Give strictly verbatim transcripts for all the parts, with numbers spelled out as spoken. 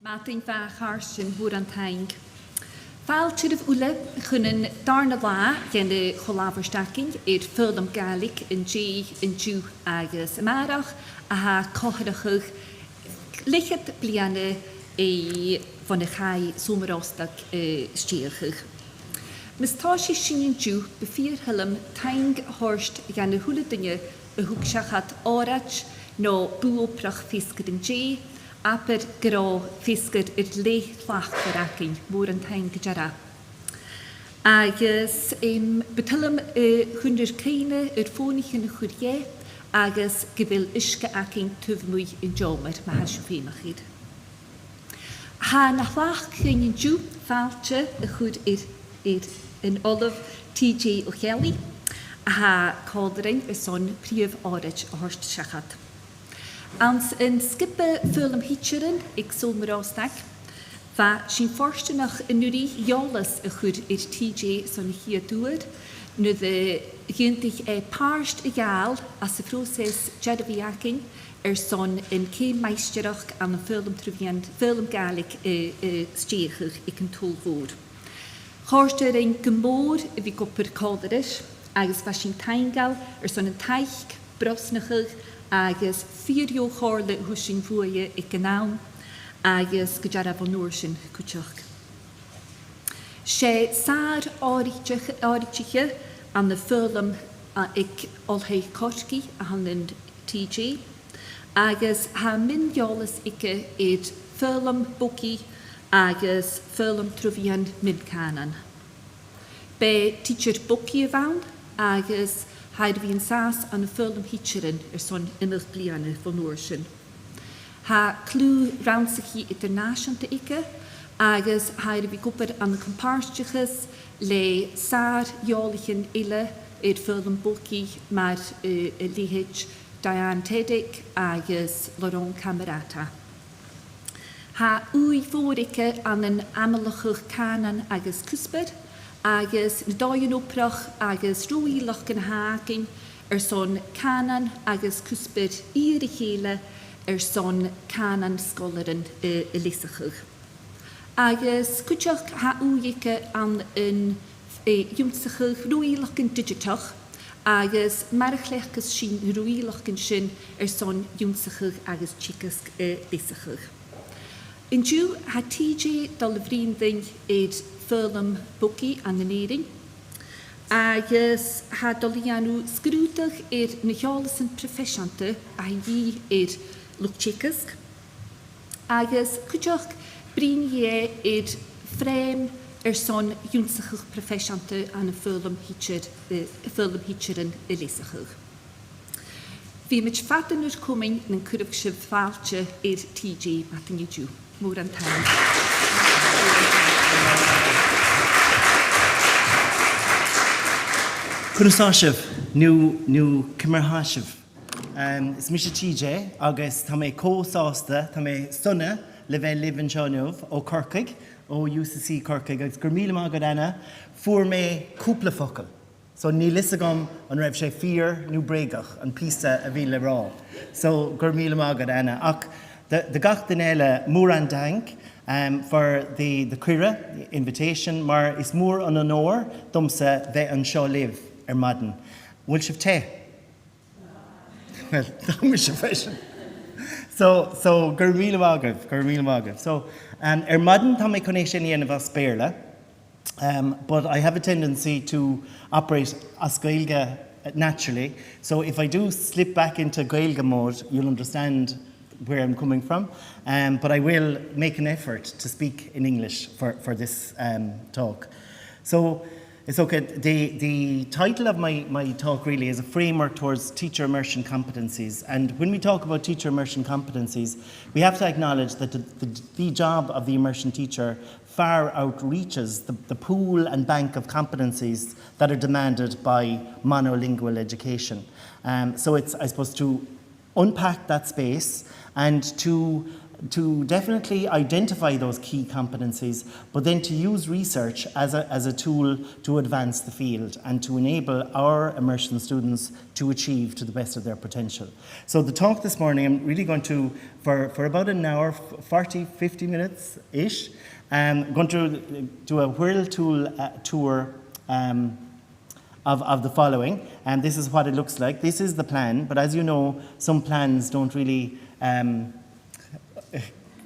Madainn mhath, a chàirdean, mòran taing. Fàilte oirbh uile chun an dàrna latha dhen a' cho-labhairt againn air foghlam Gàidhlig an-dè, an-diugh agus a-màireach, a tha a' comharrachadh leth-cheud bliadhna bhon a chaidh Sabhal Mòr Ostaig, eh, stèidheachadh. Mus tòisich sinn an-diugh, bu fìor thoil leam taing a thoirt dhan a h-uile duine a thug seachad òraid no bùth-obrach feasgar an-dè, abair gun robh feasgar air leth tlachdmhor againn, mòran taing gu dearbh. Agus, em, bu toil leam, eh, a chunnradh cuimhne air fònaichean a chur dheth, agus gu bheil uisge againn taobh a-muigh an t-seòmair, ma tha sibh feumach air. Tha na tlachd dhuinn an-diugh fàilte a chur air, air an Ollamh T J Ó Ceallaigh, a tha còmhla rinn airson prìomh òraid a thoirt seachad. Anns an sgioba foghlam thidsearan aig Sabhal Mòr Ostaig, bha sinn fortanach an-uiridh eòlas a chur air T J son a' chiad uair, nuair a dh'aontaich e pàirt a ghabhail anns a' phròiseas dearbhaidh againn airson an ceum maighstireachd ann am foghlam tro mheadhan, foghlam Gàidhlig, eh, eh, stèidheachadh aig an t-Sabhal Mhòr. Chòrd e rinn gu mòr a bhith ag obair còmhla ris, agus bha sinn taingeil airson an taic brosnachadh agus fìor dheagh chomhairle a thug sinn bhuaithe aig an àm, agus gu dearbh bhon uair sin cuideachd. 'S e sàr-òraidh-, òraidiche ann am foghlam, a, aig Oilthigh Chorcaigh a th' ann an T J, agus tha mion-eòlas aige air foghlam bogaidh agus foghlam tro mheadhan mion-chànain. B' e tidsear bogaidh a bh' ann agus tha e air a bhith an sàs ann am foghlam thidsearan airson iomadh bliadhna bhon uair sin. Tha e a' clò rannsachaidh eadar-nàiseanta aige, agus tha e air a bhith ag obair ann an com-pàirteachas le sàr-eòlaichean eile air foghlam bogaidh mar, eh, a leithid Diane Tedick agus Laurent Cammarata. Tha ùidh mhòr aige ann an ainmeachadh cànan agus cuspair, agus na dòighean-obrach agus ro-innleachdan a th' againn airson cànan agus cuspair iarraidh a chèile airson cànan sgoilearan, eh, a leasachadh. Agus cuideachd tha ùidh aige ann an, eh, ionnsachadh ro-innleachdan didseatach, agus mar a chleachdas sinn na ro-innleachdan sin airson ionnsachadh agus teagasg, eh, leasachadh. An-diugh, tha T J a' dol a bhruidhinn rinn air foghlam bogaidh ann an Èirinn, agus tha e a' dol a dhèanamh sgrùdadh air na h-eòlasan proifeiseanta a th' aige air luchd-teagaisg, agus cuideachd bruidhnidh e air frèam airson ionnsachadh proifeiseanta ann am foghlam thidsear, eh, foghlam thidsearan a leasachadh. Bidh mi fada nur comain nan cuirfidh sibh fàilte air T J madainn an-diugh. Mòran taing. Cuiridh sinn sibh, no, no ciamar a tha sibh. Em, is mise T J, agus tha mi cho sàsta, tha mi sona le bhith a' lìbhrigeadh an-diugh o Chorcaigh, o U C C Chorcaigh, agus gur mìle maith agat, Anna, fhuair mi cupla focal. So, nì fhios agam an robh sibh fìor no brèagach, am pìosa a bha mi a' ràdh. So, gur mìle maith agat, Anna. Ach do, do gach duine eile, mòran taing, um, for the, the cuireadh, the invitation, mar is mòr an onóir dhomhsa bhith an seo leibh air maidin. Bheil sibh teth? Well, tha mise freisin. So, so, gur mìle maith agaibh, gur mìle maith agaibh. So, um, air maidin, tha mi a' cur an sin a dhèanamh as Beurla. Um, but I have a tendency to operate as Gaeilge, uh, naturally. So if I do slip back into Gaeilge mode, you'll understand where I'm coming from. Um, but I will make an effort to speak in English for, for this, um, talk. So, it's okay. The, the title of my, my talk really is a framework towards teacher immersion competencies. And when we talk about teacher immersion competencies, we have to acknowledge that the, the, the job of the immersion teacher far outreaches the, the pool and bank of competencies that are demanded by monolingual education. Um, so it's, I suppose, to unpack that space and to to definitely identify those key competencies, but then to use research as a, as a tool to advance the field and to enable our immersion students to achieve to the best of their potential. So the talk this morning, I'm really going to, for, for about an hour, forty, fifty minutes-ish, I'm going to do a whirl tool uh, tour um, of, of the following, and this is what it looks like. This is the plan, but as you know, some plans don't really um,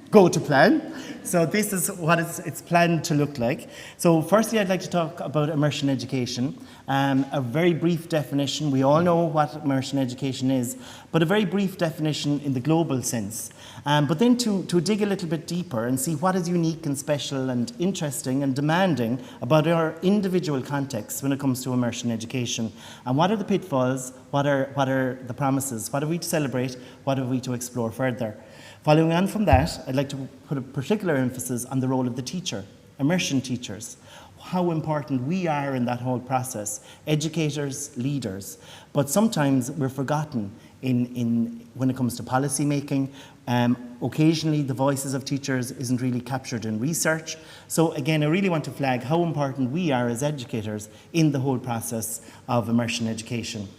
go to plan. So this is what it's, it's planned to look like. So firstly, I'd like to talk about immersion education. Um, a very brief definition. We all know what immersion education is, but a very brief definition in the global sense. Um, but then to, to dig a little bit deeper and see what is unique and special and interesting and demanding about our individual contexts when it comes to immersion education. And what are the pitfalls? What are, what are the promises? What are we to celebrate? What are we to explore further? Following on from that, I'd like to put a particular emphasis on the role of the teacher, immersion teachers, how important we are in that whole process, educators, leaders. But sometimes we're forgotten in, in when it comes to policy making. Um, occasionally, the voices of teachers isn't really captured in research. So again, I really want to flag how important we are as educators in the whole process of immersion education.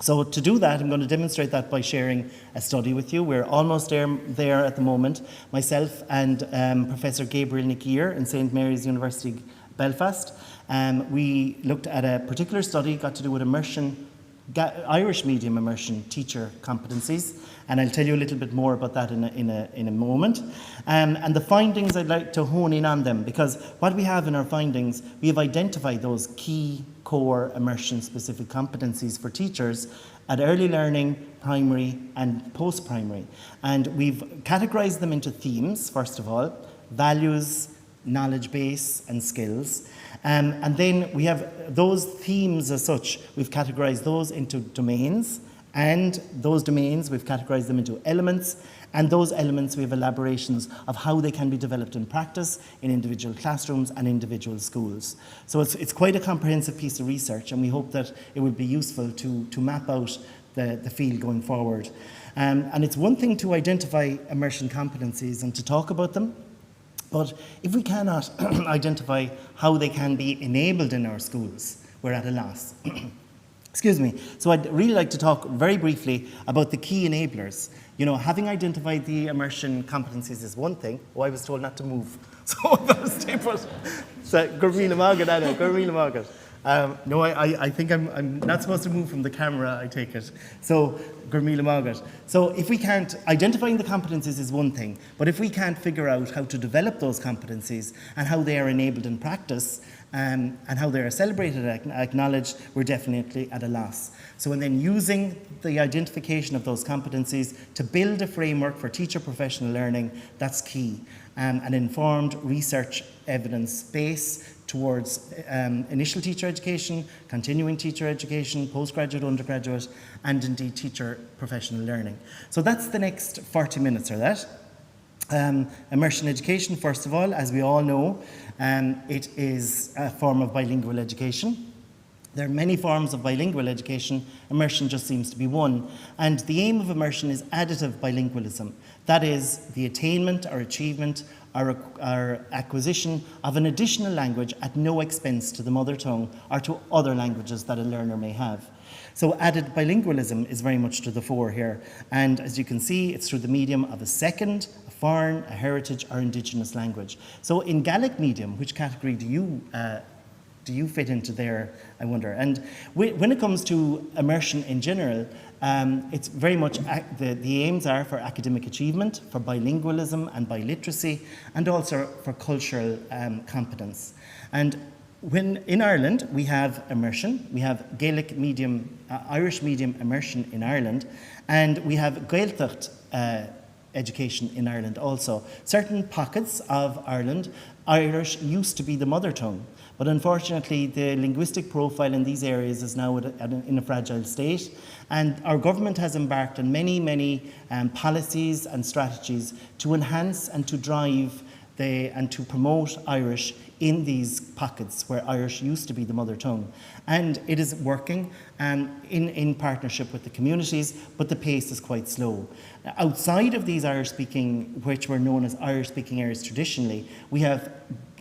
So to do that, I'm going to demonstrate that by sharing a study with you. We're almost there, there at the moment. Myself and um, Professor Gabriel Nic Íor in St Mary's University Belfast, um, we looked at a particular study got to do with immersion, Irish medium immersion teacher competencies, and I'll tell you a little bit more about that in a, in a, in a moment. Um, and the findings, I'd like to hone in on them, because what we have in our findings, we have identified those key core immersion specific competencies for teachers at early learning, primary and post-primary. And we've categorised them into themes, first of all, values, knowledge base and skills. Um, and then we have those themes as such, we've categorised those into domains, and those domains, we've categorised them into elements, and those elements, we have elaborations of how they can be developed in practice in individual classrooms and individual schools. So it's, it's quite a comprehensive piece of research, and we hope that it will be useful to, to map out the, the field going forward. Um, and it's one thing to identify immersion competencies and to talk about them, but if we cannot identify how they can be enabled in our schools, we're at a loss. Excuse me. So I'd really like to talk very briefly about the key enablers. You know, having identified the immersion competencies is one thing. Oh, I was told not to move. So I'm going to stay put. So, go raibh míle maith agat, Anna. Go raibh míle maith agat. Um, no, I, I, I think I'm, I'm not supposed to move from the camera, I take it. So, go raibh míle maith agat. So, if we can't, identifying the competencies is one thing, but if we can't figure out how to develop those competencies and how they are enabled in practice, um, and how they are celebrated and acknowledged, we're definitely at a loss. So, and then using the identification of those competencies to build a framework for teacher professional learning, that's key. Um, an informed research evidence base towards um, initial teacher education, continuing teacher education, postgraduate, undergraduate, and indeed teacher professional learning. So that's the next forty minutes or that. Um, immersion education, first of all, as we all know, um, it is a form of bilingual education. There are many forms of bilingual education. Immersion just seems to be one. And the aim of immersion is additive bilingualism. That is, the attainment or achievement or, or acquisition of an additional language at no expense to the mother tongue or to other languages that a learner may have. So added bilingualism is very much to the fore here. And as you can see, it's through the medium of a second, a foreign, a heritage or indigenous language. So in Gaelic medium, which category do you uh, do you fit into there, I wonder? And when it comes to immersion in general, um, it's very much the, the aims are for academic achievement, for bilingualism and biliteracy, and also for cultural um, competence. And when in Ireland, we have immersion, we have Gaelic medium, uh, Irish medium immersion in Ireland, and we have Gaeltacht uh, education in Ireland also. Certain pockets of Ireland, Irish used to be the mother tongue, but unfortunately the linguistic profile in these areas is now at a, at a, in a fragile state, and our government has embarked on many, many um, policies and strategies to enhance and to drive the, and to promote Irish in these pockets where Irish used to be the mother tongue. And it is working, um, in, in partnership with the communities, but the pace is quite slow. Outside of these Irish speaking, which were known as Irish speaking areas traditionally, we have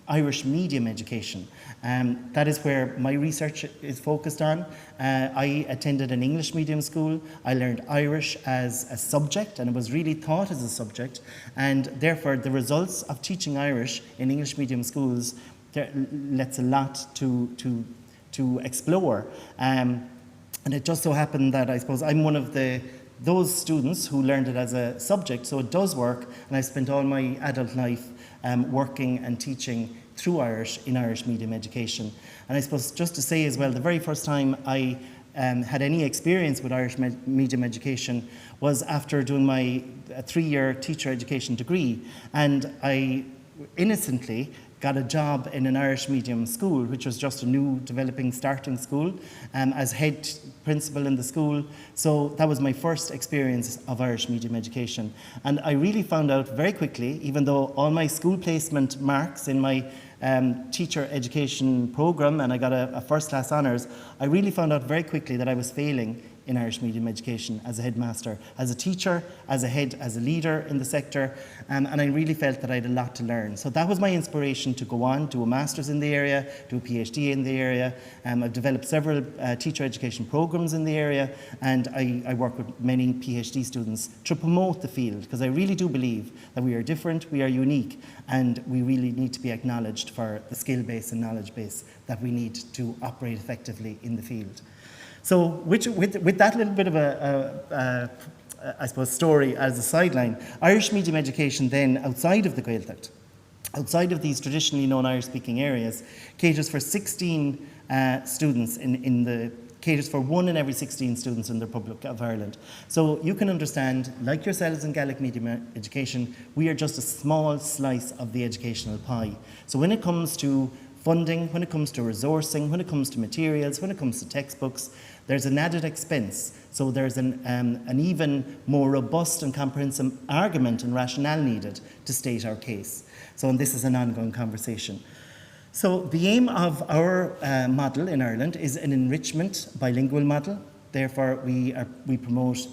Irish medium education. Um, that is where my research is focused on. Uh, I attended an English medium school. I learned Irish as a subject, and it was really taught as a subject. And therefore, the results of teaching Irish in English medium schools, there, that's a lot to, to, to explore. Um, and it just so happened that, I suppose, I'm one of the, those students who learned it as a subject, so it does work, and I spent all my adult life, um, working and teaching through Irish in Irish medium education. And I suppose just to say as well, the very first time I, um, had any experience with Irish med- medium education was after doing my, uh, three-year teacher education degree, and I innocently got a job in an Irish medium school, which was just a new developing starting school, um, as head principal in the school. So that was my first experience of Irish medium education. And I really found out very quickly, even though all my school placement marks in my, um, teacher education programme, and I got a, a first class honours, I really found out very quickly that I was failing in Irish medium education as a headmaster, as a teacher, as a head, as a leader in the sector, um, and I really felt that I had a lot to learn. So that was my inspiration to go on, do a master's in the area, do a PhD in the area. Um, I've developed several, uh, teacher education programmes in the area, and I, I work with many PhD students to promote the field, because I really do believe that we are different, we are unique, and we really need to be acknowledged for the skill base and knowledge base that we need to operate effectively in the field. So, which, with, with that little bit of a, a, a, I suppose, story as a sideline, Irish medium education then, outside of the Gaeltacht, outside of these traditionally known Irish-speaking areas, caters for sixteen, uh, students in, in the, caters for one in every sixteen students in the Republic of Ireland. So you can understand, like yourselves in Gaelic medium e- education, we are just a small slice of the educational pie. So when it comes to funding, when it comes to resourcing, when it comes to materials, when it comes to textbooks, there's an added expense. So there's an, um, an even more robust and comprehensive argument and rationale needed to state our case. So, and this is an ongoing conversation. So the aim of our, uh, model in Ireland is an enrichment bilingual model. Therefore, we are, we promote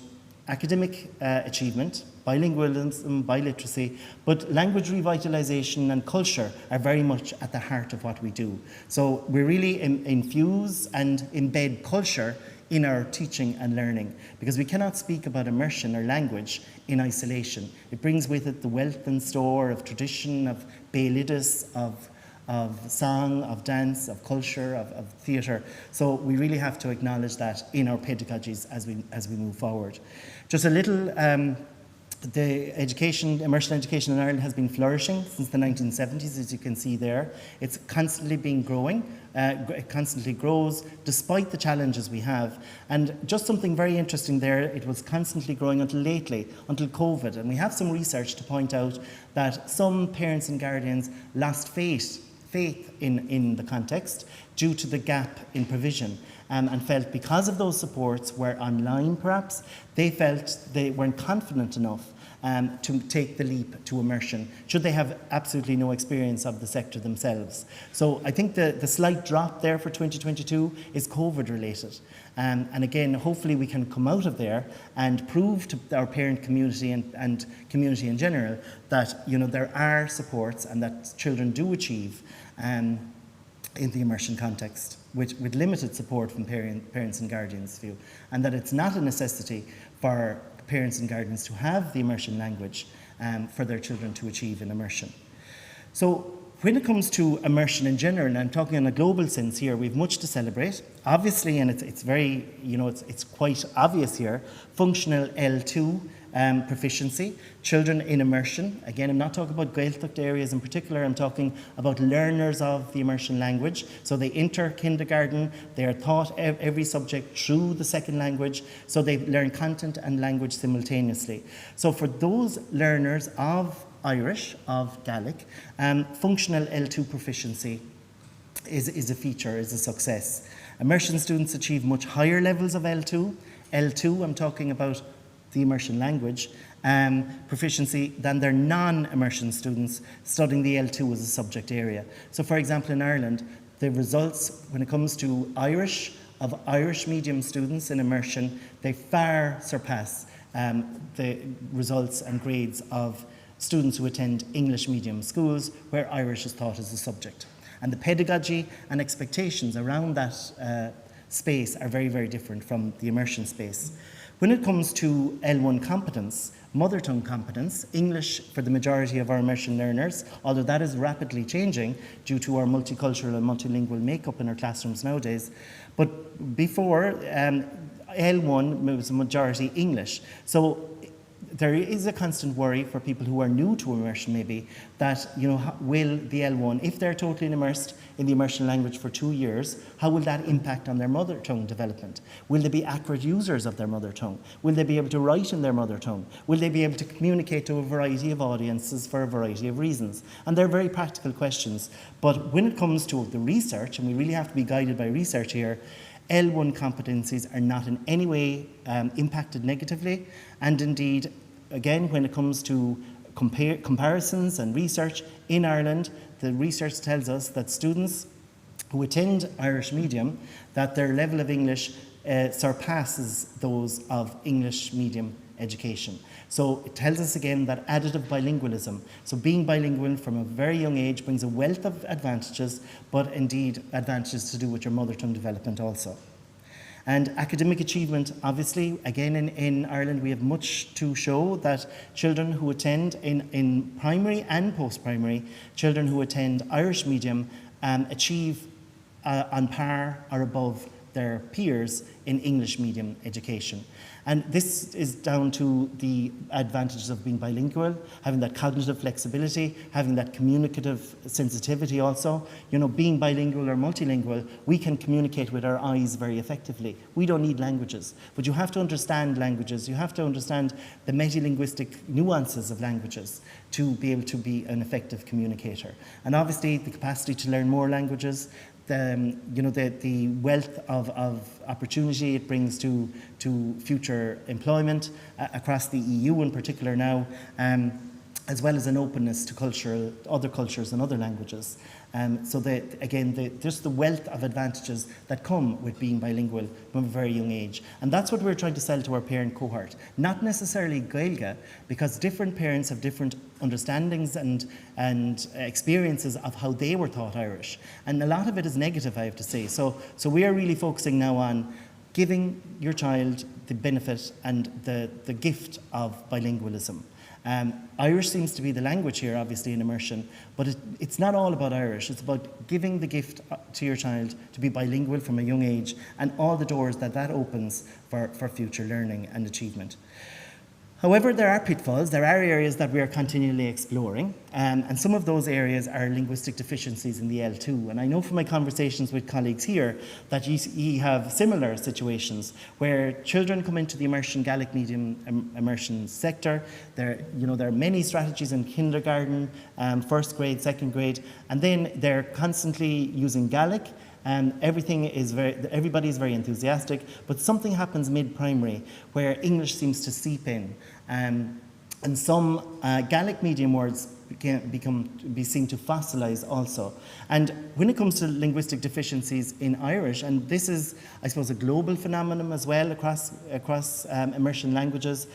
academic, uh, achievement, bilingualism, biliteracy, but language revitalisation and culture are very much at the heart of what we do. So we really in- infuse and embed culture in our teaching and learning, because we cannot speak about immersion or language in isolation. It brings with it the wealth and store of tradition, of béaloideas, of of song, of dance, of culture, of, of theatre. So we really have to acknowledge that in our pedagogies as we, as we move forward. Just a little, um, the education, immersion education in Ireland has been flourishing since the nineteen seventies, as you can see there. It's constantly been growing, uh, gr- it constantly grows despite the challenges we have. And just something very interesting there, it was constantly growing until lately, until COVID. And we have some research to point out that some parents and guardians lost faith, faith in, in the context due to the gap in provision, um, and felt because of those supports were online perhaps, they felt they weren't confident enough, um, to take the leap to immersion, should they have absolutely no experience of the sector themselves. So I think the, the slight drop there for twenty twenty-two is COVID related. Um, and again, hopefully we can come out of there and prove to our parent community and, and community in general that, you know, there are supports and that children do achieve, um, in the immersion context, with, with limited support from parent, parents and guardians view, and that it's not a necessity for parents and guardians to have the immersion language, um, for their children to achieve in immersion. So when it comes to immersion in general, and I'm talking in a global sense here, we've much to celebrate, obviously, and it's, it's very, you know, it's, it's quite obvious here, functional L two, um, proficiency, children in immersion. Again, I'm not talking about Gaeltacht areas in particular, I'm talking about learners of the immersion language. So they enter kindergarten, they are taught ev- every subject through the second language, so they learn content and language simultaneously. So for those learners of Irish, of Gaelic, um, functional L two proficiency is, is a feature, is a success. Immersion students achieve much higher levels of L two. L two, I'm talking about the immersion language, um, proficiency than their non-immersion students studying the L two as a subject area. So, for example, in Ireland, the results when it comes to Irish, of Irish medium students in immersion, they far surpass, um, the results and grades of students who attend English medium schools where Irish is taught as a subject. And the pedagogy and expectations around that, uh, space are very, very different from the immersion space. When it comes to L one competence, mother tongue competence, English for the majority of our immersion learners, although that is rapidly changing due to our multicultural and multilingual makeup in our classrooms nowadays. But before, um, L one was majority English. So there is a constant worry for people who are new to immersion, maybe, that, you know, ho-, will the L one, if they're totally immersed in the immersion language for two years, how will that impact on their mother tongue development? Will they be accurate users of their mother tongue? Will they be able to write in their mother tongue? Will they be able to communicate to a variety of audiences for a variety of reasons? And they're very practical questions. But when it comes to the research, and we really have to be guided by research here, L one competencies are not in any way, um, impacted negatively. And indeed, again, when it comes to compare, comparisons and research in Ireland, the research tells us that students who attend Irish medium, that their level of English, uh, surpasses those of English medium education. So it tells us again that additive bilingualism, so being bilingual from a very young age, brings a wealth of advantages, but indeed advantages to do with your mother tongue development also. And academic achievement, obviously, again, in, in Ireland, we have much to show that children who attend in, in primary and post-primary, children who attend Irish medium, um, achieve, uh, on par or above their peers in English medium education. And this is down to the advantages of being bilingual, having that cognitive flexibility, having that communicative sensitivity also. You know, being bilingual or multilingual, we can communicate with our eyes very effectively. We don't need languages, but you have to understand languages. You have to understand the metalinguistic nuances of languages to be able to be an effective communicator. And obviously, the capacity to learn more languages, the, um, you know, the, the wealth of, of opportunity it brings to, to future employment, uh, across the E U in particular now, um, as well as an openness to culture, other cultures and other languages. Um, so the, again, the, just the wealth of advantages that come with being bilingual from a very young age. And that's what we're trying to sell to our parent cohort. Not necessarily Gaeilge, because different parents have different understandings and, and experiences of how they were taught Irish. And a lot of it is negative, I have to say. So, so we are really focusing now on giving your child the benefit and the, the gift of bilingualism. Um, Irish seems to be the language here, obviously, in immersion, but it, it's not all about Irish. It's about giving the gift, uh, to your child to be bilingual from a young age and all the doors that that opens for, for future learning and achievement. However, there are pitfalls. There are areas that we are continually exploring, um, and some of those areas are linguistic deficiencies in the L two. And I know from my conversations with colleagues here that you, you have similar situations where children come into the immersion, Gaelic medium im-, immersion sector. There, you know, there are many strategies in kindergarten, um, first grade, second grade, and then they're constantly using Gaelic. Um, everything is very, everybody is very enthusiastic, but something happens mid-primary where English seems to seep in. Um, and some, uh, Gaelic medium words can become, be seen to fossilise also. And when it comes to linguistic deficiencies in Irish, and this is, I suppose, a global phenomenon as well across, across, um, immersion languages,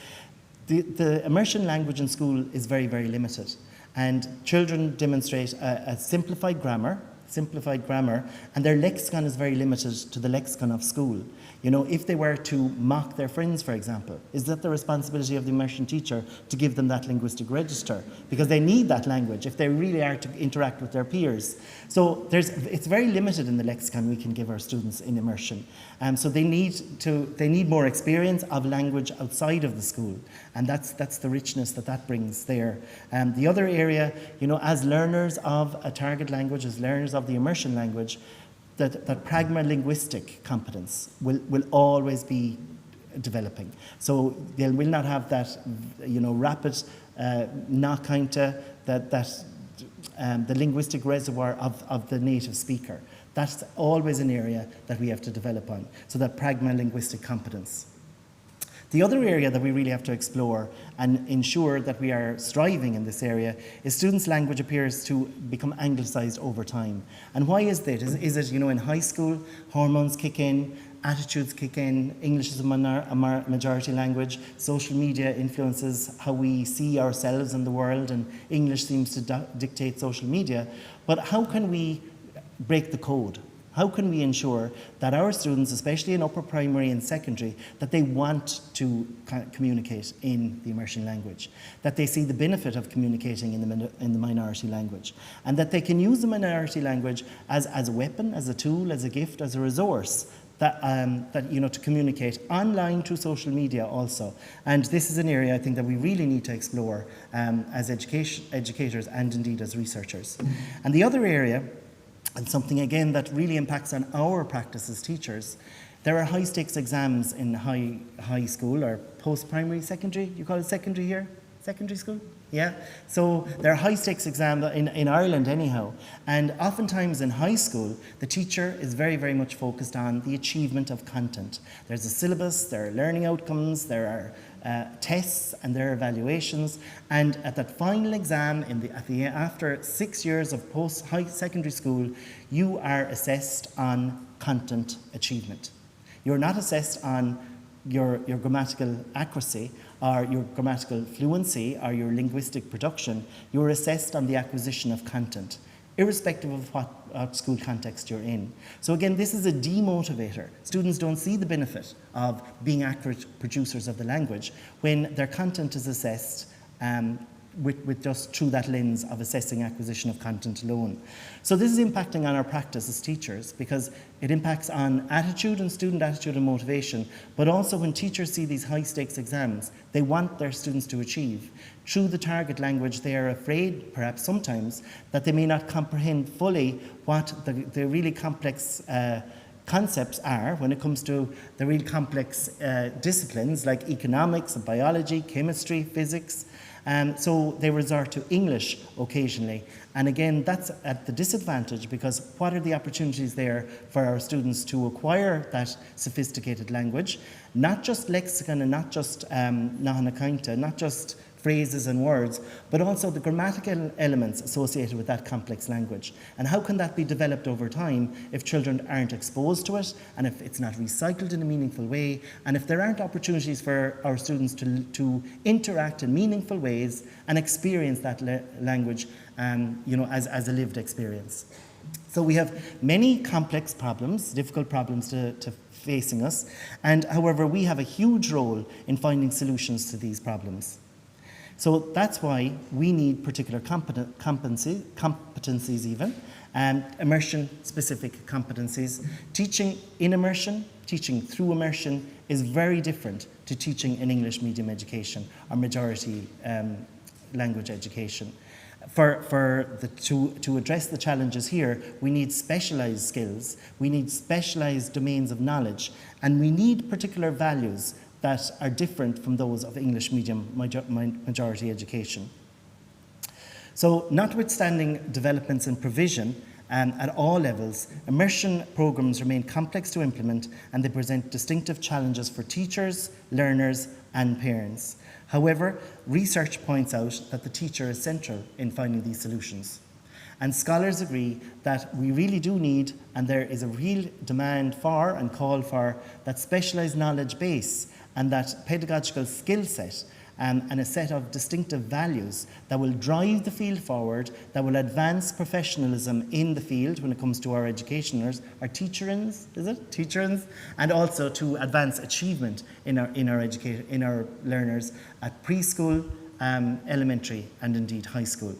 the, the immersion language in school is very, very limited. And children demonstrate a, a simplified grammar, simplified grammar, and their lexicon is very limited to the lexicon of school. You know, if they were to mock their friends, for example, is that the responsibility of the immersion teacher to give them that linguistic register? Because they need that language if they really are to interact with their peers. So there's, it's very limited in the lexicon we can give our students in immersion. Um, so they need to, they need more experience of language outside of the school. And that's, that's the richness that that brings there. Um, the other area, you know, as learners of a target language, as learners of the immersion language, that, that pragmalinguistic competence will, will always be developing. So they will not have that, you know, rapid, uh, na cinnte, that, that, um, the linguistic reservoir of, of the native speaker. That's always an area that we have to develop on, so that pragmalinguistic competence. The other area that we really have to explore and ensure that we are striving in this area is students' language appears to become anglicised over time. And why is that? Is, is it, you know, in high school, hormones kick in, attitudes kick in, English is a, minor, a mar- majority language, social media influences how we see ourselves and the world, and English seems to di- dictate social media. But how can we break the code? How can we ensure that our students, especially in upper primary and secondary, that they want to co- communicate in the immersion language, that they see the benefit of communicating in the, min- in the minority language, and that they can use the minority language as, as a weapon, as a tool, as a gift, as a resource that, um, that, you know, to communicate online through social media also. And this is an area I think that we really need to explore, um, as education, educators and indeed as researchers. And the other area, and something again that really impacts on our practice as teachers, there are high stakes exams in high, high school or post primary, secondary, you call it secondary here? Secondary school? Yeah. So there are high stakes exams in, in Ireland anyhow. And oftentimes in high school, the teacher is very, very much focused on the achievement of content. There's a syllabus, there are learning outcomes, there are, uh, tests, and there are evaluations. And at that final exam, in the, at the, after six years of post high secondary school, you are assessed on content achievement. You're not assessed on your, your grammatical accuracy or your grammatical fluency or your linguistic production. You're assessed on the acquisition of content, irrespective of what, what school context you're in. So again, this is a demotivator. Students don't see the benefit of being accurate producers of the language when their content is assessed, um, with, with just through that lens of assessing acquisition of content alone. So this is impacting on our practice as teachers because it impacts on attitude and student attitude and motivation, but also when teachers see these high stakes exams, they want their students to achieve. Through the target language, they are afraid, perhaps sometimes, that they may not comprehend fully what the, the really complex, uh, concepts are when it comes to the real complex, uh, disciplines like economics, biology, chemistry, physics. Um, so they resort to English occasionally. And again, that's at the disadvantage, because what are the opportunities there for our students to acquire that sophisticated language? Not just lexicon and not just, um, nathan a' chainnt, not just phrases and words, but also the grammatical elements associated with that complex language. And how can that be developed over time if children aren't exposed to it, and if it's not recycled in a meaningful way, and if there aren't opportunities for our students to, to interact in meaningful ways and experience that le- language, um, you know, as, as a lived experience? So we have many complex problems, difficult problems to, to facing us, and however, we have a huge role in finding solutions to these problems. So that's why we need particular competen- competency, competencies even, and immersion-specific competencies. Teaching in immersion, teaching through immersion is very different to teaching in English medium education or majority, um, language education. For, for the, to, to address the challenges here, we need specialised skills, we need specialised domains of knowledge, and we need particular values that are different from those of English medium major- mi- majority education. So, notwithstanding developments in provision, um, at all levels, immersion programmes remain complex to implement and they present distinctive challenges for teachers, learners and parents. However, research points out that the teacher is central in finding these solutions. And scholars agree that we really do need, and there is a real demand for and call for, that specialised knowledge base and that pedagogical skill set, um, and a set of distinctive values that will drive the field forward, that will advance professionalism in the field when it comes to our educationers, our teacherins, is it? Teacherins, and also to advance achievement in our, in our, educa- in our learners at preschool, um, elementary and indeed high school.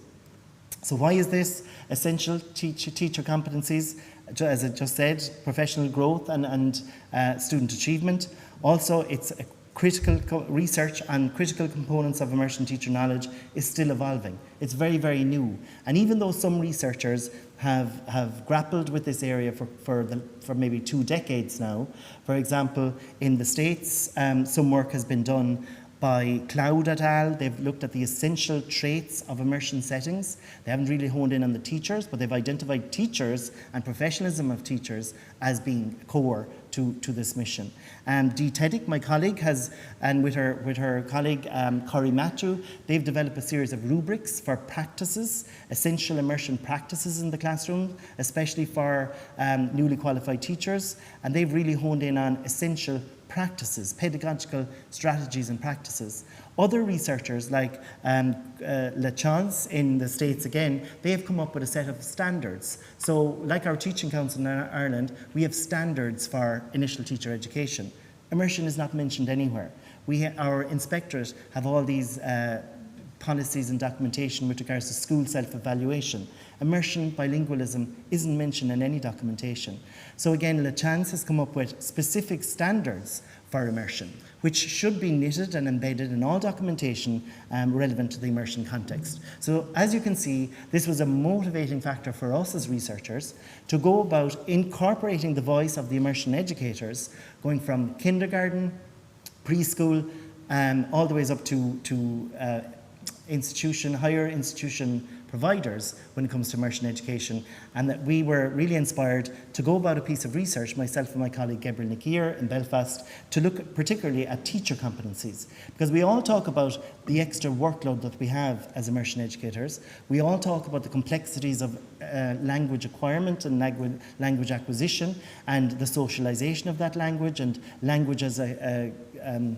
So why is this essential? Teach, teacher competencies, ju- as I just said, professional growth and, and, uh, student achievement. Also, it's a critical co- research on critical components of immersion teacher knowledge is still evolving. It's very, very new. And even though some researchers have, have grappled with this area for, for, the, for maybe two decades now, for example, in the States, um, some work has been done by Cloud et al. They've looked at the essential traits of immersion settings. They haven't really honed in on the teachers, but they've identified teachers and professionalism of teachers as being core to, to this mission. Um, Dee Tedick, my colleague, has, and with her, with her colleague, um, Corrie Matthew, they've developed a series of rubrics for practices, essential immersion practices in the classroom, especially for, um, newly qualified teachers, and they've really honed in on essential practices, pedagogical strategies and practices. Other researchers like, um, uh, La Chance in the States again, they have come up with a set of standards. So, like our Teaching Council in Ireland, we have standards for initial teacher education. Immersion is not mentioned anywhere. We ha- our inspectorate have all these, uh, policies and documentation with regards to school self-evaluation. Immersion, bilingualism isn't mentioned in any documentation. So again, La Chance has come up with specific standards for immersion, which should be knitted and embedded in all documentation, um, relevant to the immersion context. So as you can see, this was a motivating factor for us as researchers to go about incorporating the voice of the immersion educators, going from kindergarten, preschool, um, all the ways up to, to, uh, institution, higher institution providers when it comes to immersion education, and that we were really inspired to go about a piece of research, myself and my colleague Gabriel Nic Íor in Belfast, to look particularly at teacher competencies, because we all talk about the extra workload that we have as immersion educators. We all talk about the complexities of, uh, language acquirement and language, language acquisition and the socialization of that language and language as a, a, um,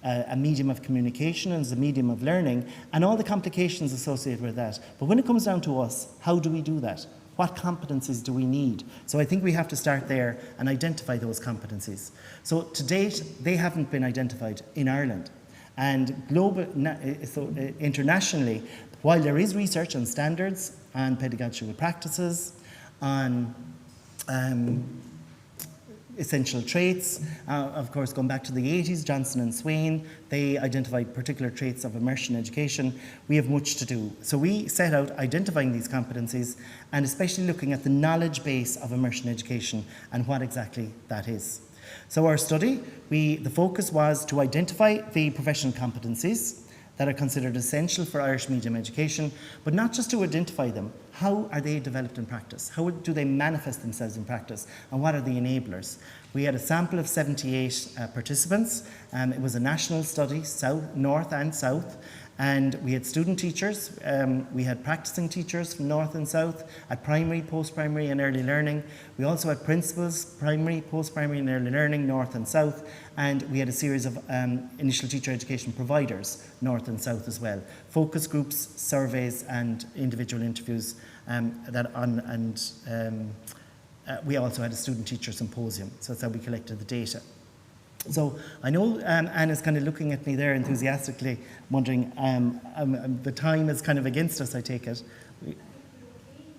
a, a medium of communication and as a medium of learning and all the complications associated with that. But when it comes down to us, how do we do that? What competencies do we need? So I think we have to start there and identify those competencies. So to date, they haven't been identified in Ireland. And global, na- uh, so, uh, internationally, while there is research on standards, on pedagogical practices, on, um, essential traits, uh, of course, going back to the eighties, Johnson and Swain, they identified particular traits of immersion education. We have much to do. So we set out identifying these competencies and especially looking at the knowledge base of immersion education and what exactly that is. So our study, we, the focus was to identify the professional competencies that are considered essential for Irish medium education, but not just to identify them. How are they developed in practice? How do they manifest themselves in practice? And what are the enablers? We had a sample of seventy-eight, uh, participants. Um, it was a national study, south, north and south. And we had student teachers, um, we had practicing teachers from north and south, at primary, post-primary and early learning. We also had principals, primary, post-primary and early learning, north and south. And we had a series of, um, initial teacher education providers, north and south as well. Focus groups, surveys and individual interviews, um, that on, and, um, uh, we also had a student teacher symposium. So that's how we collected the data. So I know, um, Anna's kind of looking at me there enthusiastically, wondering, um, um, um, the time is kind of against us, I take it.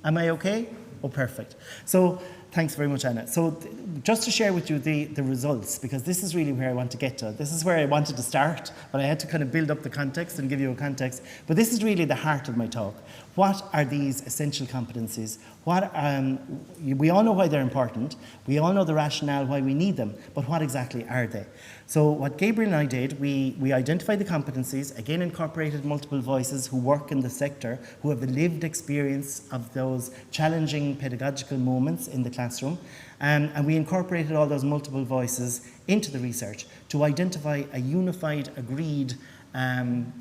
Am I okay? Oh, perfect. So thanks very much, Anna. So th- just to share with you the, the results, because this is really where I want to get to. This is where I wanted to start, but I had to kind of build up the context and give you a context. But this is really the heart of my talk. What are these essential competencies? What, um, y- we all know why they're important. We all know the rationale why we need them. But what exactly are they? So what Gabriel and I did, we, we identified the competencies, again incorporated multiple voices who work in the sector, who have the lived experience of those challenging pedagogical moments in the classroom, um, and we incorporated all those multiple voices into the research to identify a unified, agreed, um,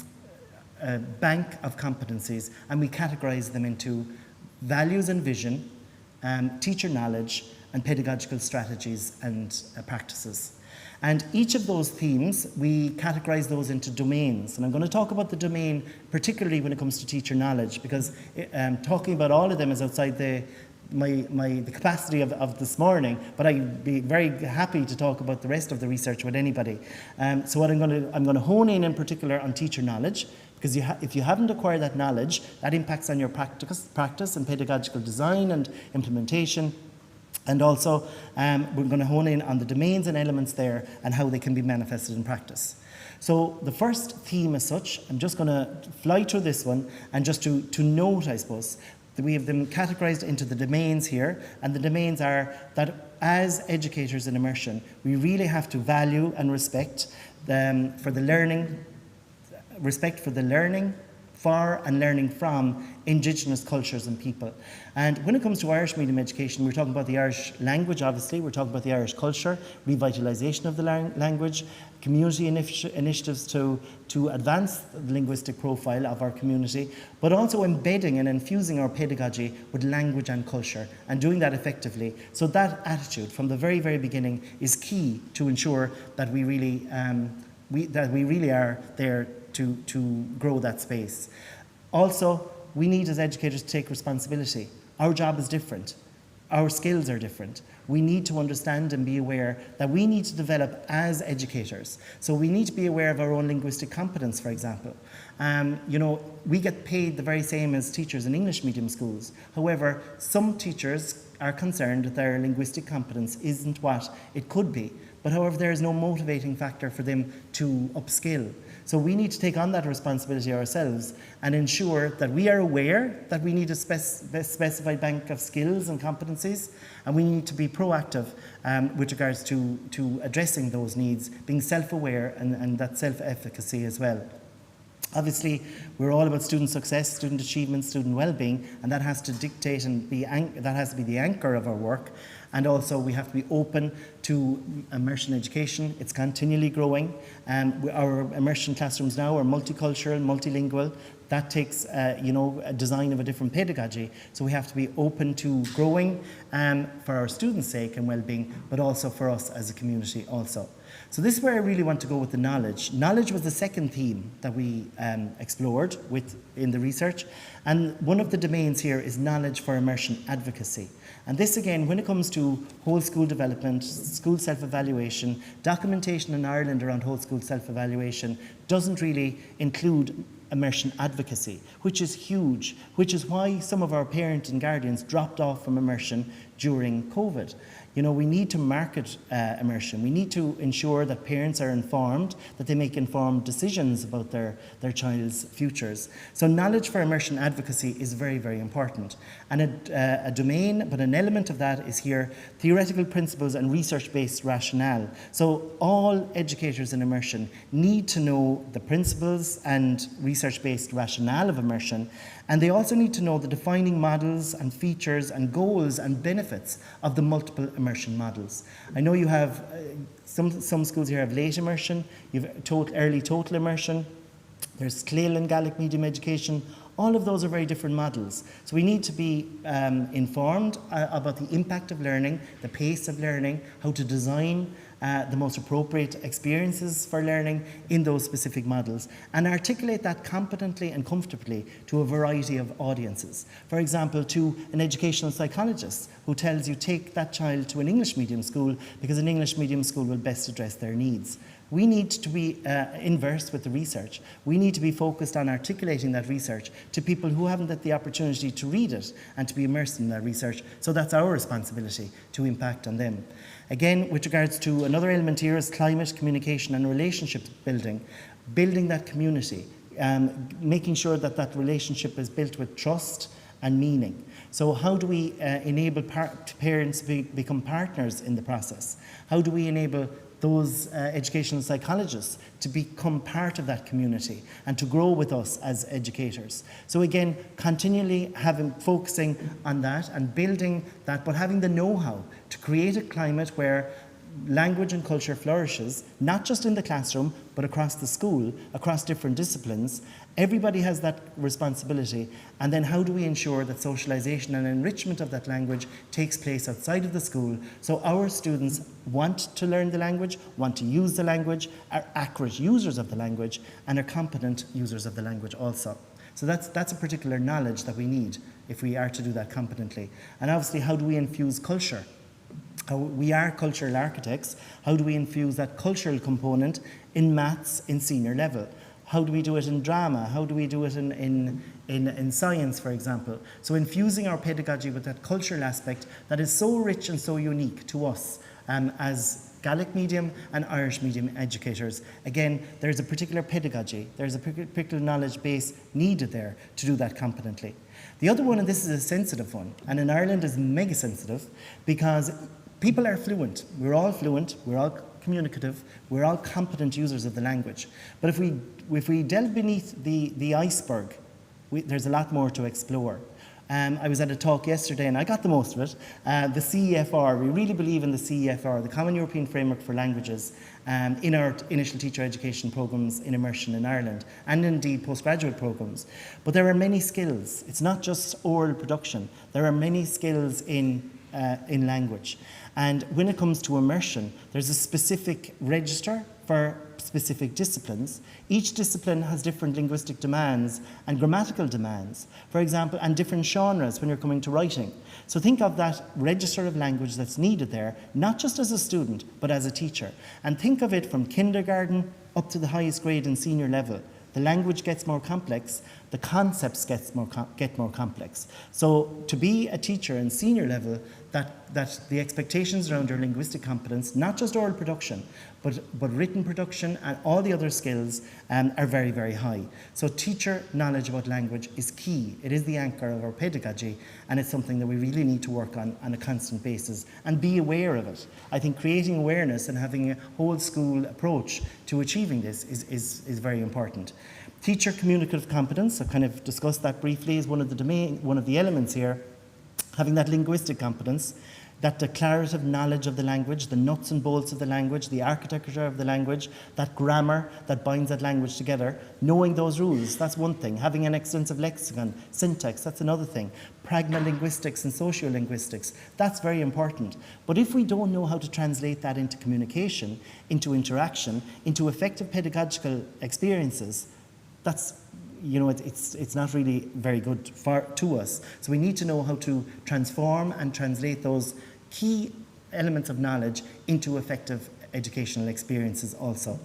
uh, bank of competencies, and we categorised them into values and vision, um, teacher knowledge, and pedagogical strategies and, uh, practices. And each of those themes, we categorise those into domains. And I'm going to talk about the domain particularly when it comes to teacher knowledge, because, um, talking about all of them is outside the, my, my, the capacity of, of this morning, but I'd be very happy to talk about the rest of the research with anybody. Um, so what I'm going to, I'm going to hone in in particular on teacher knowledge, because you ha- if you haven't acquired that knowledge, that impacts on your practice, practice and pedagogical design and implementation. And also, um, we're going to hone in on the domains and elements there and how they can be manifested in practice. So the first theme as such, I'm just going to fly through this one, and just to, to note, I suppose, that we have them categorised into the domains here, and the domains are that as educators in immersion, we really have to value and respect them for the learning respect for the learning for and learning from Indigenous cultures and people. And when it comes to Irish medium education, we're talking about the Irish language, obviously, we're talking about the Irish culture, revitalisation of the lang- language, community initi- initiatives to, to advance the linguistic profile of our community, but also embedding and infusing our pedagogy with language and culture, and doing that effectively. So that attitude from the very, very beginning is key to ensure that we really, um, we, that we really are there to, to grow that space. Also, we need as educators to take responsibility. Our job is different. Our skills are different. We need to understand and be aware that we need to develop as educators. So we need to be aware of our own linguistic competence, for example. Um, you know, we get paid the very same as teachers in English medium schools. However, some teachers are concerned that their linguistic competence isn't what it could be. But however, there is no motivating factor for them to upskill. So we need to take on that responsibility ourselves and ensure that we are aware that we need a spec- specified bank of skills and competencies, and we need to be proactive, um, with regards to, to addressing those needs, being self-aware and, and that self-efficacy as well. Obviously, we're all about student success, student achievement, student well-being, and that has to dictate and be an- that has to be the anchor of our work. And also, we have to be open to immersion education. It's continually growing. Um, we- our immersion classrooms now are multicultural, multilingual. That takes, uh, you know, a design of a different pedagogy. So we have to be open to growing, um, for our students' sake and well-being, but also for us as a community also. So this is where I really want to go with the knowledge. Knowledge was the second theme that we, um, explored with, in the research. And one of the domains here is knowledge for immersion advocacy. And this again, when it comes to whole school development, school self-evaluation, documentation in Ireland around whole school self-evaluation doesn't really include immersion advocacy, which is huge, which is why some of our parents and guardians dropped off from immersion during COVID. You know, we need to market, uh, immersion. We need to ensure that parents are informed, that they make informed decisions about their, their child's futures. So knowledge for immersion advocacy is very, very important. And a, uh, a domain, but an element of that is here, theoretical principles and research-based rationale. So all educators in immersion need to know the principles and research-based rationale of immersion, and they also need to know the defining models and features and goals and benefits of the multiple immersion models. I know you have, uh, some, some schools here have late immersion, you've tot- early total immersion, there's CLIL in Gaelic medium education. All of those are very different models. So we need to be, um, informed, uh, about the impact of learning, the pace of learning, how to design, uh, the most appropriate experiences for learning in those specific models, and articulate that competently and comfortably to a variety of audiences. For example, to an educational psychologist who tells you, "Take that child to an English medium school because an English medium school will best address their needs." We need to be, uh, inversed with the research. We need to be focused on articulating that research to people who haven't had the opportunity to read it and to be immersed in that research. So that's our responsibility to impact on them. Again, with regards to another element here is climate, communication and relationship building. Building that community, um, making sure that that relationship is built with trust and meaning. So how do we, uh, enable par- parents to be- become partners in the process? How do we enable those, uh, educational psychologists to become part of that community and to grow with us as educators? So again, continually having, focusing on that and building that, but having the know-how to create a climate where language and culture flourishes, not just in the classroom, but across the school, across different disciplines. Everybody has that responsibility. And then how do we ensure that socialisation and enrichment of that language takes place outside of the school, so our students want to learn the language, want to use the language, are accurate users of the language, and are competent users of the language also. So that's, that's a particular knowledge that we need if we are to do that competently. And obviously, how do we infuse culture? How, we are cultural architects. How do we infuse that cultural component in maths in senior level? How do we do it in drama? How do we do it in, in, in, in science, for example? So infusing our pedagogy with that cultural aspect that is so rich and so unique to us, um, as Gaelic medium and Irish medium educators. Again, there's a particular pedagogy, there's a partic- particular knowledge base needed there to do that competently. The other one, and this is a sensitive one, and in Ireland is mega sensitive because people are fluent. We're all fluent, we're all communicative, we're all competent users of the language. But if we, if we delve beneath the, the iceberg, we, there's a lot more to explore. Um, I was at a talk yesterday and I got the most of it. Uh, the C E F R, we really believe in the C E F R, the Common European Framework for Languages, um, in our initial teacher education programmes in immersion in Ireland, and indeed postgraduate programmes. But there are many skills. It's not just oral production. There are many skills in, uh, in language. And when it comes to immersion, there's a specific register for specific disciplines. Each discipline has different linguistic demands and grammatical demands, for example, and different genres when you're coming to writing. So think of that register of language that's needed there, not just as a student, but as a teacher. And think of it from kindergarten up to the highest grade in senior level. The language gets more complex, the concepts gets more com-, get more complex. So to be a teacher in senior level, that, that the expectations around your linguistic competence, not just oral production, but, but written production and all the other skills, um, are very, very high. So teacher knowledge about language is key. It is the anchor of our pedagogy, and it's something that we really need to work on on a constant basis and be aware of it. I think creating awareness and having a whole school approach to achieving this is, is, is very important. Teacher communicative competence, I've kind of discussed that briefly, is one of the domain, one of the elements here. Having that linguistic competence, that declarative knowledge of the language, the nuts and bolts of the language, the architecture of the language, that grammar that binds that language together, knowing those rules, that's one thing. Having an extensive lexicon, syntax, that's another thing. Pragmalinguistics and sociolinguistics, that's very important. But if we don't know how to translate that into communication, into interaction, into effective pedagogical experiences, that's, you know, it, it's, it's not really very good for, to us. So we need to know how to transform and translate those key elements of knowledge into effective educational experiences also.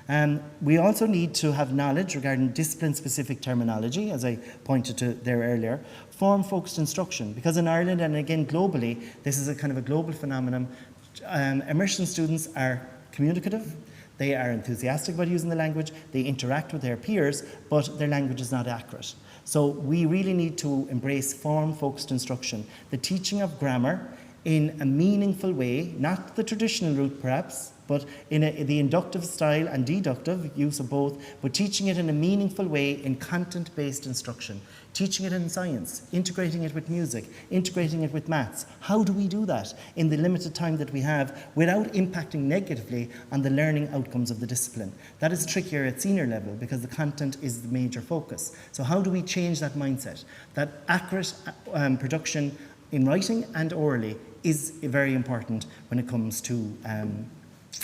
Um, we also need to have knowledge regarding discipline-specific terminology, as I pointed to there earlier, form-focused instruction, because in Ireland and again globally, this is a kind of a global phenomenon. Um, immersion students are communicative, they are enthusiastic about using the language, they interact with their peers, but their language is not accurate. So we really need to embrace form-focused instruction, the teaching of grammar in a meaningful way, not the traditional route perhaps, but in a, the inductive style and deductive use of both, but teaching it in a meaningful way in content-based instruction, teaching it in science, integrating it with music, integrating it with maths. How do we do that in the limited time that we have without impacting negatively on the learning outcomes of the discipline? That is trickier at senior level because the content is the major focus. So how do we change that mindset? That accurate, um, production in writing and orally is very important when it comes to, um,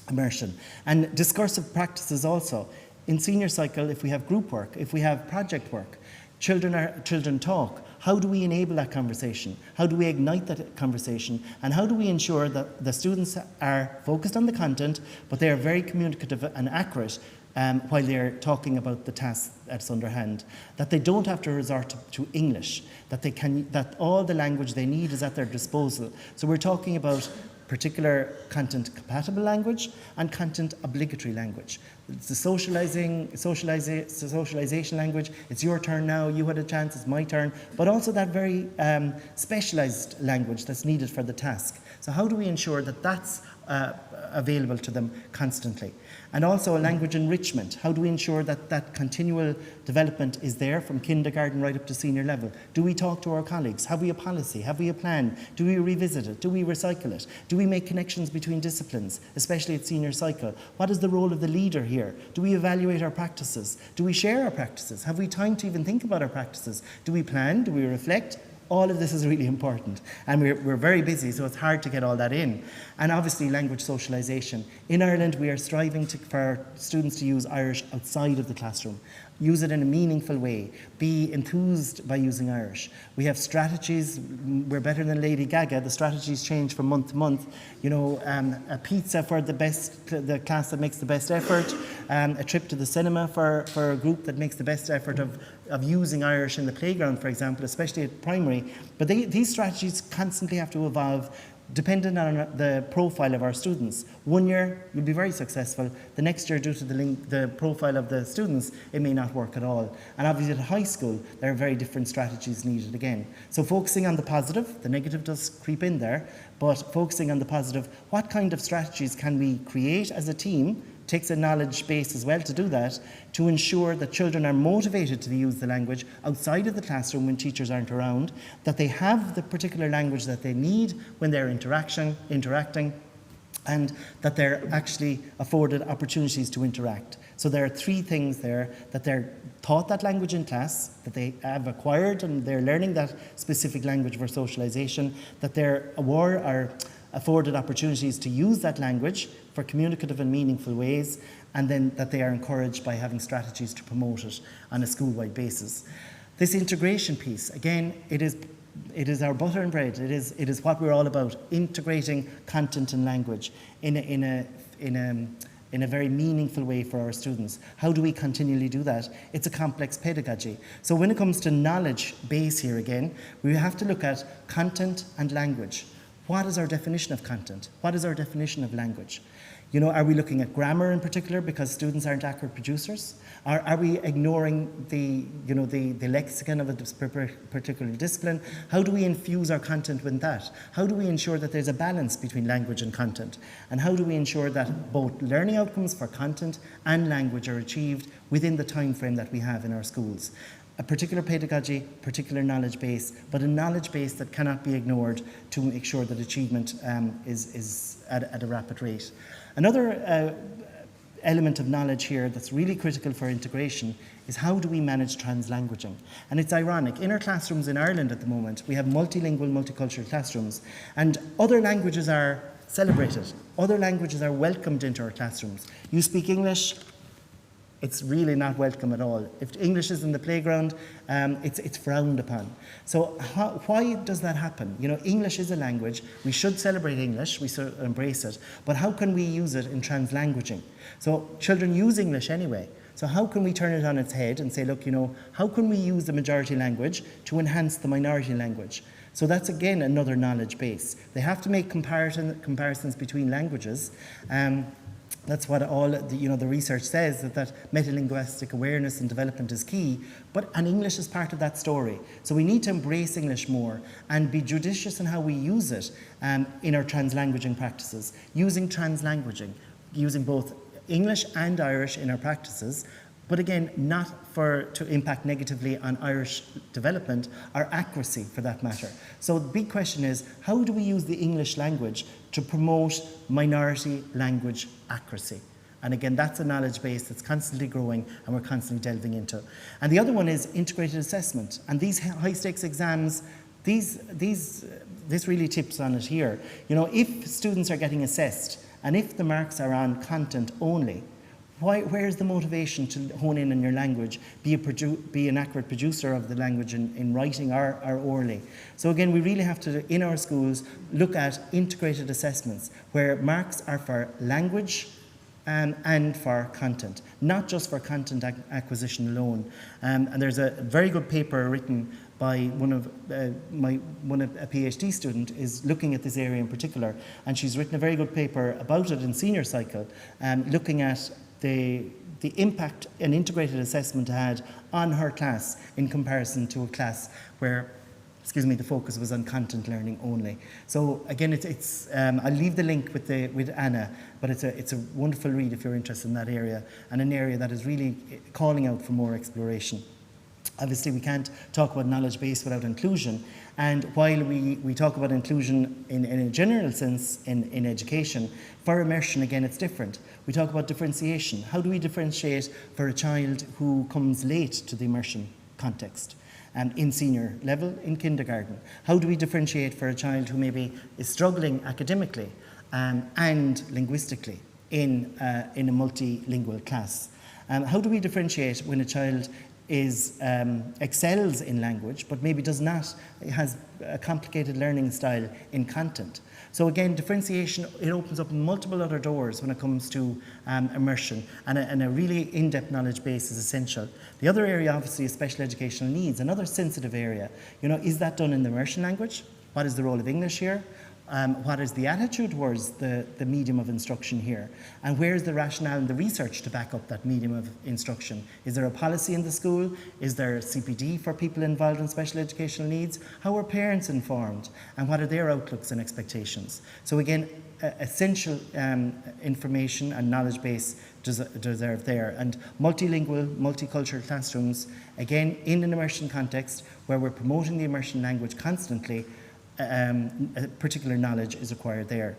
immersion. And discursive practices also. In senior cycle, if we have group work, if we have project work, children are, children talk. How do we enable that conversation? How do we ignite that conversation? And how do we ensure that the students are focused on the content, but they are very communicative and accurate, um, while they're talking about the task that's under hand? That they don't have to resort to, to English, that they can, that all the language they need is at their disposal. So we're talking about particular content-compatible language and content-obligatory language. It's the socializing, socializa-, it's the socialization language. It's your turn now, you had a chance, it's my turn. But also that very, um, specialized language that's needed for the task. So how do we ensure that that's, uh, available to them constantly? And also language enrichment. How do we ensure that that continual development is there from kindergarten right up to senior level? Do we talk to our colleagues? Have we a policy? Have we a plan? Do we revisit it? Do we recycle it? Do we make connections between disciplines, especially at senior cycle? What is the role of the leader here? Do we evaluate our practices? Do we share our practices? Have we time to even think about our practices? Do we plan? Do we reflect? All of this is really important, and we're, we're very busy, so it's hard to get all that in. And obviously, language socialization. In Ireland, we are striving to, for students to use Irish outside of the classroom. Use it in a meaningful way. Be enthused by using Irish. We have strategies. We're better than Lady Gaga. The strategies change from month to month. You know, um, a pizza for the best, the class that makes the best effort, um, a trip to the cinema for, for a group that makes the best effort of, of using Irish in the playground, for example, especially at primary. But they, these strategies constantly have to evolve dependent on the profile of our students. One year, you'll be very successful. The next year, due to the, link, the profile of the students, it may not work at all. And obviously at high school, there are very different strategies needed again. So focusing on the positive, the negative does creep in there, but focusing on the positive, what kind of strategies can we create as a team, takes a knowledge base as well to do that, to ensure that children are motivated to use the language outside of the classroom when teachers aren't around, that they have the particular language that they need when they're interaction, interacting, and that they're actually afforded opportunities to interact. So there are three things there: that they're taught that language in class, that they have acquired and they're learning that specific language for socialisation, that they're aware, are afforded opportunities to use that language for communicative and meaningful ways, and then that they are encouraged by having strategies to promote it on a school-wide basis. This integration piece, again, it is, it is our butter and bread. It is, it is what we're all about, integrating content and language in a, in a, in a, in a very meaningful way for our students. How do we continually do that? It's a complex pedagogy. So when it comes to knowledge base here again, we have to look at content and language. What is our definition of content? What is our definition of language? You know, are we looking at grammar in particular because students aren't accurate producers? Are, are we ignoring the, you know, the, the lexicon of a dis-, per-, per-, particular discipline? How do we infuse our content with that? How do we ensure that there's a balance between language and content? And how do we ensure that both learning outcomes for content and language are achieved within the time frame that we have in our schools? A particular pedagogy, particular knowledge base, but a knowledge base that cannot be ignored to make sure that achievement, um, is, is at, at a rapid rate. Another, uh, element of knowledge here that's really critical for integration is, how do we manage translanguaging? And it's ironic, in our classrooms in Ireland at the moment, we have multilingual, multicultural classrooms, and other languages are celebrated. Other languages are welcomed into our classrooms. You speak English, it's really not welcome at all. If English is in the playground, um, it's, it's frowned upon. So how, why does that happen? You know, English is a language. We should celebrate English. We should embrace it. But how can we use it in translanguaging? So children use English anyway. So how can we turn it on its head and say, look, you know, how can we use the majority language to enhance the minority language? So that's, again, another knowledge base. They have to make comparison, comparisons between languages. Um, that's what all the, you know, the research says, that, that metalinguistic awareness and development is key. But, and English is part of that story. So we need to embrace English more and be judicious in how we use it, um, in our translanguaging practices, using translanguaging, using both English and Irish in our practices, but again, not for, to impact negatively on Irish development or accuracy for that matter. So the big question is, how do we use the English language to promote minority language accuracy? And again, that's a knowledge base that's constantly growing and we're constantly delving into. And the other one is integrated assessment. And these hi-, high stakes exams, these, these, this really tips on it here. You know, if students are getting assessed and if the marks are on content only, why, where's the motivation to hone in on your language, be a produ-, be an accurate producer of the language in, in writing or, or orally? So again, we really have to, in our schools, look at integrated assessments where marks are for language, um, and for content, not just for content ac-, acquisition alone. Um, and there's a very good paper written by one of, uh, my, one of, a PhD student is looking at this area in particular, and she's written a very good paper about it in senior cycle, um, looking at the, the impact an integrated assessment had on her class in comparison to a class where, excuse me, the focus was on content learning only. So again, it's, it's, um, I'll leave the link with the, with Anna, but it's a, it's a wonderful read if you're interested in that area, and an area that is really calling out for more exploration. Obviously, we can't talk about knowledge base without inclusion. And while we, we talk about inclusion in, in a general sense in, in education, for immersion, again, it's different. We talk about differentiation. How do we differentiate for a child who comes late to the immersion context, um, in senior level, in kindergarten? How do we differentiate for a child who maybe is struggling academically, um, and linguistically in, uh, in a multilingual class? Um, how do we differentiate when a child is, um, excels in language but maybe does not, has a complicated learning style in content? So again, differentiation, it opens up multiple other doors when it comes to, um, immersion, and a, and a really in-depth knowledge base is essential. The other area, obviously, is special educational needs, another sensitive area. You know, is that done in the immersion language? What is the role of English here? Um, what is the attitude towards the, the medium of instruction here? And where is the rationale and the research to back up that medium of instruction? Is there a policy in the school? Is there C P D for people involved in special educational needs? How are parents informed? And what are their outlooks and expectations? So again, uh, essential um, information and knowledge base des- deserved there. And multilingual, multicultural classrooms, again, in an immersion context where we're promoting the immersion language constantly, um, a particular knowledge is required there.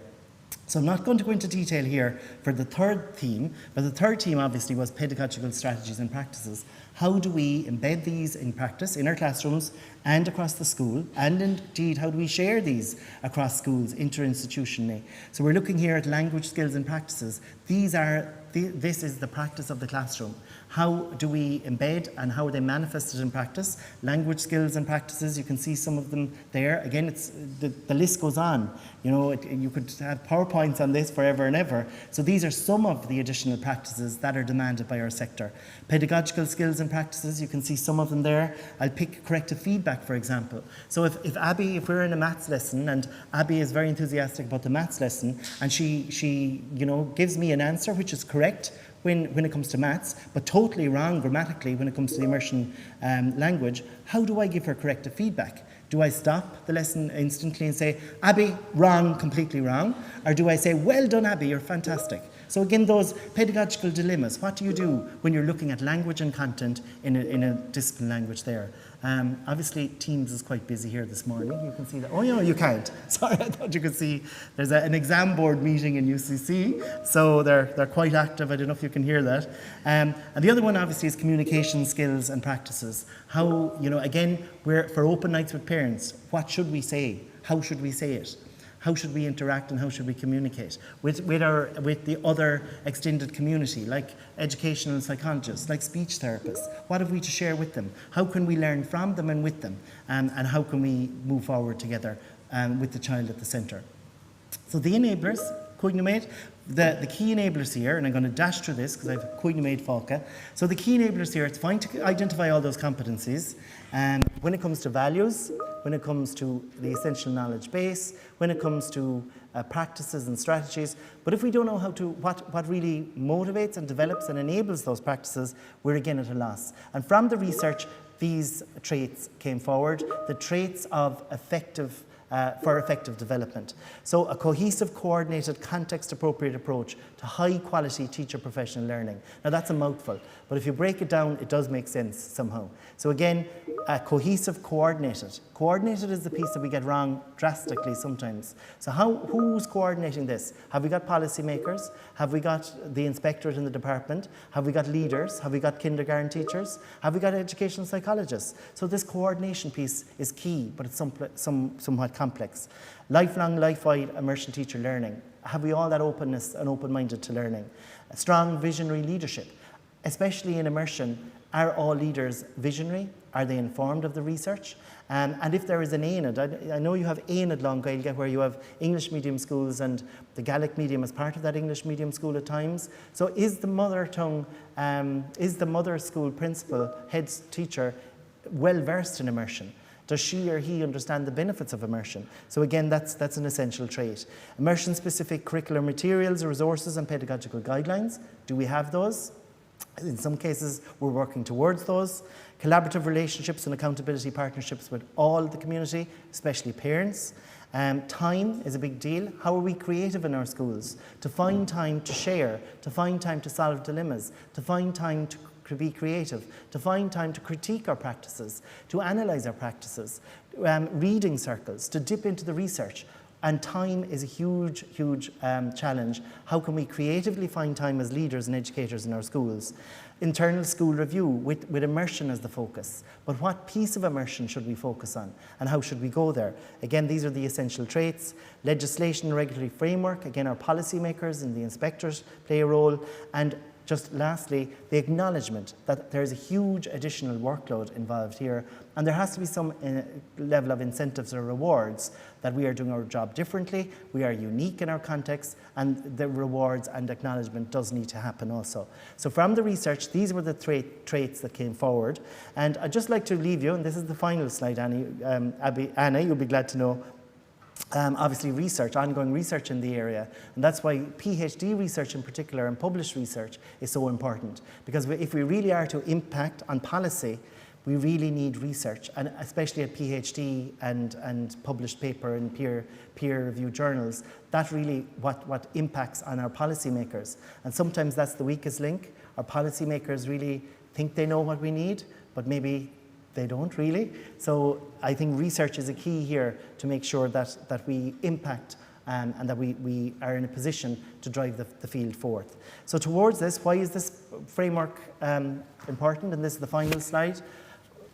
So I'm not going to go into detail here for the third theme, but the third theme obviously was pedagogical strategies and practices. How do we embed these in practice in our classrooms and across the school? And indeed, how do we share these across schools, interinstitutionally? So we're looking here at language skills and practices. These are, th- this is the practice of the classroom. How do we embed and how are they manifested in practice? Language skills and practices, you can see some of them there. Again, it's, the, the list goes on. You know, it, you could have PowerPoints on this forever and ever. So these are some of the additional practices that are demanded by our sector. Pedagogical skills and practices, you can see some of them there. I'll pick corrective feedback, for example. So if, if Abby, if we're in a maths lesson and Abby is very enthusiastic about the maths lesson and she, she, you know, gives me an answer which is correct when, when it comes to maths, but totally wrong grammatically when it comes to the immersion um, language, how do I give her corrective feedback? Do I stop the lesson instantly and say, "Abby, wrong, completely wrong"? Or do I say, "Well done, Abby, you're fantastic"? So again, those pedagogical dilemmas. What do you do when you're looking at language and content in a, in a discipline language there? Um, obviously, Teams is quite busy here this morning. You can see that. Oh, no, you can't. Sorry, I thought you could see. There's a, an exam board meeting in U C C, so they're, they're quite active. I don't know if you can hear that. Um, and the other one, obviously, is communication skills and practices. How, you know, again, we're for open nights with parents. What should we say? How should we say it? How should we interact and how should we communicate with, with, our, with the other extended community, like educational psychologists, like speech therapists? What have we to share with them? How can we learn from them and with them? Um, and how can we move forward together um, with the child at the centre? So the enablers, cúig no méad, the, the key enablers here, and I'm going to dash through this because I've cúig no méad fágtha. So the key enablers here, it's fine to identify all those competencies. Um, when it comes to values, when it comes to the essential knowledge base, when it comes to uh, practices and strategies. But if we don't know how to, what, what really motivates and develops and enables those practices, we're again at a loss. And from the research, these traits came forward, the traits of effective uh, for effective development. So a cohesive, coordinated, context-appropriate approach to high-quality teacher professional learning. Now that's a mouthful, but if you break it down, it does make sense somehow. So again, uh, cohesive, coordinated. Coordinated is the piece that we get wrong drastically sometimes. So how, who's coordinating this? Have we got policymakers? Have we got the inspectorate in the department? Have we got leaders? Have we got kindergarten teachers? Have we got educational psychologists? So this coordination piece is key, but it's some, some, somewhat complex. Lifelong, life-wide immersion teacher learning. Have we all that openness and open-minded to learning? A strong visionary leadership, especially in immersion. Are all leaders visionary? Are they informed of the research? Um, and if there is an aonad, I, I know you have aonad Làn-Ghaeilge where you have English medium schools and the Gaelic medium as part of that English medium school at times. So is the mother tongue, um, is the mother school principal, head teacher, well versed in immersion? Does she or he understand the benefits of immersion? So again, that's, that's an essential trait. Immersion-specific curricular materials, resources and pedagogical guidelines. Do we have those? In some cases, we're working towards those. Collaborative relationships and accountability partnerships with all the community, especially parents. Um, time is a big deal. How are we creative in our schools? To find time to share, to find time to solve dilemmas, to find time to cr- be creative, to find time to critique our practices, to analyse our practices, um, reading circles, to dip into the research. And time is a huge, huge um, challenge. How can we creatively find time as leaders and educators in our schools? Internal school review with, with immersion as the focus. But what piece of immersion should we focus on and how should we go there? Again, these are the essential traits. Legislation and regulatory framework, again, our policymakers and the inspectors play a role. And just lastly, the acknowledgement that there is a huge additional workload involved here, and there has to be some uh, level of incentives or rewards that we are doing our job differently, we are unique in our context, and the rewards and acknowledgement does need to happen also. So from the research, these were the three traits that came forward. And I'd just like to leave you, and this is the final slide, Annie, um, Abby, Anna, you'll be glad to know, um, obviously research, ongoing research in the area. And that's why PhD research in particular and published research is so important. Because we, if we really are to impact on policy, we really need research, and especially at PhD and, and published paper in peer, peer-reviewed journals. That really what, what impacts on our policymakers. And sometimes that's the weakest link. Our policymakers really think they know what we need, but maybe they don't really. So I think research is a key here to make sure that, that we impact, um, and that we, we are in a position to drive the, the field forth. So towards this, why is this framework, um, important? And this is the final slide.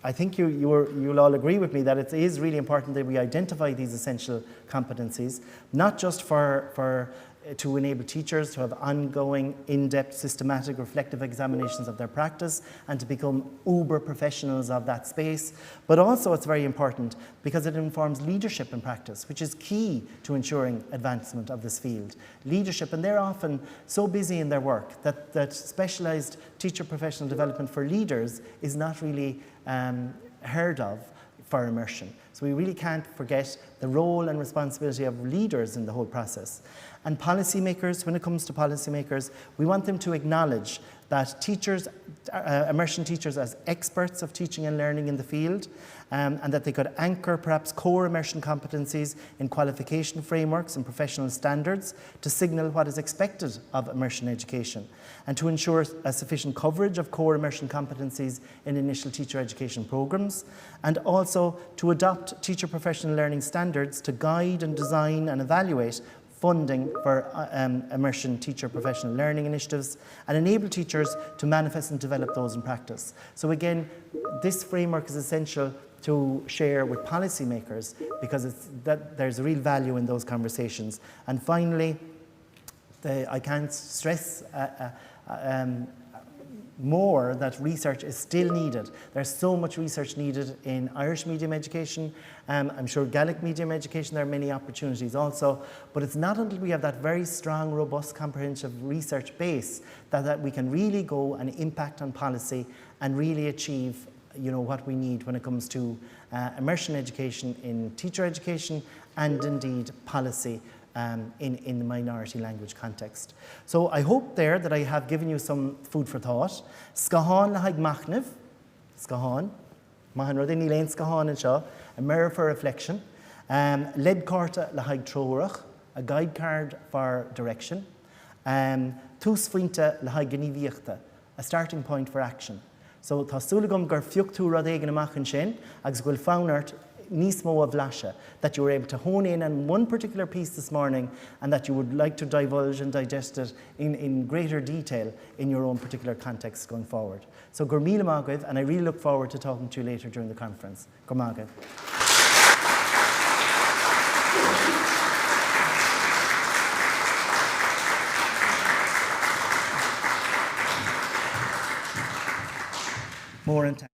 I think you, you are, you'll all agree with me that it is really important that we identify these essential competencies, not just for, for, uh, to enable teachers to have ongoing, in-depth, systematic, reflective examinations of their practice and to become uber professionals of that space, but also it's very important because it informs leadership in practice, which is key to ensuring advancement of this field. Leadership, and they're often so busy in their work that, that specialised teacher professional development for leaders is not really, um, heard of for immersion. So we really can't forget the role and responsibility of leaders in the whole process. And policymakers, when it comes to policymakers, we want them to acknowledge that teachers, uh, immersion teachers as experts of teaching and learning in the field, um, and that they could anchor perhaps core immersion competencies in qualification frameworks and professional standards to signal what is expected of immersion education, and to ensure a sufficient coverage of core immersion competencies in initial teacher education programmes, and also to adopt teacher professional learning standards to guide and design and evaluate funding for, uh, um, immersion teacher professional learning initiatives and enable teachers to manifest and develop those in practice. So again, this framework is essential to share with policymakers because it's, that there's real value in those conversations. And finally, the, I can't stress, uh, uh, um, more that research is still needed. There's so much research needed in Irish medium education. Um, I'm sure Gaelic medium education, there are many opportunities also, but it's not until we have that very strong, robust, comprehensive research base that, that we can really go and impact on policy and really achieve, you know, what we need when it comes to, uh, immersion education in teacher education and indeed policy, um, in, in the minority language context. So I hope there that I have given you some food for thought. Sgàthan le haghaidh machnaimh, sgàthan, math an rud, níl aon sgàthan an seo, a mirror for reflection. Um, leadchàirdeas le haghaidh treòrachadh, a guide card for direction. Um, túsphointe le haghaidh gníomhaíochta, a starting point for action. So tá súil agam gur phioc tú rud éigin amach an sin agus go bhfuil fonn ort níos mó a bhlaiseadh, that you were able to hone in on one particular piece this morning and that you would like to divulge and digest it in, in greater detail in your own particular context going forward. So go raibh míle maith agaibh, and I really look forward to talking to you later during the conference. Go raibh maith agaibh. Mòran taing.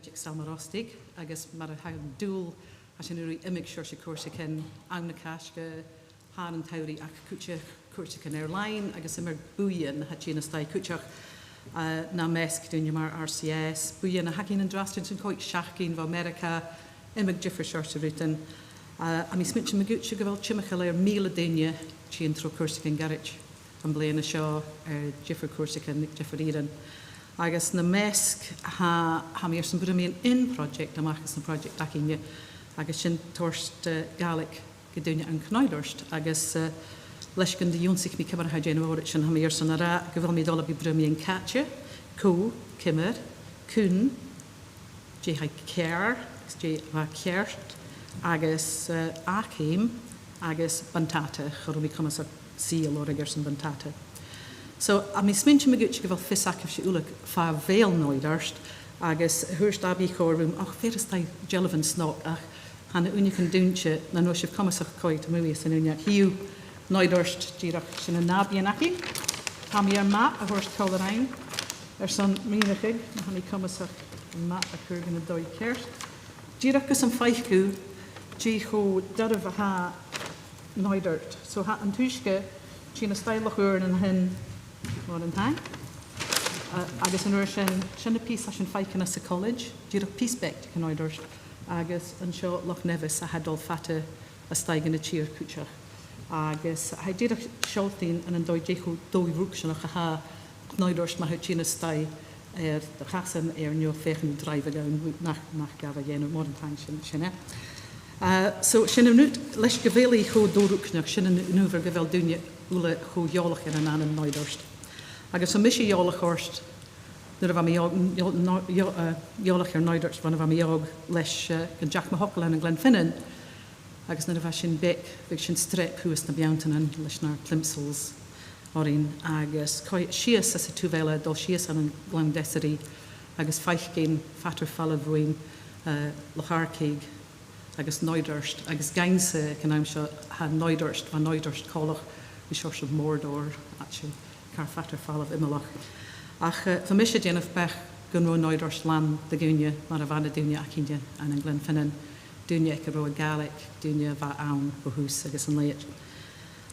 Dick Salma Rostig, agus mar a tha an dùil, tha sinn ag iarraidh iomadh seòrsa cuairteagan ann an Càisge, tha an t-samhradh ach cuideachd cuairteagan air-loidhne agus iomadh buidheann a tha tighinn a-steach cuideachd, eh, nam measg daoine mar R C S, buidheann a th' againn an-dràsta 's an còig seachdain bho Ameireaga, iomadh diofar seòrsa rudan. Eh, tha mi a' smaointinn ma dh'fhaodte gu bheil timcheall air mìle duine a' tighinn tro chuairteagan goirid am bliadhna seo air diofar chuairteagan aig diofar ìrean. Agus nam measg, tha, tha mi airson bruidhinn aon project a-mach às na projects againne, agus sin toirt, eh, Gàidhlig gu daoine ann an Cnoideart, agus, eh, leis gun do dh'ionnsaich mi ciamar a tha e a' dèanamh òraid sin, tha mi airson a ràdh gu bheil mi a' dol a bhith bruidhinn caite, cò, ciamar, cuin, dè tha ceàrr, agus dè bha ceart, agus, eh, ath cheum, agus buntàta, cha robh mi comasach sìol òraig airson buntàta. So, tha mi a' smaointinn ma dh'fhaodte gu bheil fios agaibhse uile far a bheil Cnoideart, agus thuirt Abby còmhla rium, och, bheir a-steach dealbhan snog, ach tha na h-uinneagan dùinte, nan robh sibh comasach coimhead a-muigh san ùine. Chì thu Cnoideart dìreach, sin an nàbaidhean againn. Tha mi air map a thoirt còmhla rinn, airson mìneachadh, ma tha mi comasach am map a chur gun an dòigh cheart. Dìreach gus am faic thu dè cho doirbh a tha Cnoideart. So tha an t-uisge a' tighinn a-steach Loch Ùirn an sin, mòran taing. Uh, agus an uair sin, sin am pìos a tha sinn a' faicinn anns a' chollage, dìreach pìos beag de Chnoideart, agus an seo Loch Nevis a tha a' dol fada a-steach dhan an tìr cuideachd. Agus tha e dìreach a' sealltainn ann an dòigh dè cho do-ruigsealach a tha Cnoideart ma tha thu a' tighinn a-steach air do chasan air neo feuch an draibheadh ann, nach, nach gabh a dhèanamh, mòran taing, sin, sin e. Uh, so sin an rud, leis gu bheil i cho do-ruigsealach, sin an, an adhbhar gu bheil daoine uile cho eòlach air an ainm Cnoideart. Agus bha mise eòlach ort nuair a bha mi eò-, eò-, no-, eò-, uh, eòlach air Cnoideart bhon a bha mi òg leis, uh, gun deach mo thogail ann an Glenfinnan, agus nuair a bha sinn beag, bhiodh sinn a' streap shuas na beanntan ann leis nar plimsolls oirnn, agus coimhead sìos às an taobh eile, a' dol sìos ann an Gleann Desiree, agus faicinn fad air falbh bhuainn, eh, Loch Arcaig agus Cnoideart, agus ag innse aig an àm seo, tha Cnoideart, bha Cnoideart coltach ri seòrsa Mordor, actually, car fad air falbh iomallach. Ach, eh, bha mise a' dèanamh beachd gun robh Cnoideart làn de dhaoine mar a bha na daoine againne ann an Glenfinnan, daoine aig an robh a' Ghàidhlig, daoine a bha ann bho thùs agus an leithid.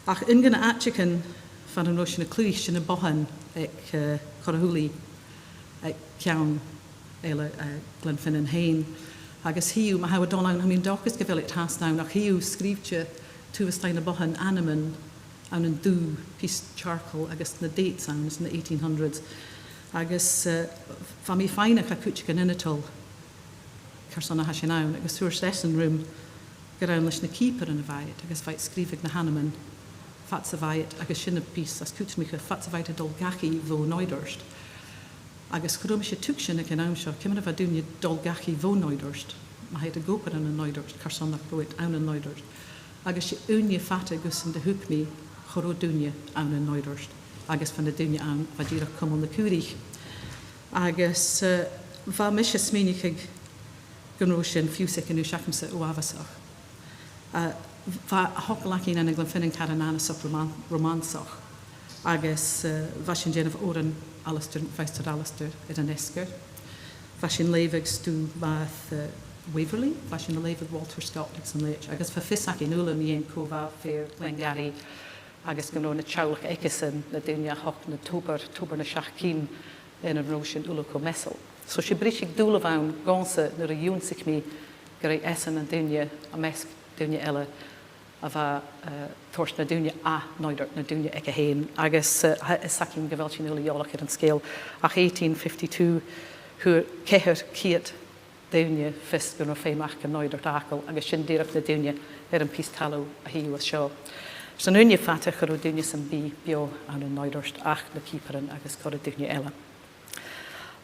Ach aon de na h-àiteachan far an robh sinn a' cluich, sin am bothan aig, eh, Corra H-uile, aig ceann eile, eh, Glenfinnan fhèin. Agus chì thu, ma tha thu a' dol ann, tha mi an dòchas gu bheil iad fhathast ann, ach chì thu sgrìobhte taobh a-staigh na bothan ainmean ann an dubh, pìos charcoal, agus na dates ann, is na eighteen hundreds. Agus, eh, bha mi a' faighneachd à cuideigin ionadail carson a tha sin ann, agus thuirt esan rium gur ann leis na cìobairean a bha iad, agus bha iad a' sgrìobhadh na h-ainmean fhad 's a bha iad, agus sin am pìos as cudromaiche, fhad 's a bha iad a' dol dhachaigh bho Cnoideart. Agus cha robh mise a' tuigsinn aig an àm seo ciamar a bha daoine a' dol dhachaigh bho Cnoideart, ma tha iad ag obair ann an Cnoideart, carson nach robh iad ann an Cnoideart. Agus 's e ùine fada gus an do thuig mi, cha robh daoine ann an Cnoideart, agus bha na daoine ann, bha dìreach cumail na caoraich. Agus, eh, bha mise a' smaoineachadh gun robh sin fiù 's aig an aois agamsa uabhasach. Eh, bha an togail againn ann an Glenfinnan car an àineasach roman-, romansach, agus, eh, bha sinn a' dèanamh òran Alasdair, Mhaighstir Alasdair air an fheasgar. Bha sinn a' leughadh stuth mu, eh, Waverley, bha sinn a' leughadh Walter Scott agus an leithid, agus bha fios againn uile mu dheidhinn cò bha fear Glengarry, agus gun robh na teaghlaichean aigesan, na daoine a thog na tobar, Tobar na Seachd Cinn, air an robh sinn uile cho measail. So 's e briseadh-dùil a bh' ann dhòmhsa nuair a dh'ionnsaich mi gur e esan an duine, am measg daoine eile, a bha, eh, toirt na daoine à Cnoideart, na daoine aige fhèin. Agus, eh, tha fhios againn gu bheil sinn uile eòlach air an sgeul. Ach eighteen fifty-two, fhuair ceithir ceud duine fios gun robh feum aca Cnoideart fhàgail, agus sin dìreach na daoine air am pìos talamh a chì thu an seo. 'S an ùine fada cha robh duine sam bith beò ann an Cnoideart ach na cìobairean agus corra duine eile.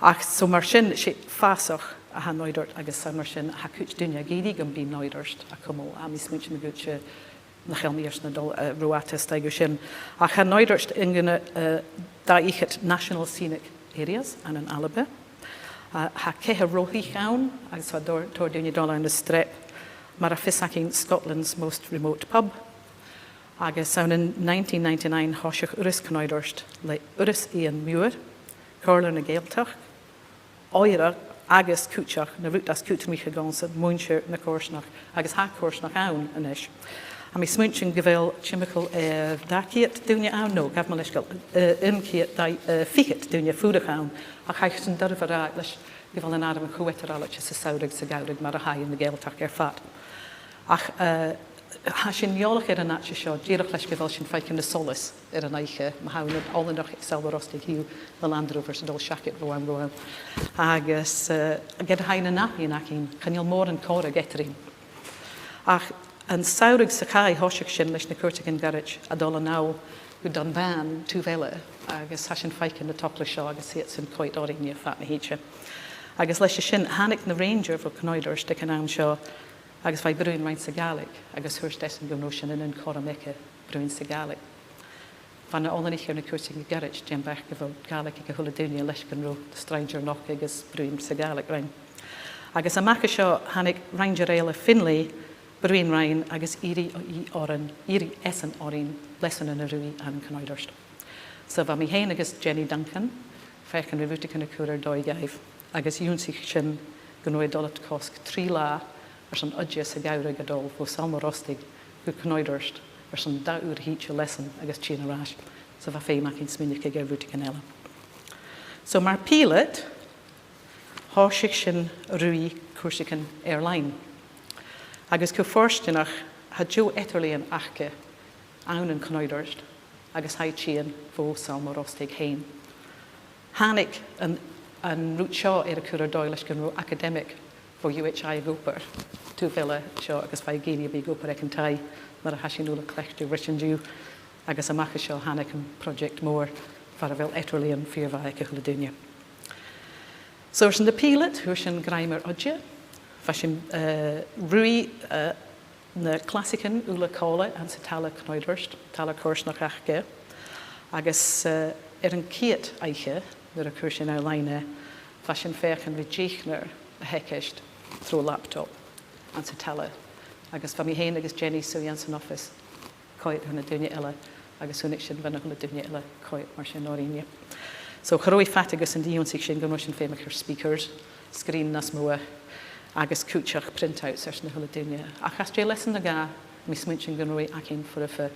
Ach so mar sin, 's e fàsach a tha Cnoideart, agus 's ann mar sin a tha cuid daoine ag iarraidh gum bi Cnoideart a' cumail, tha mi a' smaointinn gu bheil, eh, nach eil mi airson a dhol, eh, ro fhada a-staigh air sin. Ach tha Cnoideart aon de na, eh, dà fhichead National Scenic Areas ann an Alba. Eh, tha ceithir reothraich ann, agus tha tòrr, tòrr dhaoine a' dol ann a streap, mar a tha fios againn, Scotland's most remote pub. Agus ann an nineteen ninety-nine thòisich Urras Cnoideart le Urras Iain Muir, Comhairlear na Gàidhealtachd, Oighreachd Agus cuideachd, na rud as cudromaiche dhòmhsa, muinntir na coimhearsnachd, agus tha coimhearsnachd ann a-nis. Tha mi a' smaointinn gu bheil timcheall air dà cheud duine ann, no, gabh mo leisgeul, eh, aon cheud, dà, eh, fichead duine a' fuireach ann, ach tha sin doirbh a ràdh leis gu bheil an àireamh a' co-eadar-dhealaichte sa samhradh 's a' gheamhradh mar a tha e ann an Gàidhealtachd air fad. Ach, eh, tha sinn eòlach air an àite seo, dìreach leis gu bheil sinn a' faicinn an solas air an oidhche, ma tha thu nad oileanach aig Sabhal Mòr Ostaig, chì thu na Land Rovers a' dol seachad bho àm gu àm. Agus, eh, ged a tha na napaidhean againn, chan eil mòran còmhraidh eadarainn. Ach an samhradh sa chaidh, thòisich sinn leis na cuairteagan goirid a' dol a-null gu Dunban taobh eile, agus tha sinn a' faicinn na togalaichean seo agus iadsan a' coimhead oirnne fad na h-oidhche. Agus leis a sin, thàinig na ranger bho Chnòideart aig an àm seo, agus bha i a' bruidhinn rinn sa Ghàidhlig, agus thuirt esan gun robh sin an aon chothrom aice, bruidhinn sa Ghàidhlig. Bha na h-oileanaich air na cuairteagan goirid den bheachd gu bheil Gàidhlig aig a h-uile duine leis gun robh na sràidean aca agus bruidhinn sa Ghàidhlig rinn. Agus a-mach à seo thàinig ranger eile, Finlay, bruidhinn rinn agus dh'iarr i oirnn, dh'iarr esan oirnn leasanan a ruith ann an Cnòideart. So bha mi fhèin agus Jenny Duncan a' feuchainn ri rudeigin a chur air dòigh dhaibh, agus dh'ionnsaich sinn gun robh e a' dol air cosg trì latha airson oide sa gheamhradh a' dol bho Sabhal Mòr Ostaig gu Cnòideart airson dà uair a thìde leasan agus tighinn air ais. So bha feum againn smaoineachadh air rudeigin eile. So mar phìleat, thòisich sinn a' ruith cuairteagan air-loidhne. Agus gu fortanach, tha deagh eadar-lìon aca ann an Cnòideart agus tha i a' tighinn bho Sabhal Mòr Ostaig fhèin. Thàinig an, an rud seo air a chur air dòigh leis gun robh academic bho U H I ag obair taobh eile seo agus bha i ag iarraidh a bhith ag obair aig an taigh mar a tha sinn uile cleachdte ris an-diugh, agus a-mach à seo thàinig am project mòr far a bheil eadar-lìon fìor mhath aig a h-uile duine. So airson na pìleat, fhuair sinn grèim air oide. Bha sinn, eh, ruith, eh, na clasaichean uile còmhla anns an talla Cnòideart, talla coimhearsnachd aca. Agus, eh, air a' chiad oidhche, nuair a chuir sinn air-loidhne, bha sinn a' feuchainn ri deuchainn a theagasg tro laptop anns an talla. Agus bha mi fhèin agus Jenny suidhe anns an office a' coimhead air na daoine eile, agus chunnaic sinn bha na h-uile duine eile a' coimhead mar sin oirnne. So cha robh i fada gus an do dh'ionnsaich sinn gun robh sinn feumach air speakers, sgrìn nas motha, agus cuideachd printouts airson na h-uile duine. Ach às dèidh leasan no dhà, tha mi a' smaointinn gun robh i againn foirfe.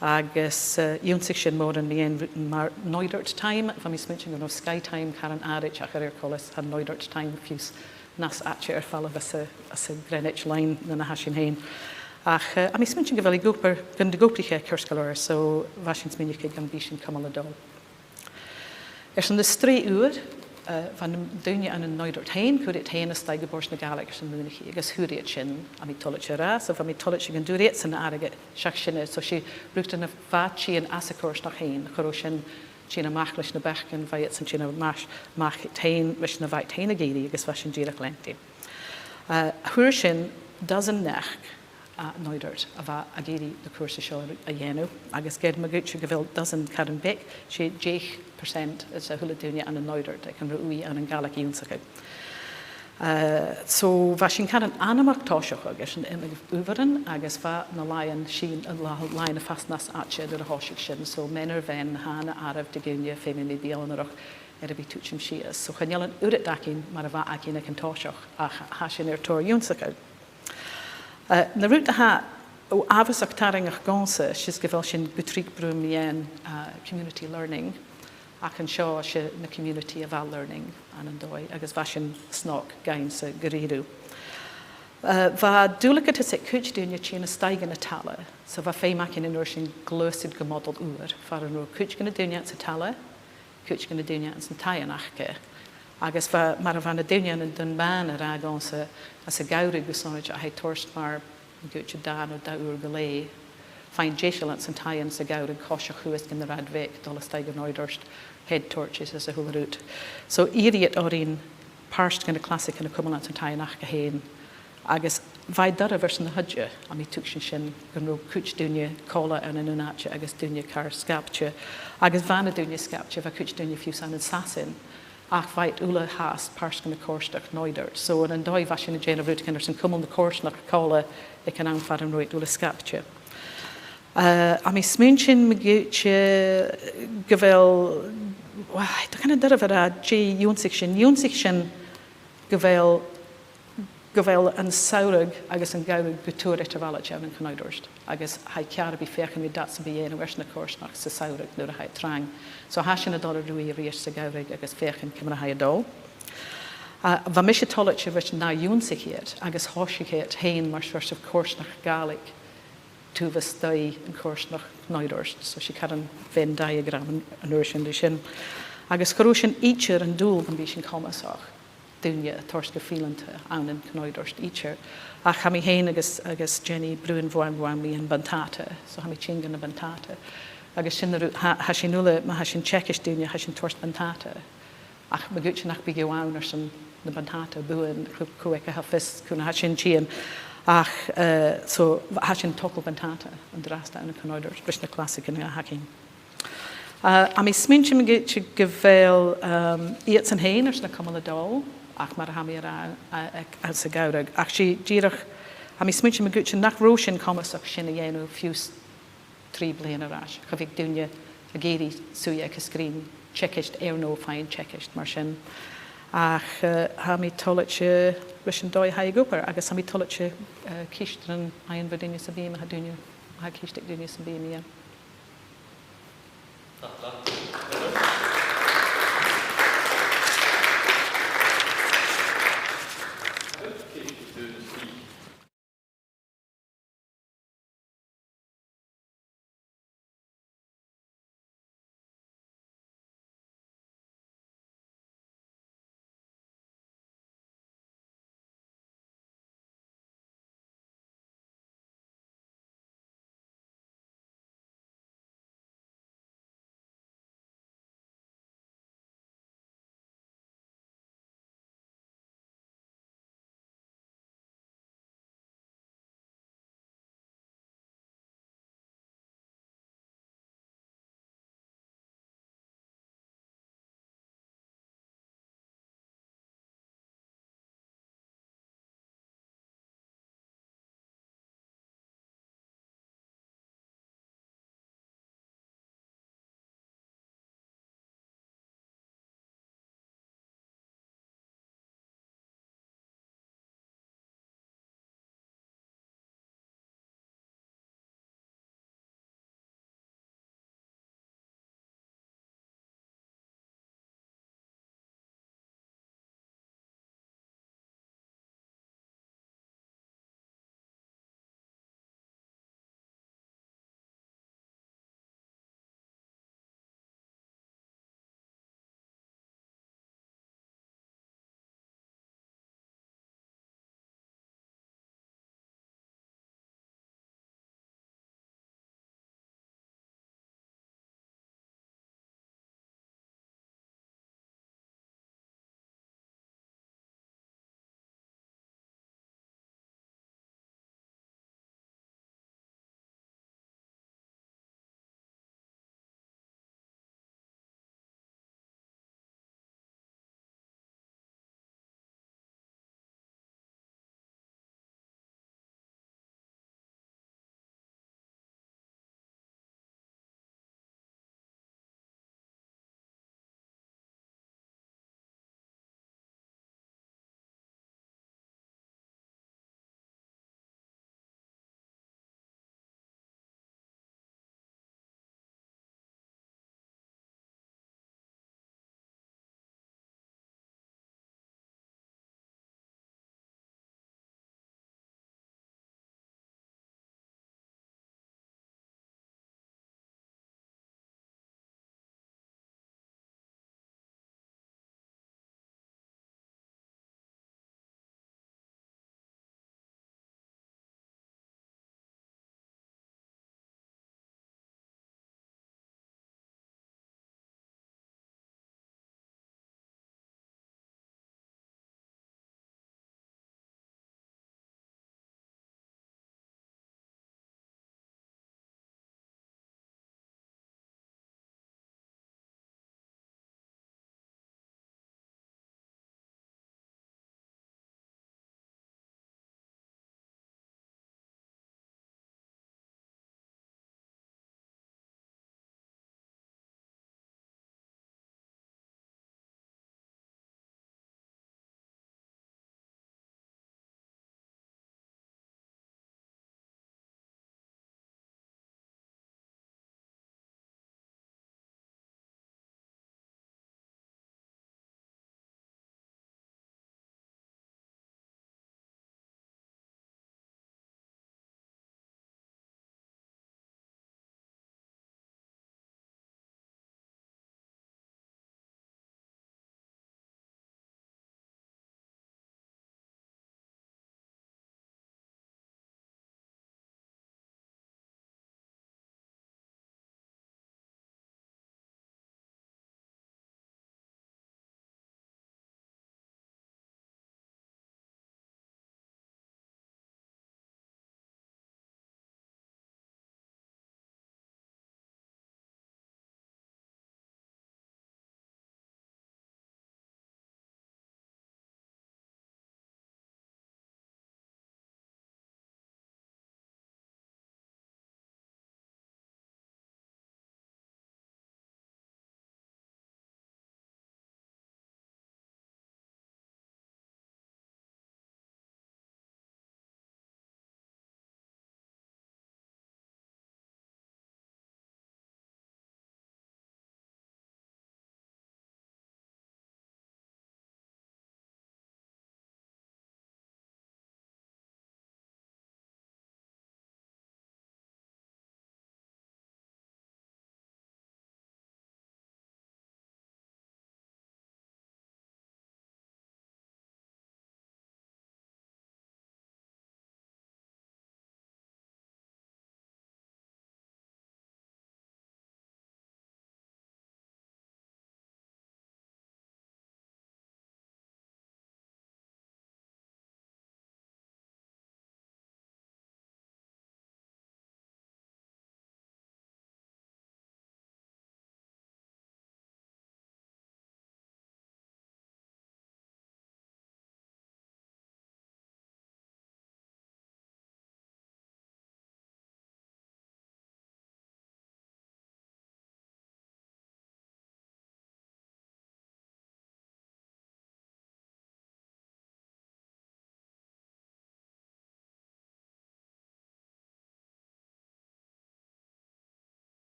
Agus, eh, dh'ionnsaich sinn mòran mu dheidhinn rudan mar Cnòideart Time, bha mi a' smaointinn gun robh Skye Time caran àraid, ach a rèir choltais tha Cnòideart Time fiù 's nas fhaide air falbh às a', às a' Greenwich Line na na tha sinn fhèin. Ach, eh, tha mi a' smaointinn gu bheil i ag obair, gun do dh'obraich e ceart gu leòr, so bha sinn a' smaoineachadh gum bi sinn a' cumail a' dol. Airson na sreath ùr, eh, bha na daoine ann an Cnòideart fhèin, chuir iad fhèin a-steach gu Bòrd na Gàidhlig airson maoineachadh, agus fhuair iad sin, tha mi toilichte a ràdh, so bha mi toilichte gun d' fhuair iadsan airgead seach sin, so 's e rudan a bha a' tighinn às a' choimhearsnachd fhèin, cha robh sin a' tighinn a-mach leis na beachdan, bha iadsan a' tighinn a-mach, a-mach fhèin leis na bha iad fhèin ag iarraidh, agus bha sin dìreach leantainn. Eh, fhuair sinn dozen neach à Cnòideart a bha ag iarraidh na cùrsa seo a dhèanamh, agus ged ma dh'fhaodte gu bheil dozen caran beag, 's e deich percent às a h-uile duine ann an Cnòideart aig an robh ùidh ann an Gàidhlig ionnsachadh. Eh, so bha sinn caran anmoch tòiseachadh airson iomadh adhbharan, agus bha na làithean sin, an là-, làithean a' fàs nas fhaide nuair a thòisich sinn, so Menor Bhean, tha na àireamh de dhaoine, feumaidh mi bhith eòlach air, a bhith a' tuiteam sìos. So chan eil an uiread againn mar a bha againn aig an toiseach, ach tha sinn air tòrr ionnsachadh. Eh, na rud a tha uabhasach tarraingeach dhòmhsa, 's e gu bheil sinn gu tric a' bruidhinn mu dheidhinn, eh, community learning, ach an seo 's e na community a bha learning ann an dòigh, agus bha sin snog dhòmhsa gu h-àraidh. Eh, bha dùbhlain aig cuid dhaoine a' tighinn a-steach dhan an talla, so bha feum againn an uair sin gluasad gu modal ùr, far an robh cuid de na daoine anns an talla, cuid de na daoine anns na taighean aca. Agus bha, mar a bha na daoine ann an Dunban ag ràdh dhòmhsa, anns a' gheamhradh gu sònraichte, tha e a' toirt mar, gu dà no dà uair gu leth, faighinn deiseil anns an taighean sa gheamhradh, coiseachd shuas gun an rathad bheag, dol a-steach dhan Chnòideart, head torches is a h-uile rud. So dh'iarr iad oirnn pàirt de na clasaichean a chumail anns an taighean aca fhèin, agus bha e doirbh airson na h-oide, tha mi a' tuigsinn sin, gun robh cuid dhaoine còmhla ann an aon àite agus daoine car sgapte, agus bha na daoine sgapte, bha cuid dhaoine fiù 's ann an Sasainn, ach bha iad uile fhathast pàirt de na coimhearsnachd Chnòideart. So ann an dòigh bha sinn a' dèanamh rudeigin airson cumail na coimhearsnachd còmhla aig an àm far an robh iad uile sgapte. Eh, tha mi a' smaointinn ma dh'fhaodte gu bheil, well, tha e caran doirbh a ràdh dè dh'ionnsaich sinn. Dh'ionnsaich sinn gu bheil, gu bheil an samhradh agus an geamhradh gu tur eadar-dhealaichte ann an Cnòideart, agus tha e ceàrr a bhith a' feuchainn ri dad sam bith a dhèanamh airson a' choimhearsnachd sa samhradh nuair a tha e trang. So tha sinn a' dol a ruith a-rithist sa gheamhradh agus a' feuchainn ciamar a tha e a' dol. A, bha mise toilichte ris an ath-ionnsaichear agus thòisich iad fhèin mar seòrsa de choimhearsnachd Ghàidhlig taobh a-staigh an coimhearsnachd Chnòideart. So 's e caran Venn diagram an, an uair sin ri sin. Agus cha robh sinn idir an dùil gum biodh sinn comasach daoine a thoirt gu fileanta ann an Cnòideart idir. Ach tha mi fhèin agus, agus Jenny Bruin Bhuam Bhuam mu na buntàta. So tha mi tighinn gu na buntàta. Agus sin an rud, tha, tha sinn uile, ma tha sinn a' teagasg daoine, tha sinn a' toirt buntàta. Ach ma dh'fhaodte nach biodh iad ann airson na buntàta buan, cò, cò aige a tha fios cuin a tha sin a' tighinn. Ach, eh, so, tha sinn a' togail buntàta an-dràsta ann an Cnòideart, leis na clasaichean a th' againn. Eh, tha mi a' smaointinn gu, gu bheil, ehm, iadsan fhèin airson a' cumail a' dol, ach mar a tha mi ag ràdh, eh, aig, anns a' gheamhradh. Ach 's e dìreach, tha mi a' smaointinn gu bheil, nach robh sinn comasach sin a dhèanamh fiù 's trì bliadhna air ais. Cha bhiodh daoine ag iarraidh suidhe aig an sgrìn teagasg air neo faighinn teagasg mar sin. Ach, eh, tha mi toilichte leis an dòigh a tha e ag obair, agus tha mi toilichte, eh, ceistean a dh'fhaighinn bho dhaoine sam bith, ma tha daoine, ma tha ceist aig daoine sam bith mu dheidhinn.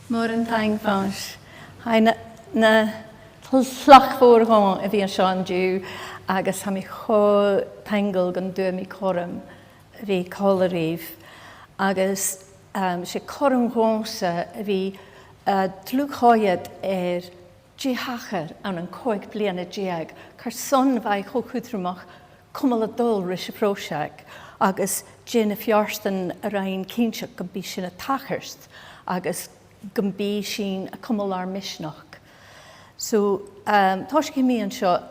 Mòran taing, Fáinne. Tha e na, na tlachd mhòr dhomh a bhith an seo an-diugh, agus tha mi cho taingeil gun d' fhuair mi cothrom a bhith còmhla ribh. Agus, um, 's e cothrom dhòmhsa a bhith, uh, dlùth-choimhead air dè thachair ann an còig bliadhna deug, carson a bha e cho cudromach cumail a' dol ris a' phròiseact, agus dè na feartan a rinn cinnteach gum bi sin a' tachairt, agus gum bi sinn a' cumail ar misneachd. So, um, tòisichidh mi an seo,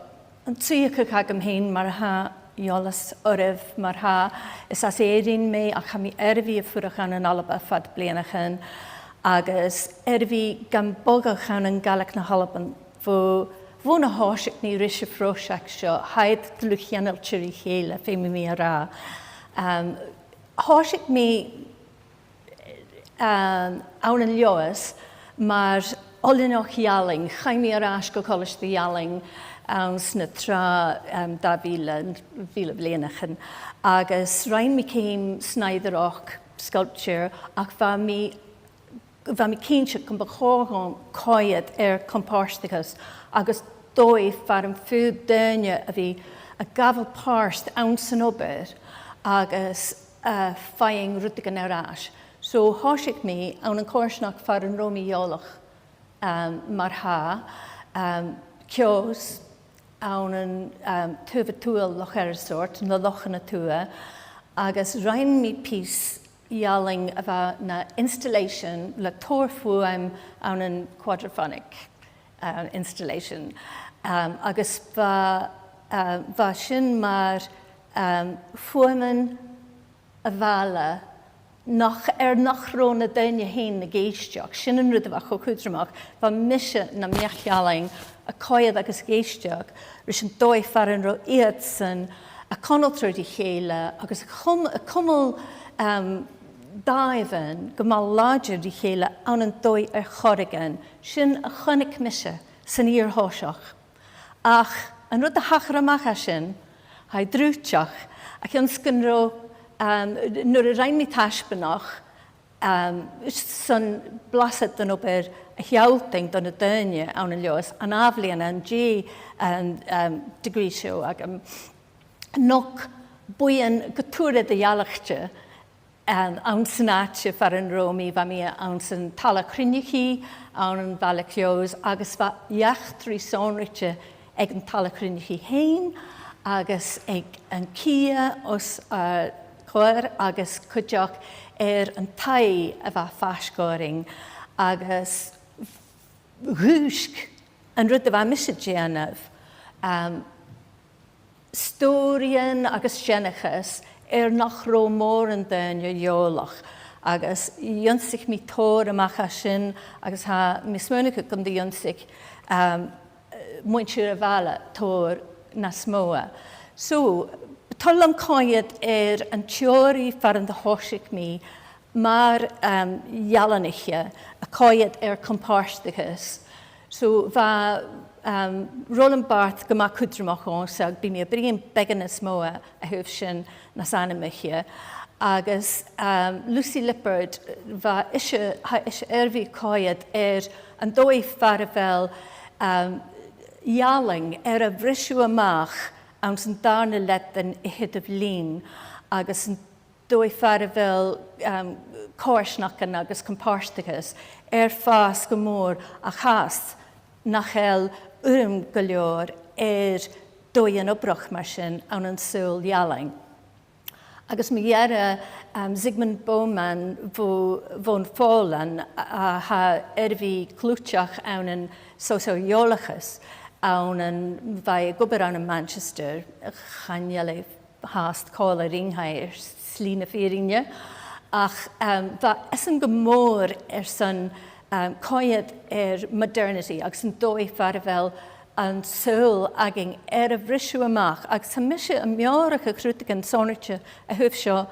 an t-suidheachadh agam fhìn, mar a tha eòlas oirbh, mar-thà, is às Èirinn mi, ach tha mi air a bhith a' fuireach ann an Alba fad bhliadhnaichean, agus air a bhith gam bogadh ann an Gàidhlig na h-Alba bho, bhon a thòisich mi ris a' phròiseact seo, tha iad dlùth-cheangailte ri chèile, feumaidh mi a ràdh. Um, thòisich mi um, ann an Leòdhas mar oileanach-ealain. Chaidh mi air ais gu Colaiste Ealain anns na tràth, um, dà mhìle, mìle bliadhnaichean. Agus rinn mi ceum snaighdearachd, sculpture, ach bha mi, bha mi cinnteach gum bu chòir dhomh coimhead air compàirteachas agus dòigh far am faod daoine a bhith a' gabhail pàirt anns an obair agus, uh, faighinn rudeigin air ais. So thòisich mi ann an coimhearsnachd far an robh mi eòlach, um, mar-thà, um, Ceòs, ann an, um, taobh a tuath Loch Eireasort, na Lochan a Tuath, agus rinn mi pìos ealain a bha na installation le tòrr fuaim ann an Quadraphonic, um, installation. Um, agus bha, um, bha sin mar, um, fuaimean a' bhaile nach, air nach robh na daoine fhèin ag èisteachd. Sin an rud a bha cho cudromach. Bha mise nam neach-ealain a' coimhead agus ag èisteachd ris an dòigh far an robh iadsan a' conaltradh ri chèile agus a' cum-, a' cumail, um, dàimhean gu math làidir ri chèile ann an dòigh air choreigin. Sin a chunnaic mise san fhìor thoiseach. Ach an rud a thachair a-mach à sin, tha e drùidhteach, a chionn 's gun robh, um, nuair a rinn mi taisbeanadh, um, son blasad den obair a shealltainn do na daoine ann an Leòdhas, an ath-bhliadhna an dèidh an, um, degree seo agam, nochd buidheann gu tur eadar-dhealaichte, um, anns an àite far an robh mi, bha mi anns an talla-cruinneachaidh ann am Baile Cheòs, agus bha eachdraidh sònraichte aig an talla-cruinneachaidh fhèin, agus aig an cidhe os ar comhair, agus cuideachd air an taigh a bha faisg oirnn, agus dhùisg an rud a bha mise a' dèanamh, um, stòiridhean agus seanchas air nach robh mòran daoine eòlach, agus dh'ionnsaich mi tòrr a-mach à sin, agus tha mi a' smaoineachadh gun do dh'ionnsaich, um, muinntir a' bhaile tòrr nas motha. So, bu toil leam coimhead air an teòiridh far an do thòisich mi, mar, um, ealanaiche, a' coimhead air compàirteachas. So bha, um, Roland Barthes gu math cudromach dhòmhsa, bidh mi a' bruidhinn beagan nas motha a thaobh sin nas anmoiche. Agus, um, Lucy Lippard, bha ise, tha ise air a bhith a' coimhead air an dòigh far a bheil, um, ealain air a bhriseadh a-mach anns an dàrna leadan a' tighinn, agus an dòigh far a bheil, um, coimhearsnachdan agus compàirteachas air fàs gu mòr, ach fhathast nach eil urram gu leòr air dòighean obrach mar sin ann an saoghal-ealain. Agus mu dheireadh, um, Zygmunt Bauman bho, bhon Phòlainn, a, a tha air a bhith cliùiteach ann an sòiseal-eòlachas, ann an, bha e ag obair ann am Manchester, chan eil e fhathast còmhla rinn, tha e air slighe na fìrinne. Ach, um, bha esan gu mòr airson, um, coimhead air modernity agus an dòigh far a bheil an saoghal againn air a bhriseadh a-mach, agus tha mise a' meòrachadh rudeigin sònraichte a thaobh seo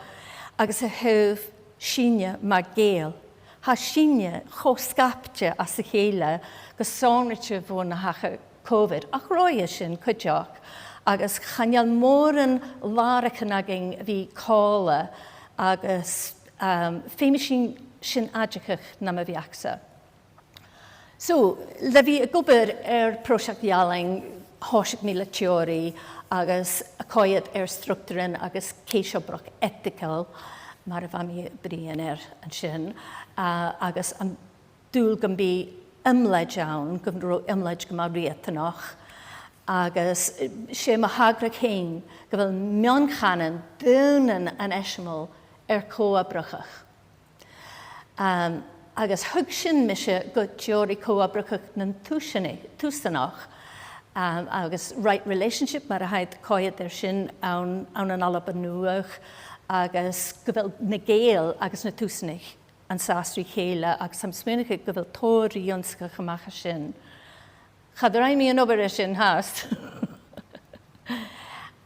agus a thaobh sinne mar Ghàidheil. Tha sinne cho sgaipte às a chèile, gu sònraichte bhon a thachair Covid, ach roimhe sin cuideachd, agus chan eil mòran làraichean againn a bhith còmhla, agus, um, feumaidh sinn sin aideachadh nam bheachd-sa. So, le bhith ag obair air pròiseact ealain, thòisich mi le teòiridh agus a' coimhead air structaran agus ceasoireachd eitigeil, mar a bha mi a' bruidhinn air an sin, uh, agus an dùil gum bi iomlaid ann, gun robh iomlaid gu math riatanach, agus, eh, 's e mo thogra fhèin gu bheil mion-chànan daonnan an eisimil air co-obrachadh. Um, agus thug sin mise gu teòiridh co-obrachadh nan tùsanaich-, tùsanach, um, agus right relationship, mar a tha iad a' coimhead air sin ann, ann an Alba Nuadh, agus gu bheil na Gàidheil agus na tùsanaich an sàs ri chèile, agus tha mi a' smaoineachadh gu bheil tòrr ri ionnsachadh a-mach à sin. Cha do rinn mi an obair sin fhathast.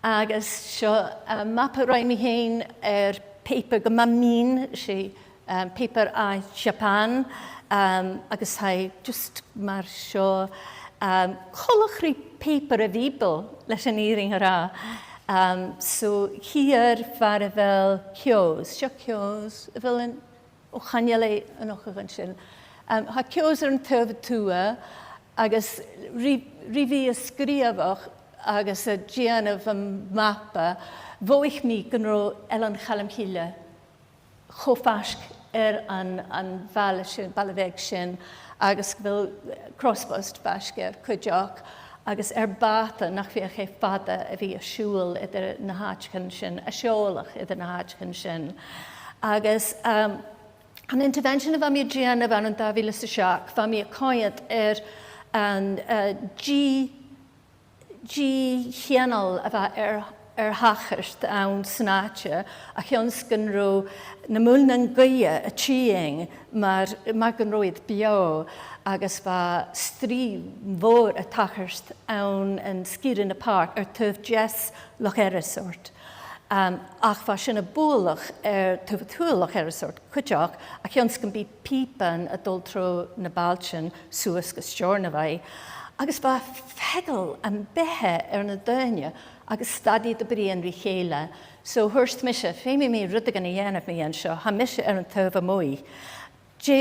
Agus seo, uh, mapa a rinn mi fhèin air pàipear gu math mìn, 's e, um, pàipear à Japan, um, agus tha e just mar seo, um, coltach ri pàipear a' Bhìobaill leis an fhìrinn a ràdh. Um, so, chì thu far a bheil Ceòs, seo Ceòs, a bheil an Ò, chan eil e a-nochd an sin. Um, tha Ceòs air an taobh a tuath, agus ri, ri bhith a' sgrìobhadh agus a' dèanamh am mapa, mhothaich mi gun robh Eilean Chaluim Chille cho faisg air an, an baile sin, baile bheag sin, agus gu bheil Crosspost faisg air cuideachd, agus air bàta nach fhiach e fada a bhith a' siubhal eadar na h-àiteachan sin, a' seòladh eadar na h-àiteachan sin. Agus, um, an intervention a bha mi a' dèanamh ann an dà mhìle 's a seachd, bha mi a' coimhead air an, uh, dì-, dìth chianail a bha air, air tachairt anns an àite, a chionn 's gun robh na muilnean-gaoithe a' tighinn mar, mar gun robh iad beò, agus bha strì mhòr a' tachairt ann an sgìre na pàirc air taobh deas Loch Eireasort. Um, ach bha sin a' bualadh air taobh a tuath Loch Eireasort cuideachd, a chionn 's gum bi pìoban a' dol tro na bailtean suas gu Steòrnabhagh. Agus bha feagal am beatha air na daoine agus stad iad a' bruidhinn ri chèile. So thuirt mise, feumaidh mi rudeigin a dhèanamh mu dheidhinn seo, tha mise air an taobh a-muigh. Dè,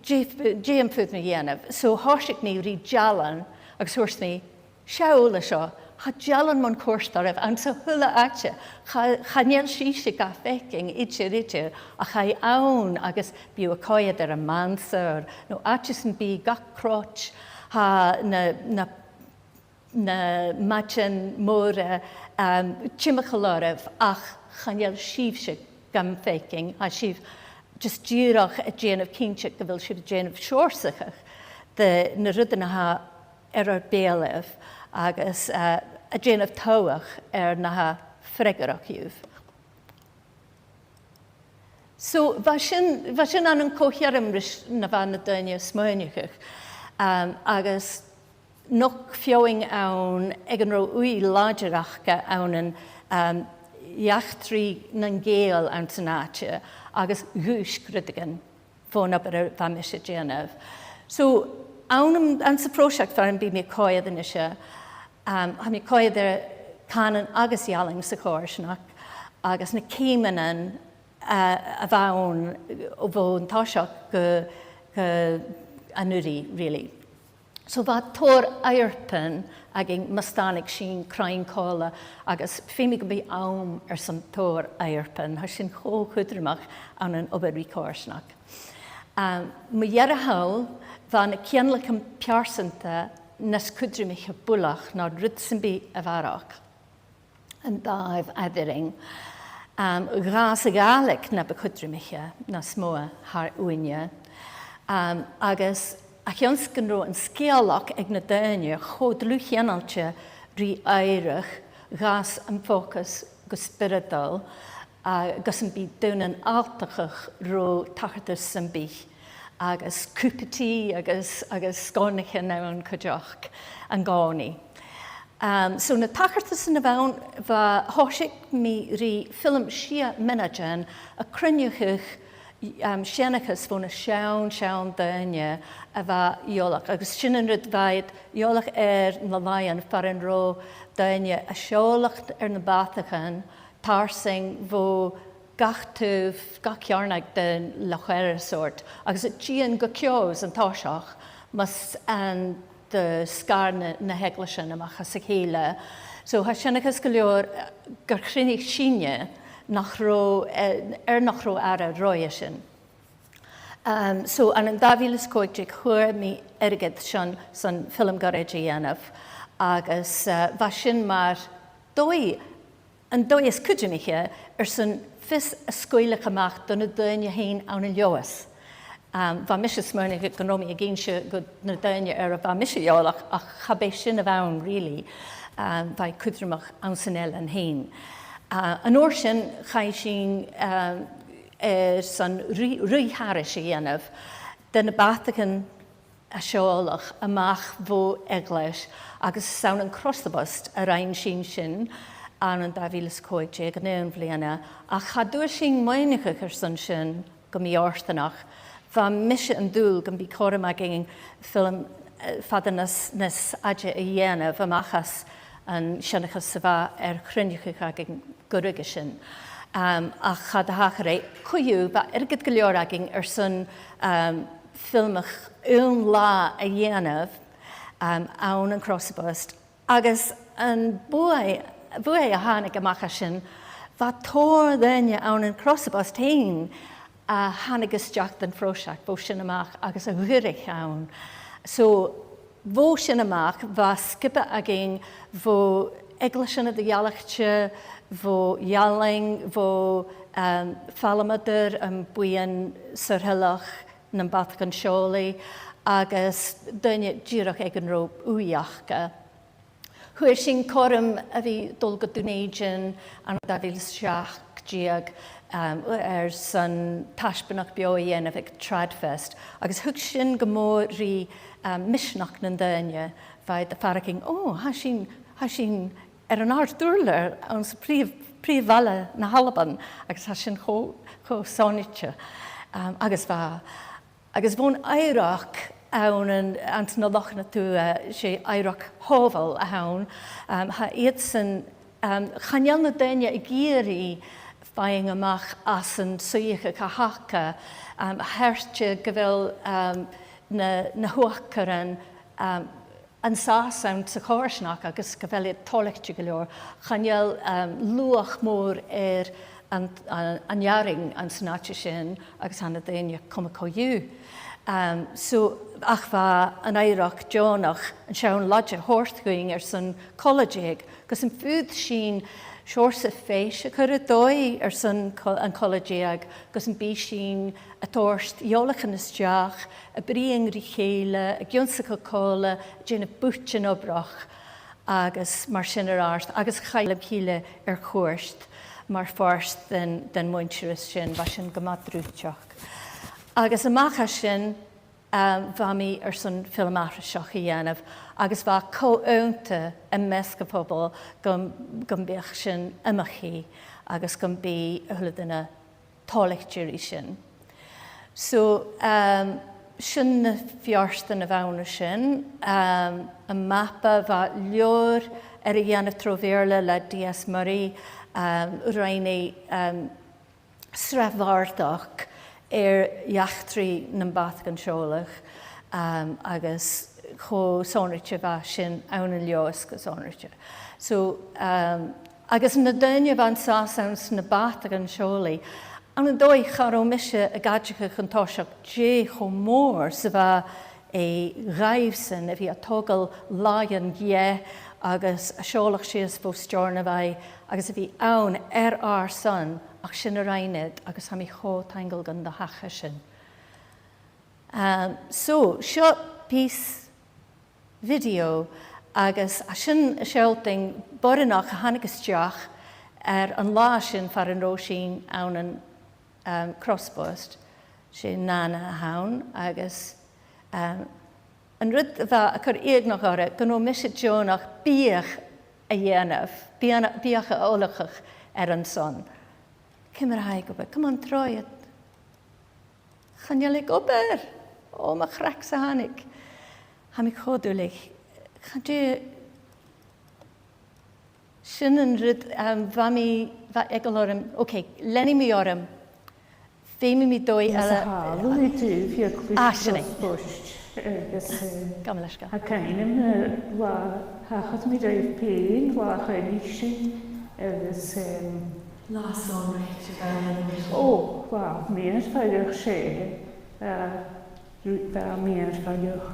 dè, dè am faod mi dhèanamh? So thòisich mi ri dealan agus thuirt mi, seall an seo, tha dealan mun cuairt oirbh anns a h-uile àite. Cha, chan eil sibhse ga faicinn idir, idir, ach tha i ann agus bidh thu a' coimhead air a' Mansaur, no àite sam bith, gach croit, tha na, na na maidean mòra, um, timcheall oirbh, ach chan eil sibhse gam faicinn, tha sibh just dìreach a' dèanamh cinnteach gu bheil sibh a' dèanamh seòrsachadh de na rudan a tha air ur beulaibh agus, uh, a' dèanamh toghair air na tha freagarrach dhuibh. So, bha sin, bha sin ann an co-cheangal ris na bha na daoine a' smaoineachadh, um, agus nochd feadhainn ann aig an robh ùidh làidir aca ann an, um, eachdraidh nan Gàidheal anns an àite agus dhùisg rudeigin bhon obair a bha mise a' dèanamh. So, ann an, anns a' phròiseact far am bi mi a' coimhead a-nise, um, tha mi a' coimhead air cànan agus ealain sa choimhearsnachd, agus na ceumannan, uh, a bh' ann bhon toiseach gu, gu an-uiridh, really. So bha tòrr oidhirpean againn mus tàinig sinn cruinn còmhla, agus feumaidh gum bi àm airson tòrr oidhirpean. Tha sin cho cudromach ann an obair ri coimhearsnachd. Um, mu dheireadh thall, bha na cianlaichean pearsanta nas cudromaiche buileach na rud sam bith a bharrachd. An dàimh eadarainn, um, dh'fhàs a' Ghàidhlig na bu chudromaiche nas motha thar ùine. Um, agus a chionn 's gun robh an sgeulachd aig na daoine cho dlùth-cheangailte ri oighreachd, dh'fhàs am fòcas gu spioradail, agus am bi daonnan alltachach ro tachartas sam bith. agus cupa tì agus, agus sgonaichean ann cuideachd an-còmhnaidh. Um, so na tachartasan a bh' ann, bha, thòisich mi ri film sia mionaidean a' cruinneachadh, um, seanchas bho na seann, seann daoine a bha eòlach, agus sin an rud, bha iad eòlach air na làithean far an robh daoine a' seòladh air na bàtaichean tarsainn bho gach taobh, gach ceàrnaidh den loch-earra sort, agus a' tighinn gu ceò san toiseach, mus an do sgair na, na h-eaglaisean a-mach às a chèile. So tha seanchas gu leòr, eh, gur chruinnich sinne nach robh, eh, air nach robh aire roimhe sin. Um, so ann an dà mhìle 's a còig deug chuir mi airgead son, son film goirid a dhèanamh, agus, eh, bha sin mar dòigh, an dòigh as cuideachail airson fios a sgaoileadh a-mach do na daoine fhèin ann an Leòdhas. Um, bha mise a' smaoineachadh gun robh mi ag innse gu na daoine air a bha mise eòlach, ach cha b' e sin a bh' ann really. Um, bha e cudromach anns an eilean fhèin. Uh, an uair sin chaidh sinn, um, airson ruith, ruith thairis a dhèanamh de na bàtaichean a' seòladh a-mach bho eaglais, agus 's ann an Crossbost a rinn sinn sin ann an dà mhìle 's a còig deug, an aon bhliadhna, ach cha d' fhuair sinn maoineachadh airson sin gu mì-fhortanach. Bha mise an dùil gum bi cothrom againn film, eh, fada nas, nas fhaide a dhèanamh a-mach às an seanchas a bha air cruinneachadh againn gu ruige sin. Um, ach cha do thachair e. Co-dhiù, bha airgead gu leòr againn airson, um, filmeadh aon latha a dhèanamh, um, ann an Crossbost. Agus am buaidh, buaidh a thàinig a-mach à sin, bha tòrr dhaoine ann an Crossbost fhèin a thàinig a-steach dhan phròiseact bho sin a-mach agus a dh'fhuirich ann. So, bho sin a-mach, bha sgioba againn bho eaglaisean eadar-dhealaichte, bho Gheallainn, bho, um, Falmadoir, am buidheann saor-thoileach nam bàtaichean-seòlaidh, agus daoine dìreach aig an robh ùidh aca. Fhuair sinn cothrom a bhith a' dol gu Dùn Èideann ann an dà mhìle 's a seachd deug, um, airson taisbeanadh beò a dhèanamh aig Tradfest, agus thug sin gu mòr ri, um, misneachd nan daoine. Bha iad a' faireachdainn, ò, tha sinn, tha sinn air an àrd-ùrlar anns a' phrìomh, prìomh bhaile na h-Alba, agus tha sin cho, cho sònraichte. Um, agus bha Agus bhon oighreachd ann an, anns na Lochan a Tuath, 's e oighreachd Shòbhail a th' ann, um, tha iadsan, um, chan eil na daoine ag iarraidh faighinn a-mach às an suidheachadh a th' aca, um, tha e ceart gu bheil, um, na, na h-uachdarain, um, an sàs anns a' choimhearsnachd agus gu bheil iad toilichte gu leòr. Chan eil, um, luach mòr air an, an, an earrainn anns an àite sin agus tha na daoine coma co-dhiù. Um, so, ach bha an oighreachd deònach an seann làidir a thoirt dhuinn airson cola-deug, gus am faod sinn seòrsa fèis a chur air dòigh airson co-, an cola-deug, gus am bi sinn a' toirt eòlaichean a-steach, a' bruidhinn ri chèile, ag ionnsachadh còmhla, a' dèanamh buidsean-obrach agus mar sin air adhart, agus chaill am chille air chuairt mar phàirt den, den mhuinntir sin, bha sin gu math drùidhteach. Agus a-mach à sin, um, bha mi airson film aithriseach a dhèanamh, agus bha e co-iontach am measg a' phobail gum, gum biodh sin iomchaidh agus gum bi a h-uile duine toilichte ri sin. So, um, sin na feartan a bh' ann an sin. Um, am mapa, bha leabhar air a dhèanamh tro Bheurla le D S Murray, um, rinn e, um, sreath bhàrdachd air eachdraidh nam bàtaichean-seòlaidh, um, agus cho sònraichte bha sin ann an Leòdhas gu sònraichte. So, um, agus na daoine a bha an sàs anns na bàtaichean-seòlaidh, ann an dòigh cha robh mise ag aideachadh an toiseach dè cho mòr 's a bha e dhaibhsan a bhith a' togail làithean dheth agus a' seòladh sìos bho Steòrnabhagh agus a bhith ann air ár son, ach sin a rinn iad agus tha mi cho taingeil gun do thachair sin. Um, so, seo pìos video agus tha sin a' sealltainn boireannach a thàinig a-steach air an là sin far an robh sinn ann an, um, Crossbost. 'S e nàna a th' ann agus, um, an rud a bha a' cur iongantach orra, gun robh mise deònach biadh a dhèanamh, biadh, biadh a ullachadh air an son. Ciamar a tha e ag obair? Come on, trobhad. Chan eil e ag obair. Ò, mo chreach-sa thàinig. Tha mi cho duilich. Chan e, sin an rud, um, bha mi, bha eagal orm. Ok, leanaidh mi orm. Feumaidh mi dòigh eile. Is a tha, luaidh tu, fiach. Ah, sin e. Agus, eh, gabh mo leisgeul. Tha cuimhne agam, eh, latha, thachair mi ribh fhèin, latha Choinnich sin, agus, em, Latha sònraichte, bha e. Ò, bha, mìorbhaileach 's e, eh, rud, bha mìorbhaileach.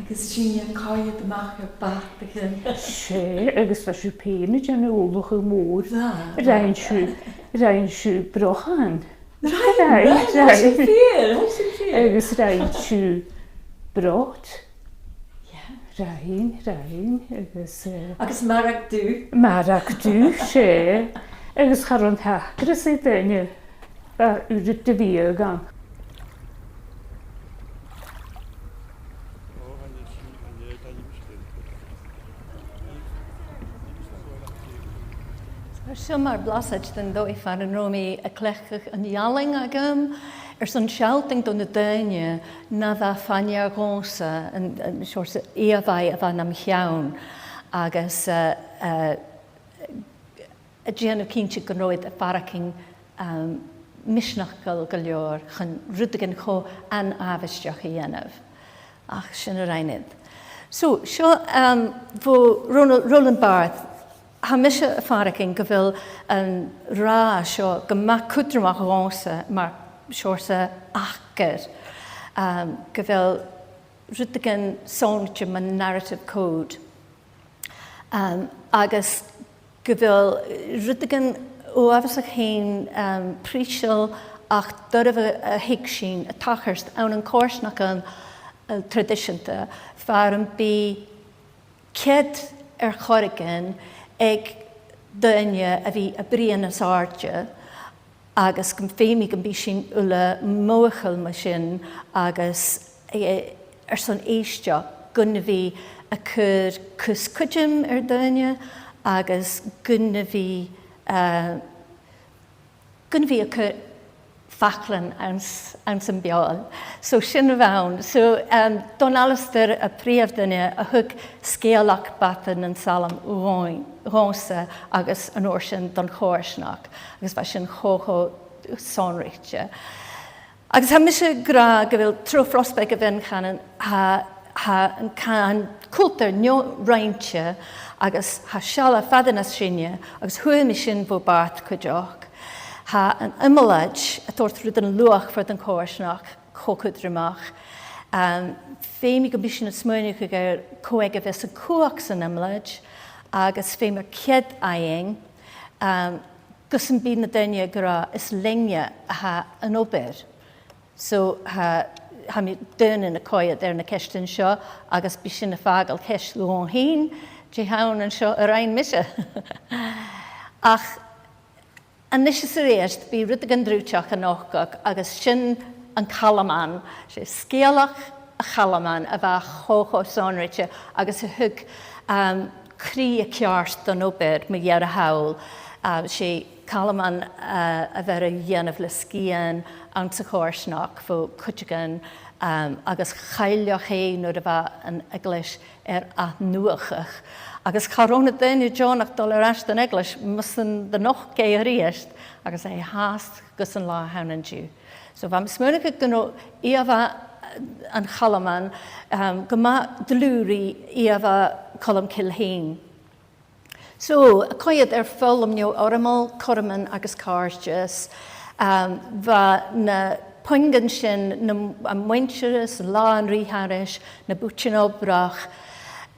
Agus sin a' coimhead a-mach air bàtaichean. 'S e, agus bha sibh fhèin a' dèanamh ullachadh mòr. Bha, bha. Rinn sibh, rinn sibh brochan. Rinn, rinn, rinn, rinn. Sin fìor, sin fìor. Agus rinn sibh brot. Yeah. Rinn, rinn, agus, eh, agus marag dubh. Marag dubh, 's e. Agus cha robh an t-acras aig duine, eh, uiread de bhiadh ann. Tha seo mar bhlasaid den dòigh far an robh mi a' cleachdadh an ealain agam airson sealltainn do na daoine na bha fa-near dhòmhsa, an, an seòrsa ìomhaigh a bha nam cheann, agus, eh, eh, a' dèanamh cinnteach gun robh iad a' faireachdainn, um, misneachail gu leòr chun rudeigin cho an-àbhaisteach a dhèanamh. Ach sin a rinn iad. So, seo, um, bho Ronan, Roland Barthes. Tha mise a' faireachdainn gu bheil an ràdh seo gu math cudromach dhòmhsa mar seòrsa acair, um, gu bheil rudeigin sònraichte mun narrative code. Um, agus gu bheil rudeigin uabhasach fhèin, um, prìseil ach doirbh a, a thuigsinn a' tachairt ann an coimhearsnachdan, uh, traidiseanta, far am bi cead air choreigin aig daoine a bhith a' bruidhinn nas àirde, agus gum feumaidh gum bi sinn uile mothachail mu sin agus, eh, airson èisteachd gun a bhith a' cur cus cuideam air daoine agus gun a bhith, eh, gun a bhith a' cur faclan anns, anns am beul. So sin a bh' ann. So, um, Donn Alasdair, a' phrìomh duine a thug sgeulachd Bàta nan Salm dhomh-, dhòmhsa agus an uair sin don choimhearsnachd, agus bha sin cho, cho sònraichte. Agus tha mise ag ràdh gu bheil tro phrosbaig a' bhun-chànain, tha, tha an can-, cultar neo-roinnte agus tha sealladh fada nas sine, agus fhuair mi sin bho Bàrd cuideachd. Tha an iomlaid a' toirt rudan luachmhor don choimhearsnachd cho cudromach. Um, feumaidh gum bi sinn a' smaoineachadh air cò aige a bhios a' cumhachd san iomlaid agus feumar cead fhaighinn, um, gus am bi na daoine ag ràdh is leinne a tha an obair. So, tha, tha mi daonnan a' coimhead air na ceistean seo, agus bidh sin a' fàgail ceist dhomh fhìn, dè th' ann an seo a rinn mise. Ach a-nis is a-rithist, bidh rudeigin drùidhteach a' nochdadh, agus sin an Calman, 's e sgeulachd a' Chalmain a bha cho, cho sònraichte agus a thug, um, cridhe ceart don obair mu dheireadh thall. Um, 's e Calman, uh, a bha air a dhèanamh le sgian anns a' choimhearsnachd bho cuideigin, um, agus chaill e fhèin nuair a bha an eaglais air ath-nuadhachadh. Agus cha robh na daoine deònach dol air ais dhan eaglais mus an do nochd e a-rithist, agus e fhathast gus an latha a th' ann an-diugh. So bha mi a' smaoineachadh gun robh ìomhaigh, eh, an Chalmain, um, gu math dlùth ri ìomhaigh Colmcille fhèin. So, a' coimhead air foghlam neo-fhoirmeil, cothroman agus càirdeas, um, bha na puingean sin, na, am muinntireas, an là an rìgh thairis, na buidhnean-obrach,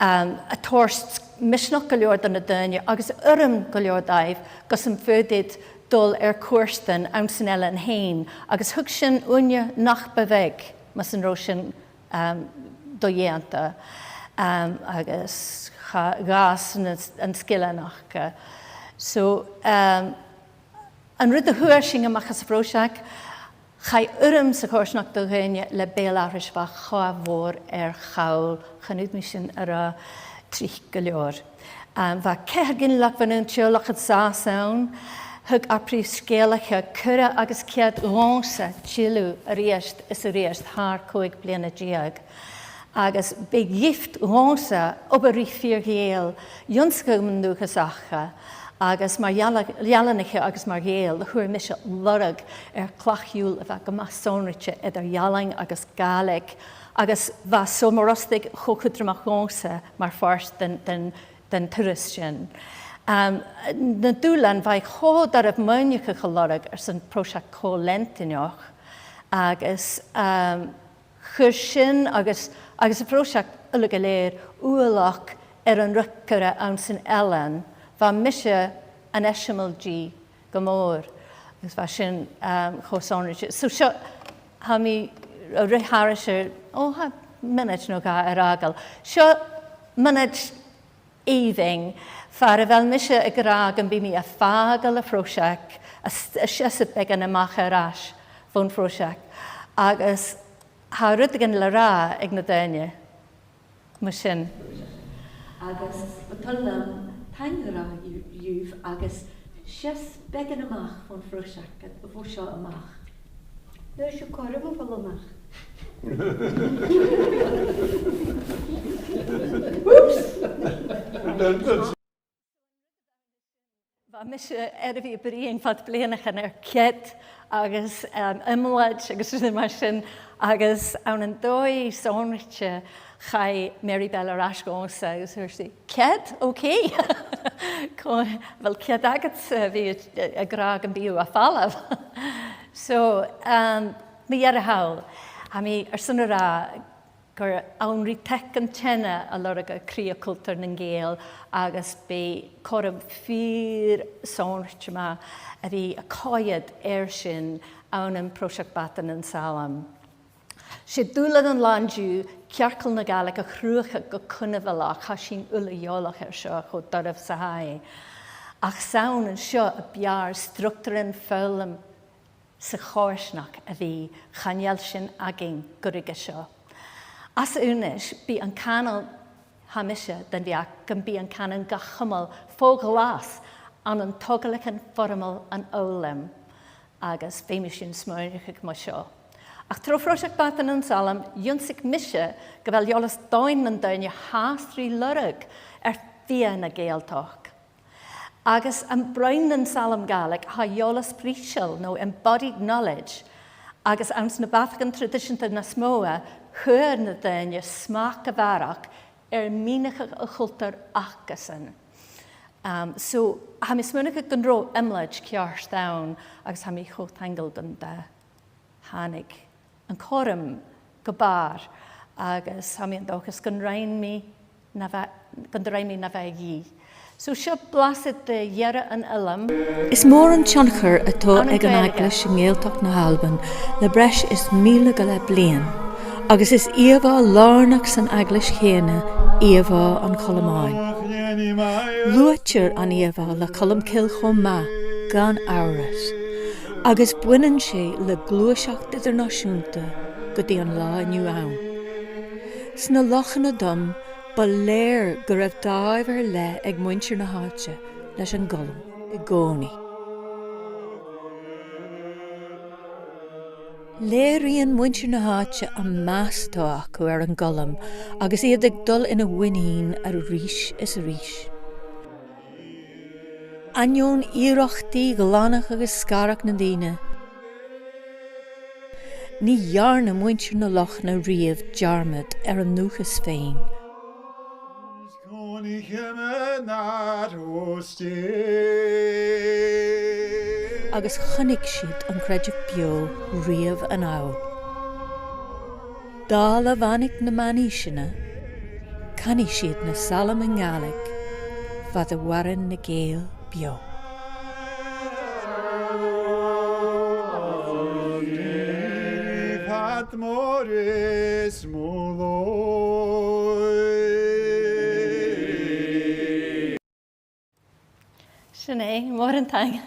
um, a' toirt misneachd gu leòr do na daoine agus urram gu leòr dhaibh gus am faod iad dol air cuairtean anns an eilean fhèin, agus thug sin ùine nach bu bheag mus an robh sin, um, do-dhèanta, um, agus cha-, dh'fhàs na s-, an sgilean aca. So, um, an rud a fhuair sinn a-mach às a' phròiseact, Chaidh urram sa choimhearsnachd do dhaoine le beul-aithris, bha e cho mòr air chall, chan fhaod mi sin a ràdh tric gu leòr. Em, bha ceithir ginealach bhon aon teaghlach an sàs ann. Thug ar prìomh sgeulaiche cuireadh agus cead dhòmhsa tilleadh a-rithist is a-rithist thar còig bliadhna deug. Agus b' e gift dhòmhsa obair ri fìor Ghàidheil ionnsachadh mun dualchas aca, agus mar eala-, ealannaiche agus mar Ghàidheal, fhuair mise lorg air clach-iùil a bha gu math sònraichte eadar ealain agus Gàidhlig, agus bha Sabhal Mòr Ostaig cho cudromach dhòmhsa mar phàirt den, den, den turas sin. Em, na dùbhlain, bha e cho doirbh maoineachadh a lorg airson pròiseact cho leantainneach, agus, em, chuir sin agus, agus am pròiseact uile gu lèir uallach air an rud a chuir e anns an eilean. Bha mise an eisimeil dhi gu mòr, agus bha sin, um, cho sònraichte. So seo, tha mi a' ruith thairis air, o, tha mionaid no dhà air fhàgail. Seo mionaid èibhinn, far a bheil mise ag ràdh gum bi mi a' fàgail a' phròiseact, a s-, a' seasamh beagan a-mach air ais bhon phròiseact, agus tha rudeigin le ràdh aig na daoine mar sin. Agus bu toil leam taing a ràdh dhi-, dhuibh agus seas beagan a-mach bhon phròiseact, a bhos seo a-mach. Nuair a tha sibh cothrom a dhol a-mach. Oops! Bha mise air a bhith a' bruidhinn fad bhliadhnaichean air cead agus, um, iomlaid agus rudan mar sin, agus ann an dòigh sònraichte chaidh Mary Bell air ais dhòmhsa agus thuirt i, "Cead? Ok." Co-, a bheil cead agadsa a bhith a', ag ràdh gum bi thu a' falbh? So, um, mu dheireadh thall, tha mi airson a ràdh gur ann ri taic an teine a lorg e cridhe cultar nan Gàidheal agus b' e cothrom fìor shònraichte math a bhith a' coimhead air sin ann am pròiseact Bàta nan Salm. 'S e dùbhlan an latha an-diugh cearcall na Gàidhlig a chruthachadh gu cunbhalach, tha sinn uile eòlach air seo cho doirbh 's a tha e. Ach 's ann an seo a b' fheàrr structaran foghlaim sa choimhearsnachd a bhith, chan eil sin againn gu ruige seo. Às aonais, bidh an cànan, tha mise den bheachd gum bi an cànan ga chumail fo ghlas ann an togalaichean foirmeil an fhoghlaim, agus feumaidh sinn smaoineachadh mu seo. Ach tro phròiseact Bàta nan Salm, dh'ionnsaich mise gu bheil eòlas domhainn nan daoine fhathast ri lorg air feadh na Gàidhealtachd. Agus am broinn nan salm Gàidhlig, tha eòlas briseil, no embodied knowledge, agus anns na bàtaichean traidiseanta nas motha, chuir na daoine smachd a bharrachd air mìneachadh a' chultair acasan. Um, so, tha mi a' smaoineachadh gun robh iomlaid ceart ann, agus tha mi cho taingeil gun do thàinig an cothrom gu bàrr, agus tha mi an dòchas gun rinn mi na bha-, gun do rinn mi na bha dhìth. So seo blasad de dheireadh an fhilm. Is mòr an tionchar a tha aig an Eaglais i nGaeltacht na h-Alban le breis is mìle gu leth bliadhna, agus is ìomhagh làrnach san eaglais cheudna ìomhagh an Cholmáin. Luaitear an ìomhagh le Colm Cille cho math, gan amhras, agus buineann sé le gluaiseacht eadar-nàiseanta gu dtí an latha an-diugh ann. Sna Lochan a Dom, bu léir gu robh dàimh air leth aig muinntir na h-àite leis an gColm i gcónaí. Léiríonn muinntir na h-àite am meas atá acu ar an gColm agus iad ag dul ina mhuinín arís is arís. Ainneoin iarrachtaí glanadh agus scaradh na ndaoine, ní dhearna muinntir na Lochna riamh dearmad ar a ndúchas féin. Agus chonaic siad an creideamh beo riamh an-diugh. Dála a bhuannaich na meánaoiseanna, canadh siad na salm i nGàidhlig fad a mhaireann na Gàidheil beo. Sin é, mòran taing.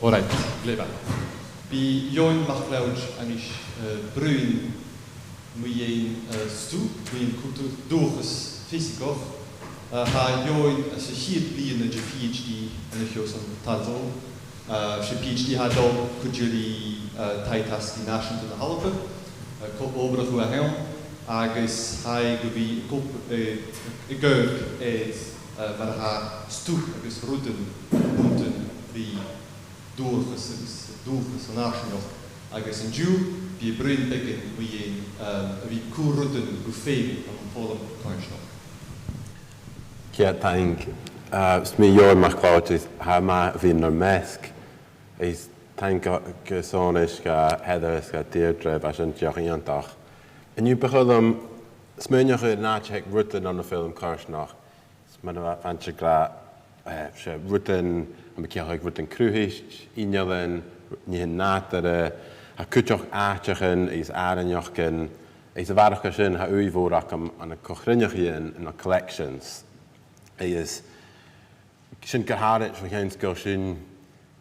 All right, glè mhath. Bidh Eòghann MacLeòid a-nis, eh, bruidhinn mu dheidhinn, eh, stuth, mu dheidhinn cultar dualchas fiosaigeach. Eh, tha Eòghann anns a' chiad bhliadhna de PhD an-seo san Talamh. Eh, 's e PhD a tha a' dol cuide ri, eh, Taigh-tasgaidh Nàiseanta na h-Alba, eh, co-obrachadh a th' ann, agus tha e gu bhith ag op-, eh, ag obair air, eh, mar a tha stuth agus rudan a' buntainn ri dualchas agus dualchas an fharsaingeachd, agus an-diugh bidh e a' bruidhinn beagan mu dheidhinn, eh, a bhith a' cur rudan gu feum ann am foghlam coimhearsnachd. Ceud taing, eh, is mi Eòghann MacLeòid, is tha e math a bhith nur measg, is taing gu, gu sònraichte gu Heather is gu Deirdre, bha sin dìreach iongantach. An-diugh bu chaomh leam smaoineachadh air an àite a th' aig rudan ann am foghlam coimhearsnachd. Is mar a bha Fañch ag ràdh, eh, 's e rudan, tha mi a' ciallachadh rudan cruthaichte, innealan, nithean nàdarra, tha cuideachd àiteachan is àrainneachdan, is a bharrachd air sin, tha ùidh mhòr agam ann an co-chruinneachaidhean, ann an collections. Is sin gu h-àraid, bha mi a' smaoineachadh gu bheil sin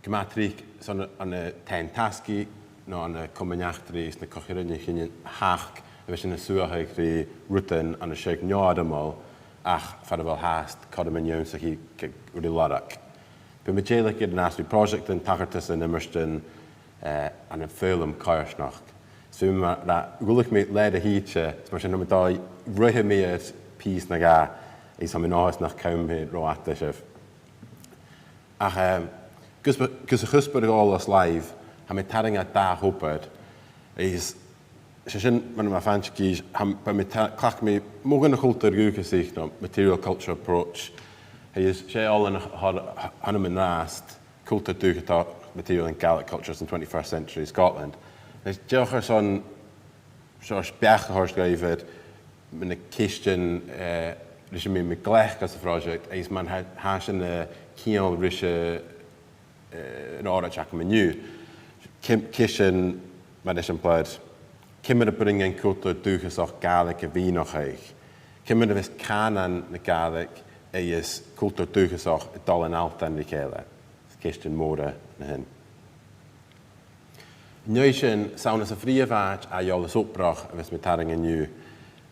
gu math tric son, ann an taighean-tasgaidh, no ann an Comann Eachdraidh is na co-chruinneachaidhean a th' aca, a bhios iad a' suathadh ri rudan ann an seagh neo-fhoirmeil, ach far a bheil fhathast cothroman ionnsachadh gu, gu, ri lorg. Bidh mi dèiligeadh air an àite pròiseactan, tachartasan, iomairtean, eh, ann am foghlam coimhearsnachd. Is bidh mi mar, mar a dh'fhuiling mi leth-uair a thìde, is mar sin tha mi a' dol a ruith mi air pìos no dhà, is tha mi an dòchas nach cùm mi ro fhada sibh. Ach, ehm, gus, gus a' chuspair a dhol os làimh, tha mi a' tarraing air dà obair, is 's e sin, mar a bha Fañch ag innse, tha, bha mi ta-, cleachd mi modh gun a' chultar dhùthchasaich, no material culture approach. Is 's e oilean a th-, th-, th' annam an-dràsta, cultar dùthchasach, material and Gaelic cultures in twenty-first century Scotland. Is dìreach airson seòrsa beachd a thoirt dhuibh air na ceistean, eh, ris am bi mi a' gleac anns a' phròiseact, is mar a tha, tha sin a' ceangal ris a', eh, an òraid agam an-diugh. Cei-, ceistean mar eisimpleir, ciamar a b' urrainn dhan chultar dùthchasach Gàidhlig a mhìneachadh? Ciamar a bhios cànan na Gàidhlig agus cultar dùthchasach a' dol an altan ri chèile? Ceistean mòra na sin. An dèidh sin, 's ann às a' phrìomh àite a tha eòlas obrach a bhios mi a' tarraing an-diugh,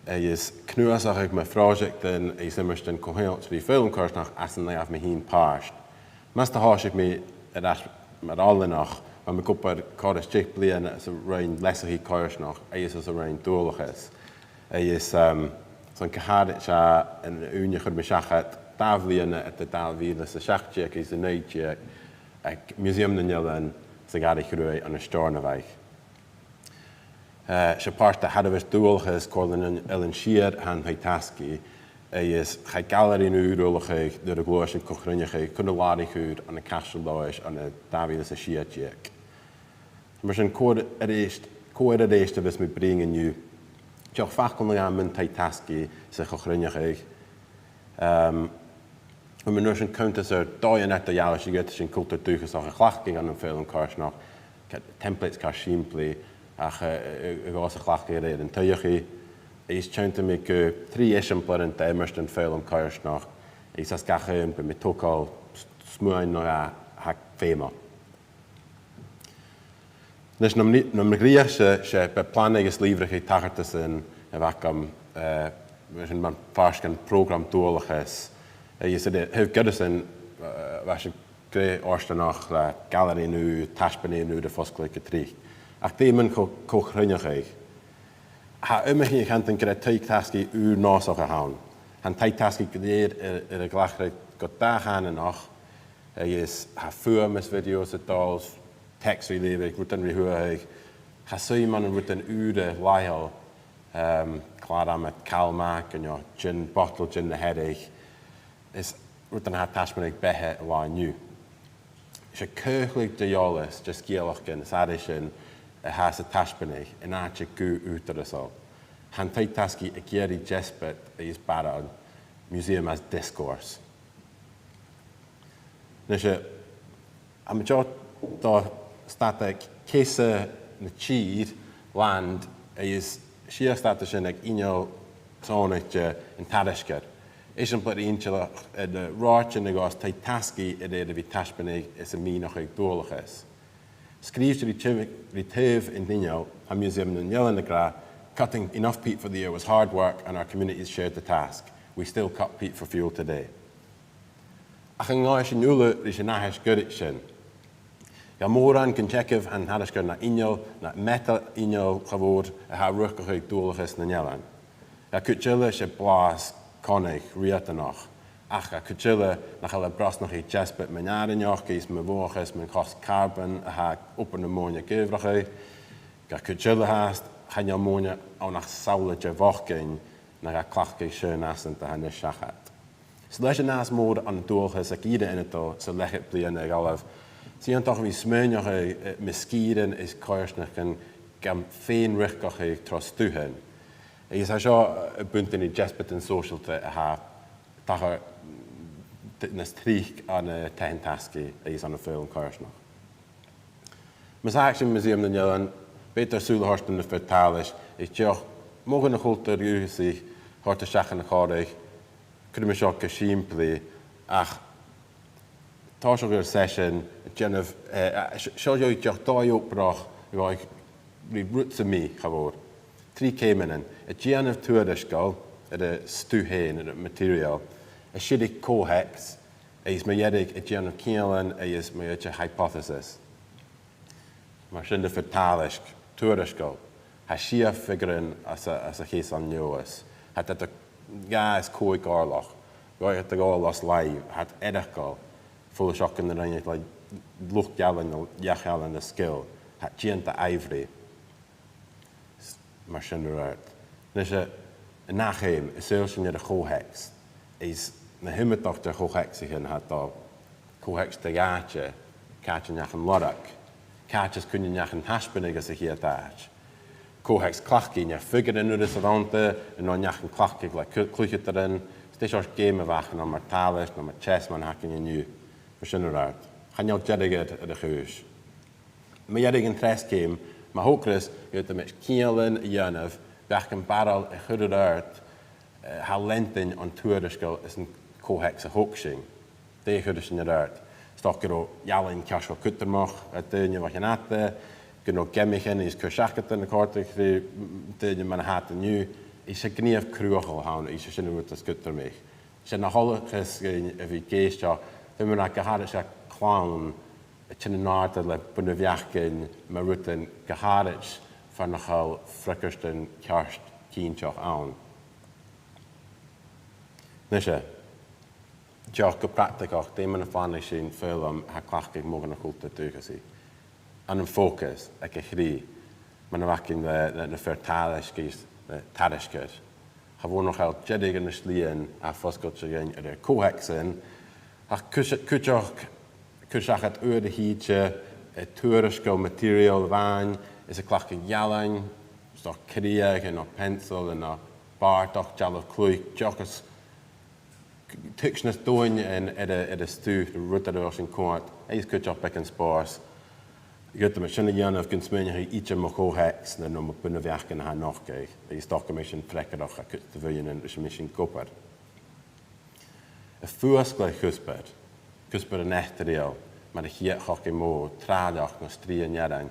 agus cnuasachadh mo phròiseactan is iomairtean co-cheangailte ri foghlam coimhearsnachd às an do ghabh mi fhìn pàirt. Mus do thòisich mi air ais mar oileanach, bha mi ag obair còrr is deich bliadhna anns an Roinn Leasachaidh Coimhearsnachd agus anns an Roinn Dualchas. Agus, ehm, 's ann gu h-àraid, eh, an ùine a chuir mi seachad dà bhliadhna eadar dà mhìle 's a seachd deug agus a naoi deug aig Museum nan Eilean sa Ghàrradh Chruaidh ann an Steòrnabhagh. Eh, 's e pàirt de Sheirbheis Dualchas Comhairle nan Eilean Siar a tha an taigh-tasgaidh, agus chaidh gailearaidh ùr ullachadh nuair a ghluais an co-chruinneachadh chun an làraich ùir ann an Caisteal Leòdhais ann an dà mhìle 's a sia deug. Mar sin, cò air a-rithist, cò air a-rithist a bhios mi a' bruidhinn an-diugh? Dìreach facal no dhà mun taigh-tasgaidh 's a' cho-chruinneachadh. Ehm, bha mi an uair sin a' cunntadh air dòighean eadar-dhealaichte a dh'fhaodadh sinn cultar dùthchasach a chleachdadh ann am foghlam coimhearsnachd, ca-, templates car sìmplidh, ach, eh, eh, a ghabhas a chleachdadh a rèir an t-suidheachaidh. Is thionndaidh mi gu trì eisimpleirean de iomairtean foghlam coimhearsnachd, is às gach aon bidh mi a' togail s-, smuain no dhà a tha feumail. A-nis, nam, nam dhreuchd-sa, 's e, b' e planaigeadh is lìbhrigeadh tachartasan a bh' agam, eh, mar sin mar phàirt dhen phrògram dualchas. Agus air a thaobh goireasan, eh, bha sinn glè fhortanach le gailearaidhean ùra, taisbeanaidhean ùra a' fosgladh gu tric. Ach dè mun cho-, co-chruinneachadh? Tha iomadh duine a' cantainn gur e taigh-tasgaidh ùr-nòsach a th' ann. Tha an taigh-tasgaidh gu lèir air, air a ghlacadh gu dà-chànanach, agus tha fuaimean is videos a' dol, teacsa ri leughadh, rudan ri chruthachadh. Tha suim ann an rudan ùra làitheil, ehm, clàr-amad Calmac, no gin, botal gin na Hearadh. Is rudan a tha a' taisbeanadh beatha an latha an-diugh. 'S e caochladh de dh'eòlas, de sgeulachdan is aithrisean a tha sa taisbeanadh an àite gu ùghdarrasail. Tha an taigh-tasgaidh ag iarraidh deasbad agus barrachd, museum as discourse. A-nis, eh, tha mi dìreach a' dol a stad aig ceann na tìre, land, agus sìos an stad sin aig inneal sònraichte, an tairisgeir. Eisimpleir inntinneach, eh, de ràithean a ghabhas taigh-tasgaidh a rèir a bhith taisbeanadh is a' mìneachadh dualchas. Sgrìobhte ri taobh, ri taobh an t-inneal, tha Museum nan Eilean ag ràdh, "Cutting enough peat for the year was hard work and our communities shared the task. We still cut peat for fuel today." Ach an gabh sinn uile ris an aithris goirid sin? Tha mòran gun teagamh an tairisgeir na inneal, na meatail inneal, cha mhòr, a tha a' riochdachadh dualchas nan eilean. Tha cuid eile 's e blàths connadh riatanach, ach tha cuid eile nach eil a' brosnachadh deasbad mun àrainneachd is mu bhuannachd mun chosg carbon a tha obair na mòine ag adhbhrachadh. Tha cuid eile fhathast, chan eil mòine ann ach samhla de bhochdainn, no a' cleachdadh seann fhasan a tha a-nis seachad. 'S leis an fhàs mòr an dualchas aig ìre ionadail san leth-cheud bliadhna a dh'fhalbh, 's iongantach a bhith a' smaoineachadh, eh, mu sgìrean is coimhearsnachdan gam fèin-riochdachadh tro stuthan. Agus tha seo, eh, a' buntainn ri deasbadan sòisealta a tha, tha, mm, t-, nas trice ann an, eh, taighean-tasgaidh agus ann am foghlam coimhearsnachd. Mus fhàg sinn Museum nan Eilean, b' fheudar sùil a thoirt air na fir-tàlais, is dìreach modhan a' chultair dhùthchasaich a thoirt a-steach dhan a' chòmhradh. Cuiridh mi seo gu sìmplidh, ach tha seo gur seisean a' dèanamh, eh, eh, s-, seo dìreach dòigh obrach a ghabhas ri rud sam bith, cha mhòr. Trì ceumannan, a' dèanamh tuairisgeul air an stuth fhèin, air a' material, a' sireadh co-theacs, agus mu dheireadh a' dèanamh cianalan agus mu dheireadh hypothesis. Mar sin, na fir-tàlais, tuairisgeul, tha sia figearan às a', às a' cheusan Leòdhais. Tha iad air dhà is còig òirleach, gheibh iad a' ghabhail os làimh, tha iad eireachdail, follaiseachan a rinn iad le luchd-ealain, each-ealain no sgil, tha iad a' dèanamh adhbhraidh. Mar sin air adhart. A-nis, eh, an ath cheum, an saoghal sin air a' cho-theacs, is na h-iomadachd de cho-theacsaichean a tha dol, co-theacs de dh'àite, càit an deach an lorg, càit as cuine an deach an taisbeanadh anns a' chiad àite. Co-theacs cleachdaidh, an e figearan an uair sin a bh' annta, no an deach an cleachdadh le cl-, cluicheadairean, 's dè seòrsa geama a bh' aca, no mar tàlais, no mar chess mar a th' againn an-diugh, mar sin air adhart. Chan eil deireadh air, air a' chùis. Mu dheireadh an treas ceum, ma thogras dhut a-nis cianalan a dhèanamh, beachdan-barail a chur air adhart, eh, tha leantainn on tuairisgeul is an co-theacs a thog sinn. Dè chuireas sinn air adhart? 'S dòcha gun robh ealain ceart cho cudromach do dhaoine bho chionn fhada, gun robh geamaichean is cur-seachadan a' còrdadh ri daoine mar a tha iad an-diugh, is 's e gnìomh cruthachail a th' ann, is 's e sin an rud as cudromaiche. 'S e na tha a' toileachadh dhuinn a bhith ag èisteachd, feumaidh mi ràdh, gu h-àraid 's e clann a' tighinn an-àirde le bun-bheachdan mu rudan, gu h-àraid far nach eil freagairtean ceart cinnteach ann. A-nis, eh, dìreach gu practaigeach, dè mar a phlanaicheas sinn foghlam a tha a' cleachdadh modhan a' chultair dhùthchasaich? Ann am focus, aig a' chridhe, mar a bh' againn le, le na fir-tàlais agus na tairisgeir. Cha mhòr nach eil deireadh air na slighean a tha fosgailte dhuinn air ar co-theacsan, ach cuid-, cuideachd, cur seachad uair a thìde, eh, tuairisgeul material a-mhàin, is a' cleachdadh ealain, 's dòcha crìoch, no peansail, no bàrdachd, dealbh-cluich, dìreach is tuigsinn is dòigh air, air, air an stuth, rud air a bheil sinn a' coimhead, agus cuideachd beagan spòrs. Dh'fhaodamaid sin a dhèanamh gun smaoinicheadh iad mu cho-theacs no, no mu bun-bheachdan a tha a' nochdadh, agus 's dòcha gum bi sin freagarrach do chuid de bhuidhnean ris am bi sinn ag obair. A' fuasgladh chuspair, cuspair an eachdraidheil, mar a chitheadh cogadh mòr, tràilleachd no strì an fhearainn.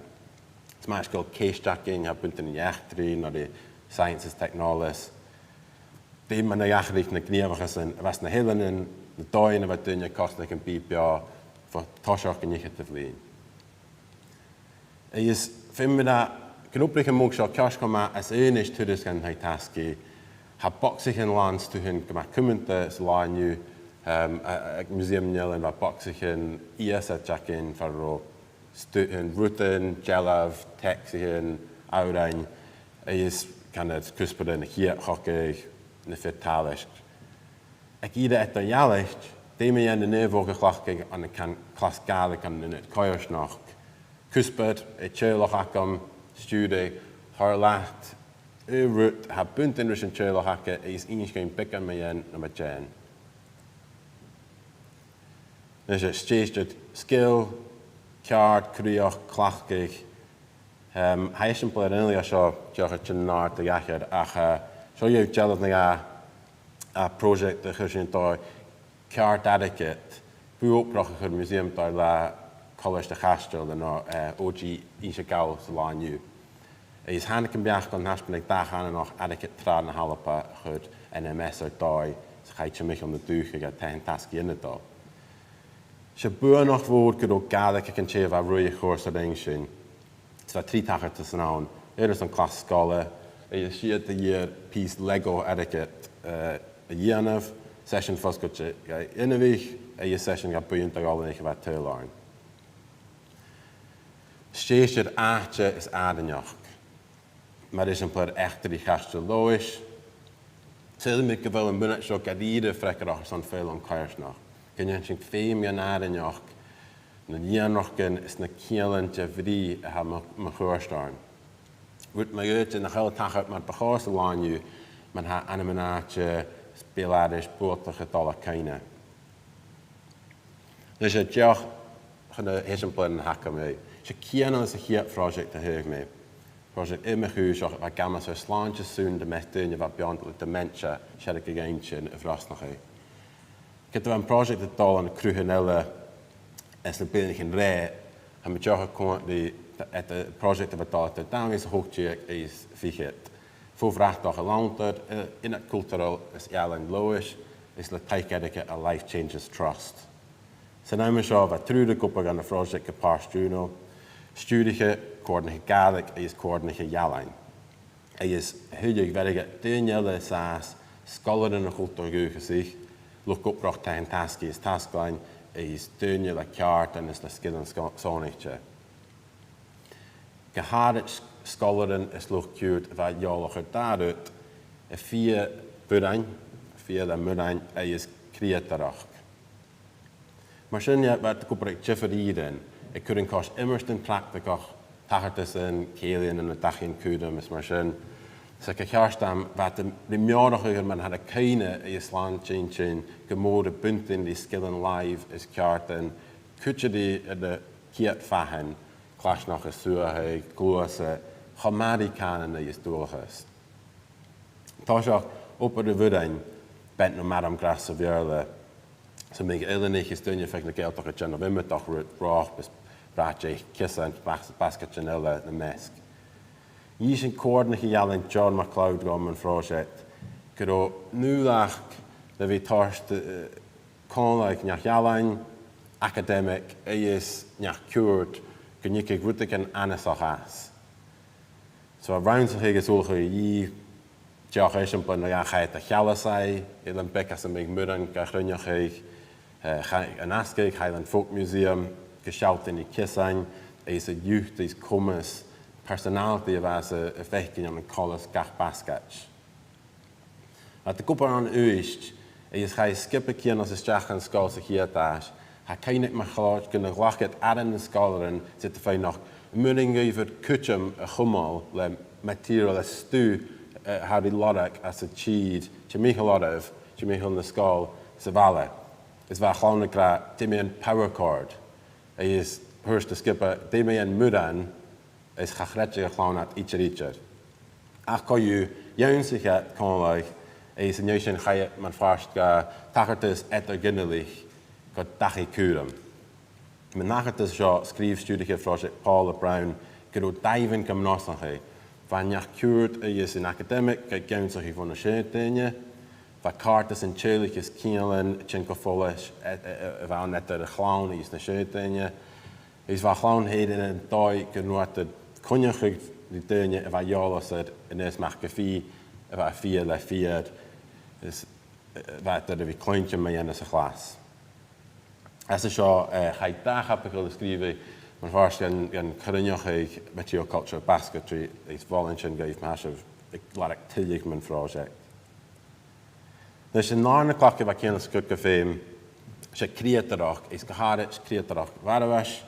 Is mathaid gu bheil ceist againn a tha buntainn ri eachdraidh no ri science is technolas. Dè mar a dh'atharraich na gnìomhachasan a bh' anns na h-eileanan, na dòighean a bha daoine a' cosnadh am bith beò bho thoiseach an fhicheadamh linn? Agus feumaidh mi ràdh gun obraich am modh seo ceart cho math às aonais turas dhan taigh-tasgaidh. Tha bogsaichean làn stuthan gu math cumanta san là an-diugh, um, a, a, aig Museum nan Eilean bha bogsaichean iasaideach againn far an robh stuthan, rudan, dealbh, teacsaichean, òrain, agus can cuspair na chiad chogaidh, na fir-tàlais. Aig ìre eadar-dhealaichte, dè mu dheidhinn an naomhachd a chleachdadh ann an can clas Gàidhlig ann an ionad coimhearsnachd? Cuspair, eh, teaghlach agam, stiùireadh, thoir leat aon rud a tha buntainn ris an teaghlach aca agus innis dhuinn beagan mu dheidhinn no mu dheidhinn. Leis an stèidhichte, sgil, ceàrd, crìoch, cleachdadh. Em, tha eisimpleir eile an seo, dìreach a' tighinn an-àirde a dh'aithghearr, ach, eh, seo dhuibh dealbh no dhà, a' phròiseact a chuir sinn an dòigh, ceàrd airgid, bu obrach a chuir Museum Dòigh le Colaiste a' Chaisteil an, eh, O G Innse Gall san là an-diugh. Agus thàinig am beachd an taisbeanadh dà-chànanach airgid tràth na h-Alba a chuir N M S air dòigh, 's chaidh timcheall na dùthcha gu taighean-tasgaidh ionadail. 'S e buannachd mhòr gun robh Gàidhlig aig an tè a bha a' ruith a' chùrsa a rinn sinn. 'S bha trì tachartasan ann, aon airson clas sgoile, agus siud a dh'iarr pìos Lego airgid, eh, a dhèanamh, seisean fosgailte dha inbhich, agus seisean dha buidheann de dh'oileanaich a bha a' tadhal oirnn. Stèidhichte air àite is àrainneachd. Mar eisimpleir, eachdraidh Chaisteal Leòdhais. Saoilidh mi gu bheil am bunaitean seo gu dearbh freagarrach airson foghlam coimhearsnachd. Gun dèan sinn feum dhen àrainneachd, na lìonraichean is na cianalan de bhrìgh a tha mu, mun cuairt oirnn. Rud mu dheireadh nach eil a' tachairt mar bu chòir san là an-diugh, mar a tha ainmean-àite is beul-aithris buailteach a' dol air cuimhne. Leis an deoch chun na h-eisimpleirean a th' agam, 's e cianalas a' chiad phròiseact a thagh mi. Pròiseact iomadh-chùiseach a bha ag amas air slàinte-sunnd nam measg daoine a bha beanntan le dementia, seargadh inntinn a bhrosnachadh. Ged a bha am pròiseact a' dol ann an cruthaichean eile anns na bliadhnaichean roimhe, tha mi deònach a' cuimhneachadh air pròiseact a bha a' dol eadar dà mhìle 's a h-ochd deug agus fichead. Fo bhratach a' Lanntair, eh, Ionad Cultarail is Ealain Leòdhais, is le taic airgid à Life Changes Trust. San àm seo, bha triùir ag obair ann am pròiseact gu pàirt-ionnsachaidh, stiùiriche, comhairliche Gàidhlig agus comhairliche ealain. Agus a thuilleadh bha airgead daoine eile an sàs, sgoilearan a' chultair dhùthchasach, luchd-obrach taighean-tasgaidh is tasglann, agus daoine le ceàrdan is le sgilean sgo-, sònraichte. Gu h-àraid sgoilearan is luchd-ciùird a bha eòlach air dà rud, a' fighe b' urrainn, a' fighe le m' urrainn agus creutaireachd. Mar sin, bha iad ag obair aig diofar ìrean, a' cur an cùis iomairtean practaigeach, tachartasan, cèilidhean ann an dachaighean cùraim is mar sin. 'S a' cheart àm, bha iad ri meòrachadh air mar a tha cuimhne agus slàinte-inntinn gu mòr a' buntainn ri sgilean làimh is ceàrdan, cuide ri na ciad fhathan, claisneachd is suathadh, gluasad, cho math ri cànan agus dualchas. Toiseach, obair a' bhùirn, bent no marram gras sa Bheurla. 'S am biodh eileanaich is daoine a' Phàirc na Gàidhealtachd a' dèanamh iomadach rud, ròp is bràit-eich, ciosan, bas-, basgaid eile nam measg. Dh'inns an comhairliche ealain John MacLeod dhomh mun phròiseact gun robh an uallach le bhith toirt, eh, còmhla neach-ealain, acadaimic agus neach-ciùird gun tigeadh rudeigin annasach às. So, rannsachadh agus ullachadh a dhìth, deoch eisimpleir no dhà, chaidh iad a Chealas, eilean beag anns am biodh mòran ga chruinneachadh, eh, chaidh an Asgaig, Highland Folk Museum, gu sealltainn ri ciosan, agus an liuthad is comas personality a bha sa, a' faicinn ann an coltas gach basgaid. Bha iad ag obair ann an Uibhist, agus chaidh sgioba cianalas a-steach dhan sgoil sa chiad àite. Tha cuimhne aig MacLeod gun do ghlac iad aran nan sgoilearan 's iad a' faighneachd am b' urrainn dhaibh cuideam a chumail le material is stuth, eh, a tha ri lorg anns an tìr, timcheall oirbh, timcheall na sgoile, sa bhaile. Is bha a' chlann ag ràdh, dè mu dheidhinn power chord? Agus thuirt an sgioba, dè mu dheidhinn m' urrainn? Is cha chreideadh a' chlann iad idir idir. Ach co-dhiù, dh'ionnsaich iad còmhla, agus an dèidh sin chaidh iad mar phàirt de tachartas eadar-ghinealaich gu dachaigh cùraim. Mun tachartas seo, sgrìobh stiùiriche phròiseact, Paula Brown, gun robh dàimhean gam brosnachadh. Bha an neach-ciùird agus an acadaimic ag ionnsachadh bho na seann daoine. Bha càirdeasan teaghlaich is cianalan a' tighinn gu follais, eh, eh, eh, a bh' ann eadar a' chlann agus na seann daoine. Agus bha a' chlann fhèin air an dòigh gun robh iad a' coinneachadh ri daoine a bha eòlach air Aonghas Mac a' Phì, a bha a' fighe le fighear, is, eh, bha iad air a bhith a' cluinntinn mu dheidhinn sa chlas. Às a seo, eh, chaidh dà chaibideil a sgrìobhadh mar phàirt dhen, dhen chruinneachadh material cultural basketry, agus mholainn sin dhuibh ma tha sibh a' lorg tuilleadh mun phròiseact. Leis an dàrna cleachdadh a bha Cianalas a' cur gu feum, 's e creutaireachd, is gu h-àraid creutaireachd bharbais,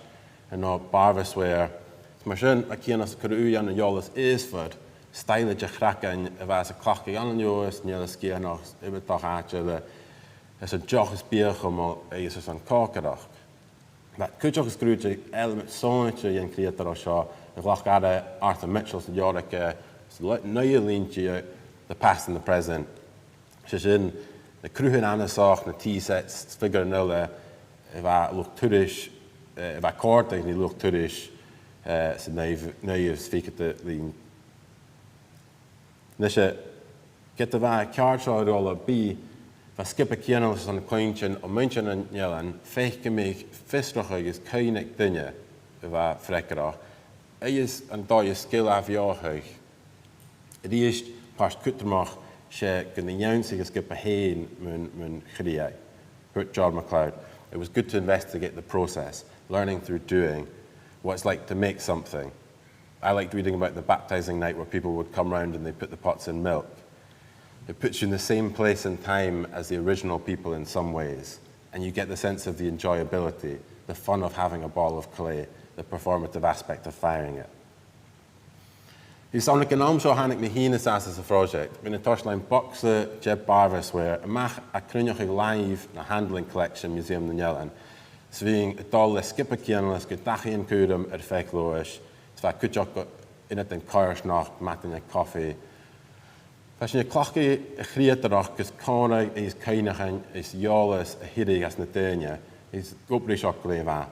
no barbaiswear. Is mar sin, bha Cianalas a' cur ùidh ann an eòlas aosphear, stoidhle de chraiceann a bha sa chleachdadh ann an Leòdhas, an Eilean Sgitheanach, iomadach àite eile, airson deoch is biadh a chumail agus airson còcaireachd. Bha cuideachd a' sgrùdadh eileamaid sònraichte dhen chreutaireachd seo, a ghlac aire Arthur Mitchell san leabhar aige, san le-, naoidheamh linntean, The Past and the Present. 'S e sin, Na cruthan annasach, na tea sets, figearan eile, a bha luchd-turais, eh, a bha a' còrdadh ri luchd-turais, eh, san naoidheamh, naoidheamh 's ficheadamh linn. Nise, ged a bha a' cheàrd seo a' rola-bì, bha sgioba cianalas airson cluinntinn o muinntir nan eilean, feuch gum biodh fiosrachadh agus cuimhne aig duine a bha freagarrach, agus an dòigh sgil a bheothachadh. A-rithist, pàirt cudromach, 's e gun do dh'ionnsaich an sgioba fhèin mun, mun chridhe. Thuirt John MacLeod, "It was good to investigate the process, learning through doing, what it's like to make something. I liked reading about the baptizing night where people would come round and they put the pots in milk. It puts you in the same place and time as the original people in some ways, and you get the sense of the enjoyability, the fun of having a ball of clay, the performative aspect of firing it." Is ann aig an àm seo a thàinig mi fhìn an sàs anns a' phròiseact. Bha mi a' toirt leam bogsa de barbecueware a-mach à cruinneachadh làimh na handling collection Museum nan Eilean, 's bhithinn a' dol le sgioba cianalas gu dachaighean cùraim air feadh Leòdhais, 's bha cuideachd gu ionad coimhearsnachd madainn aig cofaidh. Bha sinn a' cleachdadh a' chreutaireachd gus còmhradh agus cuimhneachain is eòlas a shireadh às na daoine, is dh'obraich seo glè mhath.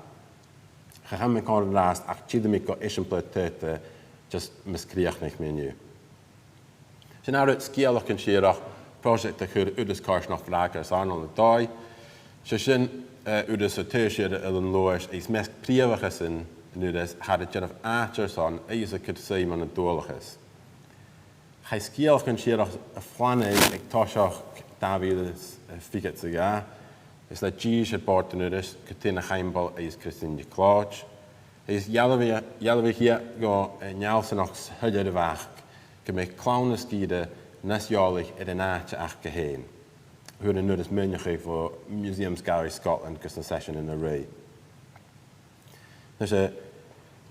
Cha chan mi còmhla an-dràsta ach tillidh mi gu eisimpleir taghta, just mus crìochnaich mi an-diugh. Sin an rud, Sgeulachdan Siarach, pròiseact a chuir Urras Coimhearsnachd Bhràgair is Arnold an dòigh. 'S e sin, eh, urras a tha taobh siar Eilean Leòdhais, is measg prìomhachasan an urrais a tha air a dhèanamh àite airson agus a' cur suim ann an dualchas. Chaidh Sgeulachdan Siarach a phlanaigeadh aig toiseach dà mhìle 's a fichead 's a dhà, is le dithis air bòrd an urrais, Catrìona Chaimbeul agus Christine NicLeòid. Is dhealbhaich, dhealbhaich iad gu, eh, an fheallsanachd soilleir a bh' aca, gum biodh clann na sgìre nas eòlaiche air an àite aca fhèin. Fhuair an urras maoineachadh bho Museums Galleries Scotland gus na seiseanan a ruith. Nise,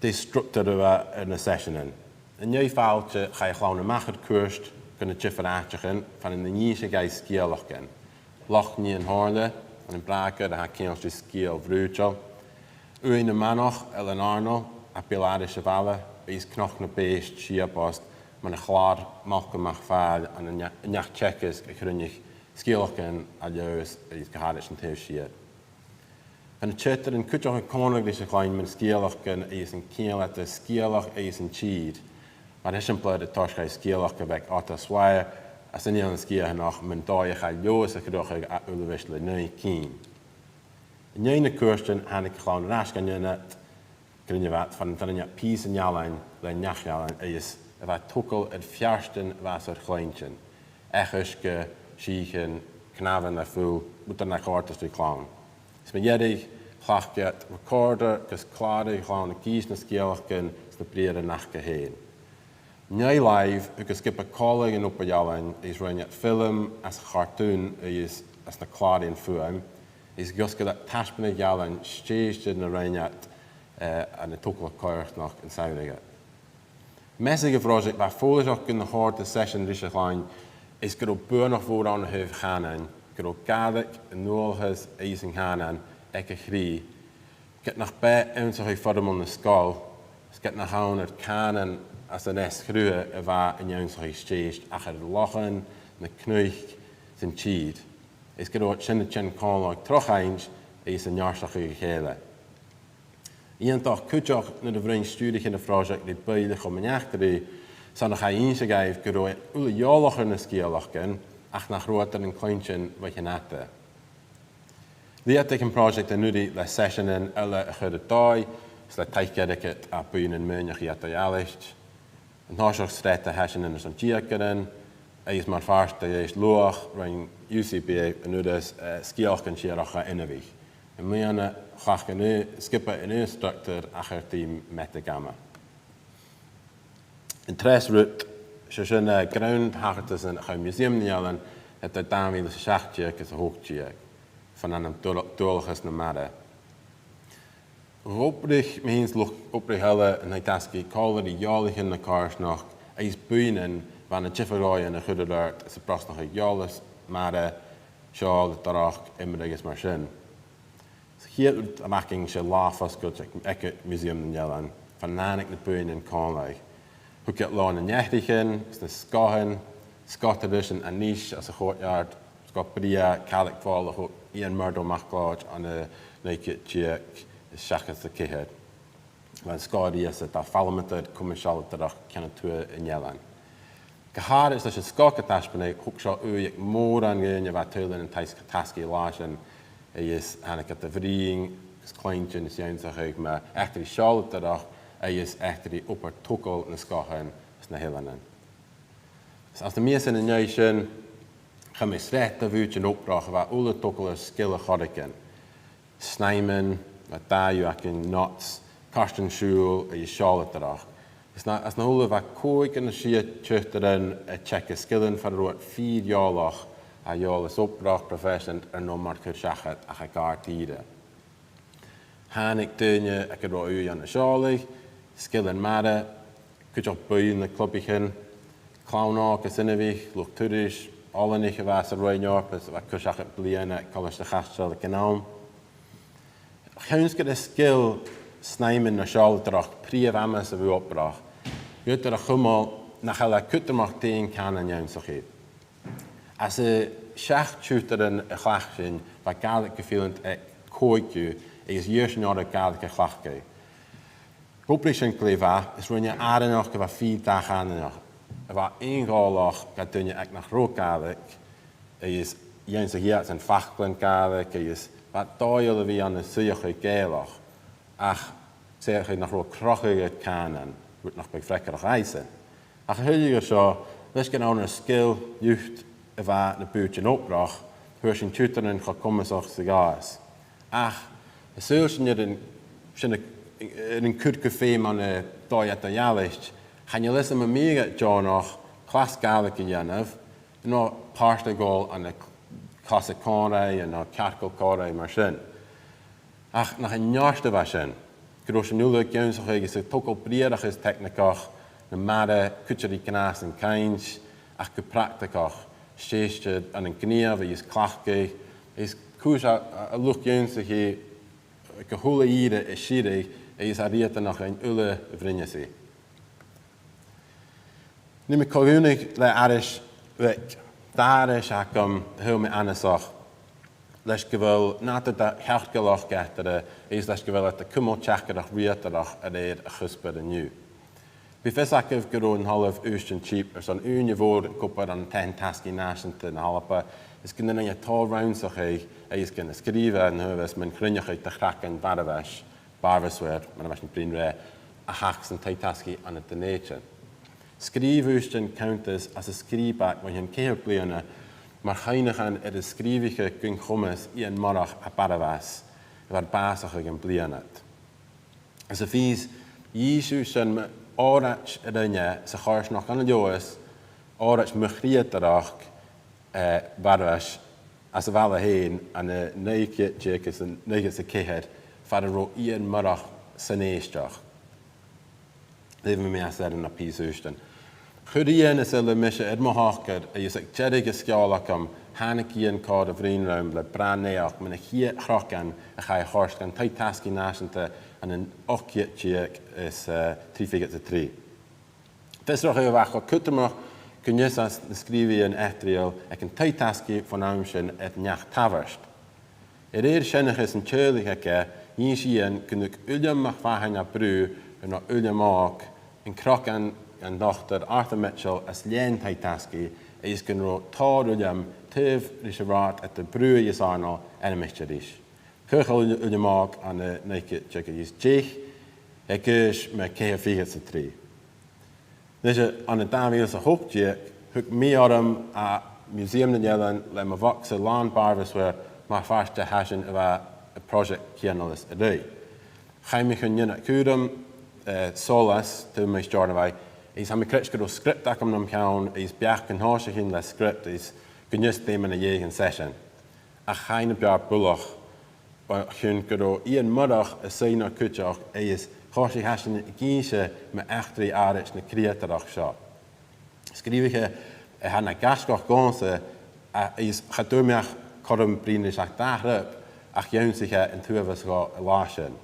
dè an structar a bha air na seiseanan? An dèidh fàilte, chaidh a' chlann a-mach air cuairt gu na diofar àiteachan far an do dh'innis iad sgeulachdan. Loch Nighean Shomhairle, ann am Bràgar a tha ceangailte ri sgeul bhrùideil. Uaigh nam Manach, Eilean Arnold, à beul-aithris a' bhaile, agus Cnoc na Bèist, Siabost, mar a chlàr Malcolm MacPhàil ann an, an neach-teagaisg a chruinnich sgeulachdan à Leòdhas agus gu h-àraid an taobh siar. Bha na tiotaran cuideachd a' còmhradh ris a' chloinn mun sgeulachdan agus an ceangal eadar sgeulachd agus an tìr. Mar eisimpleir, an toiseach chaidh sgeulachd a bh' aig Otto Swire às an Eilean Sgitheanach mun dòigh a chaidh Leòdhas a chruthachadh à uilebheist le naoi cinn. An dèidh na cuairtean thàinig a' chlann air ais dhan ionad, gun robh iad far an do rinn iad pìos an ealain le neach-ealain agus a bha a' togail air feartan a bha sa chluinntinn, each-uisge, sìthichean, cnàmhan le fuil, rudan a chòrdas ri clann. Is mu dheireadh, chleachd iad recorder gus clàradh a' chlann ag innse na sgeulachdan 's na briathran aca fhèin. An dèidh làimh, thug an sgioba còmhla an obair-ealain is rinn iad film às a' chartùn agus às na clàraidhean fuaim, is dh'fhosgail iad taisbeanadh ealain stèidhichte na rinn iad, eh, ann an togalach coimhearsnachd an t-samhraidh. Measadh a' phròiseact, bha e follaiseach gun do chòrd an seisean ris a' chloinn is gun robh buannachd mhòr ann a thaobh chànain, gun robh Gàidhlig, an dualchas agus an cànan aig a' chridhe, ged nach b' e ionnsachadh foirmeil na sgoile, is ged nach ann air cànan às an eas-chruthaidh a bha an ionnsachadh stèidhichte ach air lochan, na cnuic, 's an tìr, is gun robh sin a' tighinn còmhla troimh-chainnt agus a' neartachadh a chèile. Iongantach cuideachd nuair a bhruidhinn stiùirichean a' phròiseact ri buill a' Chomainn Eachdraidh, 's ann a chaidh innse dhaibh gun robh iad uile eòlach air na sgeulachdan ach nach robh iad air an cluinntinn bho chionn fhada. Dh'fhaodadh am pròiseact an-uiridh le seiseanan eile a chur air dòigh, is le taic airgid à buidhnean maoineachaidh eadar-dhealaichte. An toiseach, sreath de sheiseanan airson deugaire, agus mar phàirt de dh'Aois Luach, rinn U C B A an Urras, eh, Sgeulachdan Siarach dha inbhich. Am-bliadhna, chleachd an, eh, sgioba an aon structar ach air dìom metagama. An treas rud, 's e sin, eh, grunn thachartasan a chaidh Museum nan Eilean eadar dà mhìle 's a seachd deug agus a h-ochd deug, fon ainm Dual-, Dualchas na Mara. Dh'obraich mi fhìn 's luchd-obrach eile an taigh-tasgaidh còmhla ri eòlaichean na coimhearsnachd agus buidhnean a bha na diofar dhòighean a' cur air adhart 's a' brosnachadh eòlas mara, seòl, dorch, iomradh agus mar sin. 'S a' chiad rud a bh' againn, 's e latha fosgailte aig, aig Museum nan Eilean, far an tàinig na buidhnean còmhla. Thug iad leotha na neathrichean is na sgòthan, sgòtairean, an fhìos às a' chourtyard, gu brèagha Gàidhlig fhàil a thug Iain Murdo MacLeòid ann an naoi ceud deug is seasgad 's a ceithir. Bha an sgòrr a-rithist dà phàrlamaidsear cumail seòladaireachd ceann a tuath an eilein. Gu h-àraid leis an sgoth a tha taisbeanadh, thug seo ùidh aig mòran dhaoine a bha a' tadhal an taigh-tasgaidh an latha sin, agus thàinig iad a bhruidhinn agus cluinntinn is ionnsachadh mu eachdraidh seòladaireachd agus eachdraidh obair togail nan sgòthan is nan eileanan. Is anns na mìosan an dèidh sin, chaidh mi sreath de bhùithtean-obrach a bha uile a' togail air sgil air choreigin. Snaidhmean, bha dà dhiubh againn, nuts, cairtean-siùil agus seòladaireachd. Is na, anns na h-uile bha còig no sia tuitearan a' teagasg sgilean far an robh iad fìor eòlach, a dh'eòlas obrach proifeiseanta air neo mar chur-seachad ach a' gàir-tìre. Thàinig daoine aig an robh ùidh ann an seòladh, sgilean mara, cuideachd buill nan clubaichean, clann òg is inbhich, luchd-turais, oileanaich a bha san Roinn Eòrpa is a bha a' cur-seachad bliadhna aig Colaisde a' Chaisteil aig an àm. Chionn 's gur e sgil snaidhmean no seòladaireachd prìomh amas a bha obrach, dh'fhaodadh a chumail nach eil e cudromach dè an cànan ionnsaichear. Anns an seachd tuitearan a chleachd sinn, bha Gàidhlig gu fileanta aig còig dhiubh, agus dh'iarr sinn orra Gàidhlig a chleachdadh. Dh'obraich sin glè mhath, is rinn e àrainneachd a bha fìor dà-chànanach, a bha aon-ghabhalach do dhuine aig nach robh Gàidhlig, agus dh'ionnsaich iadsan faclan Gàidhlig, agus bha dòigh eile a bhith ann an suidheachadh Gàidhealach, ach suidheachadh nach robh a' crochadh air cànan, rud nach biodh freagarrach dhaibhsan. Ach a thuilleadh air seo, leis gun ann an sgil dhiubh a bha na bùithtean-obrach, fhuair sinn tuitearan cho comasach 's a ghabhas. Ach, an saoghal sin air an, sin a, air an cur gu feum ann an dòigh eadar-dhealaichte, chan eil fhios agam am bi e deònach clas Gàidhlig a dhèanamh, no pàirt a ghabhail ann an cl-, clas a' chòmhraidh, no cearcall còmhraidh mar sin. Ach nach e an neart a bha sin, gun robh sinn uile ag ionnsachadh agus a' togail briathrachas teicnigeach, na mara, cuide ri gnàthasan-cainnt, ach gu practaigeach, stèidhichte ann an gnìomh agus cleachdadh, agus cùis a, a, a luchd-ionnsachaidh gu h-uile ìre a' sireadh agus a riatanach dhuinn uile a bhruidhneas i. Nì mi co-dhùnadh le aithris bheag, dà aithris agam a shaoil mi annasach, leis gu bheil nàdar de theachtaireachd eatarra, agus leis gu bheil iad a' cumail teachdaireachd riatanach a rèir a' chuspair an-diugh. Bidh fios agaibh gun robh an t-Ollamh Ùisdean Cheap airson ùine mhòr ag obair ann an taighean-tasgaidh nàiseanta na h-Alba, is gun do rinn e tòrr rannsachaidh agus gun do sgrìobh e an t-uabhas mun chruinneachadh de chraiceann Bharabhais, Barbasware, mar a bha sinn a' bruidhinn roimhe, a thachd san taigh-tasgaidh ann an Dùn Èideann. Sgrìobh Ùisdean cunntas às an sgrìobag bho chionn ceithir bliadhna mar chuimhneachan air an sgrìobhaiche gun chomas Iain Moireach à Barabhas, a bha air bàsachadh am bliadhna ud. Is a-bhos, dh'inns Ùisdean mu òraid a rinn e sa choimhearsnachd ann an Leòdhas, òraid mu chreutaireachd, eh, Bharabhais, anns a' bhaile fhèin, ann an naoi ceud deug is an naochad 's a ceithir, far an robh Iain Moireach san èisteachd. Leughaidh mi às air an pìos Ùisdean. Chuir Iain is uile mise air mo shocair, agus aig deireadh an sgeòil agam, thàinig Iain còmhla a bhruidhinn rium le brath-naidheachd mu na ciad chrogain a chaidh a thoirt dhan taigh-tasgaidh nàiseanta ann an ochd ceud deug is, eh, trì fichead 's a trì. Fiosrachadh a bha cho cudromach gun fhios às na sgrìobhaidhean eachdraidheil aig an taigh-tasgaidh bhon àm sin air neach-tabhairt. A rèir seanchas an teaghlaich aige, dh'inns Iain gun tug Uilleam MacMhathain à Brù, no Uilleam Òg, an crogan dhan Dotair Arthur Mitchell às leth an taigh-tasgaidh, agus gun robh tòrr uilleam taobh ris an rathad eadar Brù agus Arnold ainmichte ris. Chaochail Uilleam Òg ann an naoi ceud deug agus deich, aig aois mu ceithir fichead 's a trì. A-nis, ann an dà mhìle 's a h-ochd deug, thug mi orm à Museum nan Eilean le mo bhogsa làn Barbasware mar phàirt de sheasan a bha am pròiseact Cianalas a-raoir. Chaidh mi chun Nionnaich Cùraim, eh, Solas, taobh Mhaigh Steòrnabhaigh, agus tha mi creids gun robh script agam nam cheann, agus beachd an tòisich sinn le script, agus gun fhios dè mar a dh'èigh an seisean. Ach chaidh na b' fheàrr buileach, o chionn gun robh Iain Moireach a' soidhneadh cuideachd, agus thòisich esan ag innse mu eachdraidh àraid na creutaireachd seo. Sgrìobhaiche a tha na gaisgeach dhòmhsa, a, agus cha d' fhuair mi ach cothrom bruidhinn ris ach dà thriop, ach dh'ionnsaich e an t-uabhas dhomh an latha sin.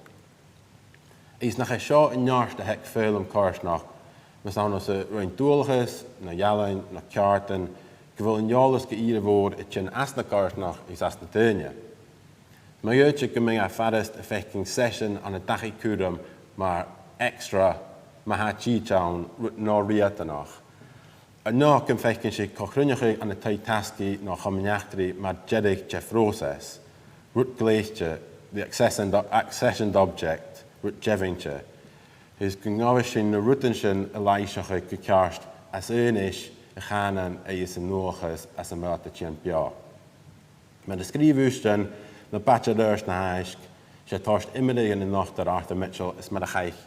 Is nach e seo an neart a th' aig foghlam coimhearsnachd, mas ann às a rinn dualchas, no ealain, no ceàrdan, gu bheil an eòlas gu ìre mhòr a' tighinn às na coimhearsnachd is às na daoine. Ma dh'fhaodte gum biodh e furasta a' faicinn seisean ann an dachaigh cùraim mar extra, ma tha tìde ann, rud neo-riatanach. An-diugh gum faiceann sinn co-chruinneachadh ann an taigh-tasgaidh no chomainn eachdraidh mar deireadh de phròiseas, rud glèidhte, the accession, accession object, rud deimhinne. Is gun gabhadh sinn na rudan sin a làimhseachadh gu ceart às aonais a' chànain agus an dualchas anns am bheil iad a' tighinn beò. Mar a sgrìobh Ùisdean, na baitsiléiris na h-aithisg, 's e toirt iomradh air an Dotair Arthur Mitchell is mar a chaidh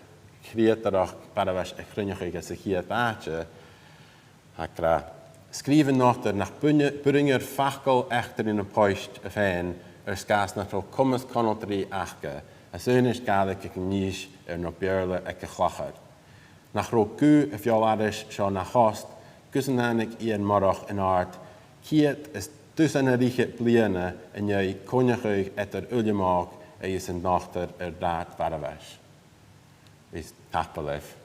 creutaireachd Bharabhais a chruinneachadh anns a' chiad àite, ag ràdh, sgrìobh an Dotair nach buin-, b' urrainn air facal eachdraidh na poist a phrìomhadh air sgàth 's nach robh comas conaltraidh aca, às aonais Gàidhlig aig an aois air no Beurla aig a' chlachair. Nach robh guth a' bheul-aithris seo na thost, gus an tàinig Iain Moireach an-àird, ciad is dusan air fhichead bliadhna an dèidh coinneachadh eadar Uilleam Òg agus an Dotair air rathad Bharabhais. Is tapadh leibh.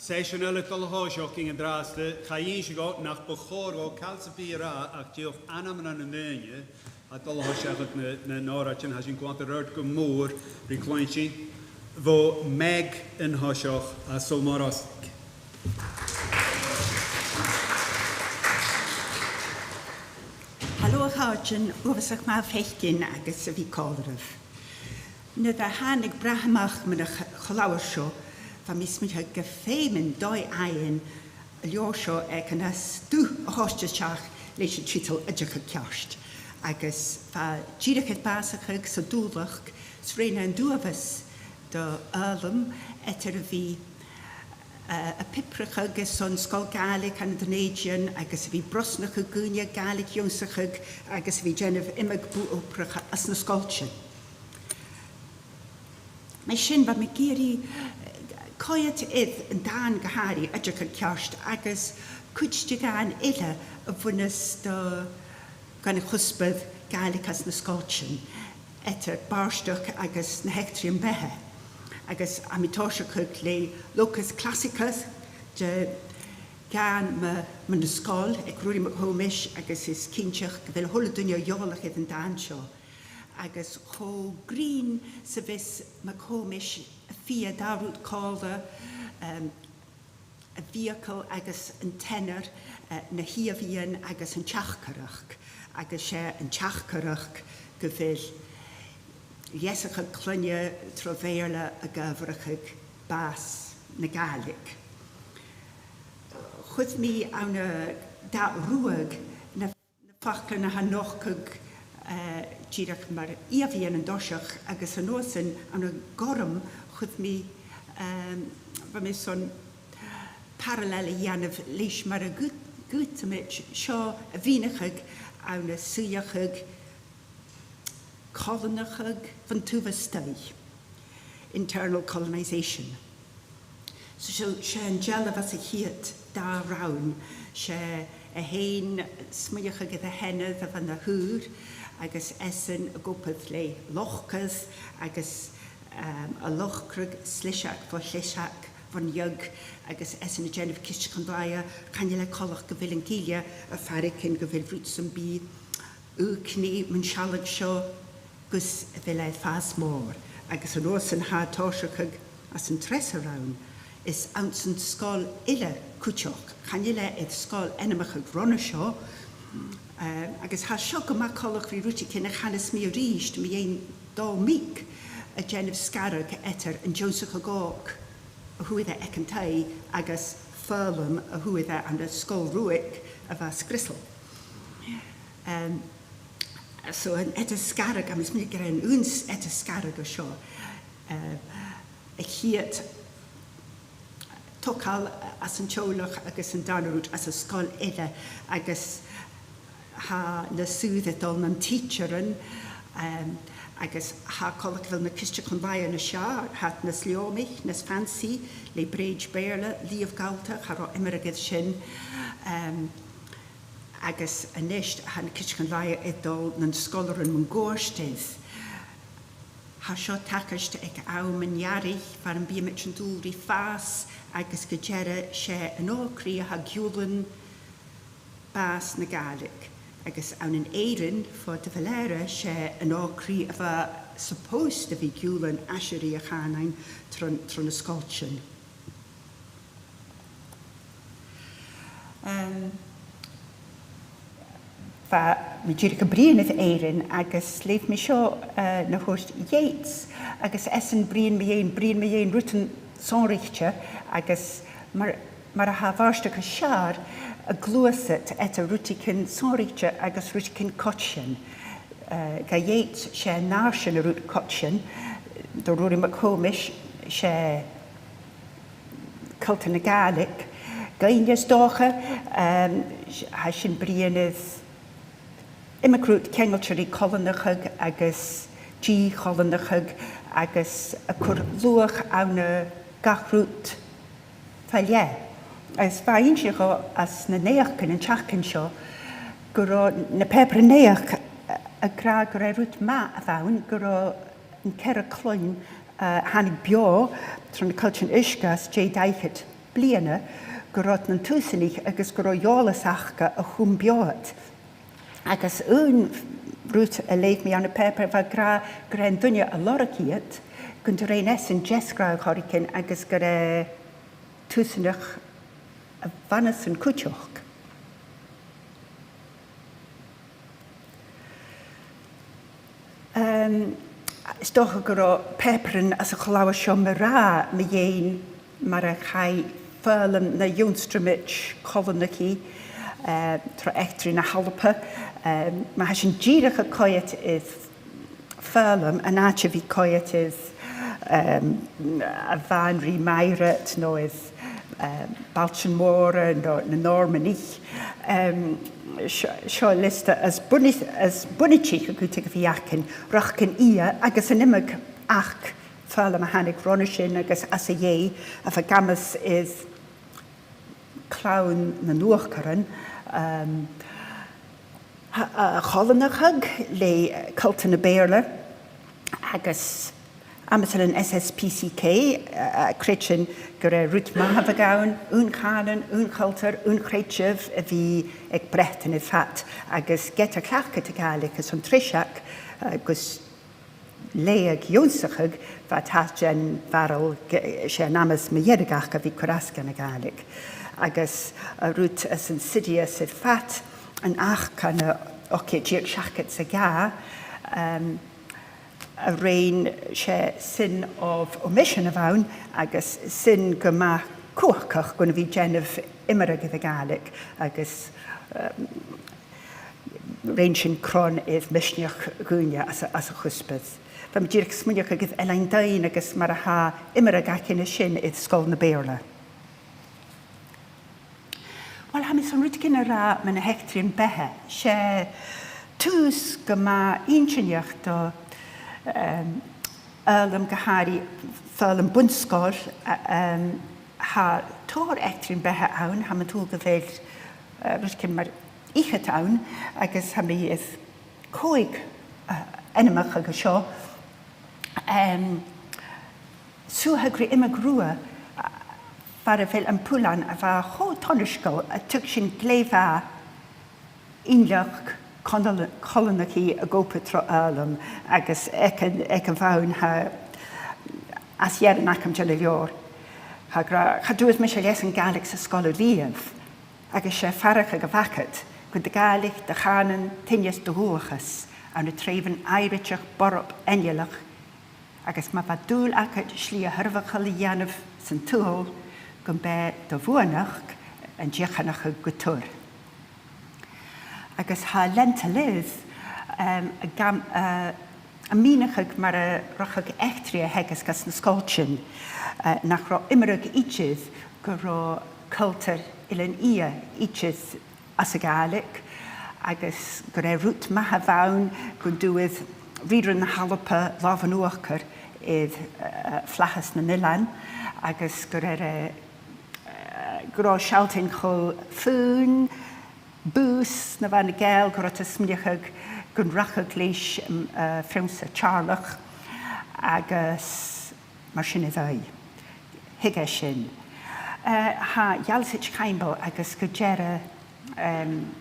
Seisean eile a' dol a thòiseachadh an-dràsta, cha bhi seo, nach bu chòir dhomh càil sam bith a ràdh ach dìreach ainmean nan daoine a tha a' dol a thòiseachadh na, na h-òraidean, tha sinn a' coimhead gu mòr ri cluinntinn bho Meg an toiseach à Sabhal Mòr Ostaig. Halò a chàirdean, uabhasach math ur faicinn agus a bhith còmhla ribh. Nuair a thàinig brath a-mach mun a' ch-, cho-labhair seo, bha mi a' smaoineachadh gum feum mi an dòigh-fhaighinn an leabhar seo aig an stuth a thoirt a-steach leis an tiotal Oideachadh Ceart. Agus bha dìreach air bàsachadh san Dùbhlachd, 's rinn e an t-uabhas do fhoghlam eadar a bhith, eh, a' piobrachadh airson sgoil Ghàidhlig ann an Dùn Èideann agus a bhith a' brosnachadh dhaoine Gàidhlig ionnsachadh agus a bhith a' dèanamh iomadh bu-obrach anns na sgoiltean. Mar sin, bha mi ag iarraidh, eh, coimhead air an dàn gu h-àraidh, Oideachadh Ceart, agus cuid de dhàin eile a bhuineas do dh'fhonn a' chuspair Gàidhlig anns na sgoiltean, eadar bàrdachd agus na h-eachdraidhean beatha. Agus tha mi a' tòiseachadh le locus classicus de dhàin mu, mun sgoil aig Ruairidh MacThòmais, agus is cinnteach gu bheil a h-uile duine eòlach air an dàn seo. Agus cho grinn 's a bhios MacThòmais a' fighe dà rud còmhla, em, a' bheucail agus an tenor, eh, na h-ìomhaighean agus an teachdaireachd, agus 's e an teachdaireachd gu bheil leasachadh cloinne tro Bheurla ag adhbharachadh bàs na Gàidhlig. Chuir mi ann an dath ruadh na na faclan a tha a' nochdadh, eh, dìreach mar ìomhaighean an toiseach, agus an uair sin ann an gorm chuir mi, ehm, bha mi airson parallel a dhèanamh leis mar a dh'fhaod-, dh'fhaodamaid seo a mhìneachadh ann an suidheachadh coileanachadh bhon taobh a-staigh, internal colonisation. So 's e, 's e an dealbh às a' chiad dà rann, 's e a h-aon smaoineachadh air a' sheanair a bha na shaor, agus esan ag obair le locus, agus, ehm, a' locradh sliseag bho shliseag bhon fheadh, agus esan a' dèanamh cisteachan-laighe, chan eil e coltach gu bheil an gille a' faireachdainn gu bheil rud sam bith uaigneach mun sealladh seo, gus a bheil e a' fàs mòr, agus an uair sin tha e a' tòiseachadh anns an treasa rann, is anns an sgoil eile cuideachd, chan eil e air sgoil ainmeachadh roimhe seo, eh, agus tha seo gu math coltach ri rudeigin a chanas mi a-rithist mu dheidhinn Dòmhnall Mic a' dèanamh sgaradh eadar an t-ionnsachadh òg a fhuair e aig an taigh agus foghlam a fhuair e ann an Sgoil Ruaig a bha sgriosail. Em, so an eadar-sgaradh, agus mi ag ràdh an aon eadar-sgaradh a tha seo, eh, a' chiad togail às an teaghlach agus an dàrna rud às an sgoil eile, agus tha na saoir a' dol nan tidsearan, em, agus tha coltach gu bheil na cisteachan-laighe nas fheàrr, tha iad nas leòmaich, nas fancy, le brèid Beurla, lìomh Galltachd, cha robh iomradh air sin, em, agus a-nis tha na cisteachan-laighe a' dol nan sgoilearan mun cuairt is tha seo a' tachairt aig àm an earraich, far am bitheamaid an dùil ri fàs, agus gu dearbh 's e an òigridh a tha a' giùlan bàs na Gàidhlig, agus ann an Èirinn, fo de Valera, 's e an òigridh a bha supposed a bhith a' giùlan aiseirigh a' chànain tron, tro na sgoiltean. Em, bha mi dìreach a' bruidhinn air Èirinn agus leugh mi seo, eh, na thuirt Yeats, agus esan a' bruidhinn mu dheidhinn, bruidhinn mu dheidhinn rudan sònraichte, agus mar, mar a tha bàrdachd nas fheàrr a' gluasad eadar rudeigin sònraichte agus rudeigin coitcheann. Eh, do Yeats 's e an àirde na rud coitcheann, do Ruairidh MacThòmais 's e cultar na Gàidhlig. Cuimhne, is dòcha, em, tha sinn a' bruidhinn air iomadh rud ceangailte ri coileanachadh agus dì-choileanachadh agus a' cur luach ann an gach rud fa leth. Agus bha e inntinneach às na naidheachdan an t-seachdain seo gun robh na pàipearan-naidheachd ag ràdh gur e rud math a bh' ann gun robh an ceathramh cloinn, eh, a thàinig beò tro na coilltean uisge às dèidh dà fhichead bliadhna gun robh iad nan tùsanaich agus gun robh eòlas aca a chum beò iad. Agus aon rud a leugh mi ann am pàipear, bha e ag ràdh gur e an duine a lorg iad, gun do rinn esan deasghradh air choreigin agus gur e tùsanach a bh' annasan cuideachd. Ehm, is dòcha gun robh pàipearan às a' cho-là-bhàis seo mu ràdh mu dheidhinn mar a chaidh foghlam na ionnsramaid coileanach, eh, tro eachdraidh na h-Alba. Ehm, ma tha sinn dìreach a' coimhead air foghlam, an àite a bhith a' coimhead air, ehm, a' Bhanrigh Mairead no air, ehm, Bailtean Mòra no na Normannaich. Ehm, seo, seo liosta as buni-, as bunaiteach a dh'fhaodadh a bhith againn, Rachainn Ìle, agus an iomadh aca foghlam a thàinig roimhe sin agus às a dhèidh a bha ag amas air clann nan uachdarain, ehm, a, a choileanachadh le, eh, cultar na Beurla, agus amasairean S S P C K, eh, a' creidsinn gur e rud math a bh' ann, aon chànan, aon chultar, aon chreideamh a bhith aig Breatainn air fad, agus ged a chleachd iad a' Ghàidhlig airson treiseag, eh, gus leughadh ionnsachadh, bha iad fhathast den bharail gu, 's e an amas mu dheireadh aca a bhith a' cur às dhan a' Ghàidhlig. Agus an rud as insidious air fad, an Achd ann an ochd ceud deug seachdad 's a dhà, ehm, a rinn, 's e sin of omission a bh' ann, agus sin gu math cumhachdach gun a bhith a' dèanamh iomradh air a' Ghàidhlig, agus, ehm, rinn sin cron air misneachd dhaoine às a, às a' chuspair. Bha mi dìreach a' smaoineachadh air Eilean Daing agus mar a tha iomradh againn an sin air sgoil na Beurla. Uill, tha mi airson rudeigin a ràdh mu na h-eachdraidhean-beatha. 'S e tùs gu math inntinneach do, ehm, fhoghlam, gu h-àraidh foghlam bun-sgoile, a, ehm, tha tòrr eachdraidhean-beatha ann, tha mi an dùil gu bheil, eh, rudeigin mar fhichead ann, agus tha mi air còig, eh, ainmeachadh an seo. Em, Suathag ri Iomadh Rubha, eh, far a bheil am puilean a bha cho tuairisgeil a' tuigsinn glè mhath inneal coilean-, coileanachaidh ag obair tro fhoghlam agus aig an, aig a' bhonn tha às dèidh an agam de na leabhair. Tha e ag ràdh, cha d' fhuair mise leasan Gàidhlig san sgoil a-riamh, agus 's e a' faireachdainn a bh' agad gun do Ghàidhlig, do chànan, tinneas, do dhualchas ann an treubhan aimhreiteach, borb, ainnealach, agus ma bha dùil agad slighe thairbheachail a dhèanamh san t-saoghal, gum b' e do bhuannachd an dìochuimhneachadh gu tur. Agus tha Lenta Liz, em, a' gam-, eh, a' mìneachadh mar a rachadh eachdraidh a theagasg anns na sgoiltean, eh, nach robh iomradh idir gun robh cultar Eilean Ì idir anns a' Ghàidhlig, agus gur e rud math a bh' ann gun d' fhuair rìghrean na h-Alba làmh an uachdair air, eh, flaitheas nan eilean, agus gur e, eh, gun robh sealltainn cho faoin bhus na bha na Gàidheil gun robh iad a' smaoineachadh gun rachadh leis, mm, eh, prionnsa Teàrlach, agus mar sin air adhart. Thig e sin. Eh, tha Ealasaid Chaimbeul agus gu dearbh, em,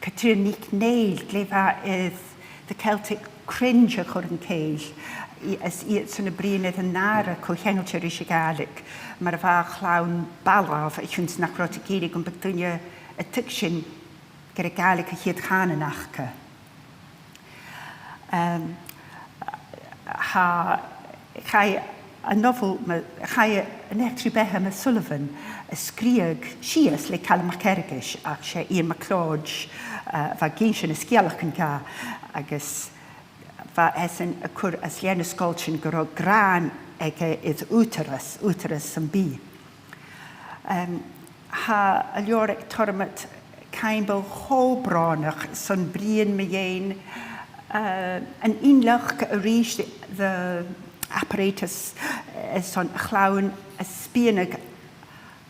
Catrìona NicNèill, glè mhath air The Celtic Cringe a chur an cèill, i-, is iadsan a' bruidhinn air an nàire co-cheangailte ris a' Ghàidhlig, mar a bha a' chlann Bhalbh a chionn 's nach robh iad ag iarraidh gum biodh daoine a' tuigsinn gur e Gàidhlig a' chiad chànan aca. Em, tha, chaidh an nobhail mu, chaidh an eachdraidh-beatha mu Sullivan a sgrìobhadh sìos le Calum MacFhearghais, ach 's e Iain MacLeòid, eh, a bha ag innse na sgeulachdan dha, agus bha esan a' cur às leth na sgoiltean gun robh gràin aige air ùghdarras, ùghdarras sam bith. Em, tha an leabhar aig Tormod Caimbeul cho brònach son bruidhinn mu dheidhinn, eh, an inneal a-rithist, the apparatus, eh, son a' chlann a' spìonadh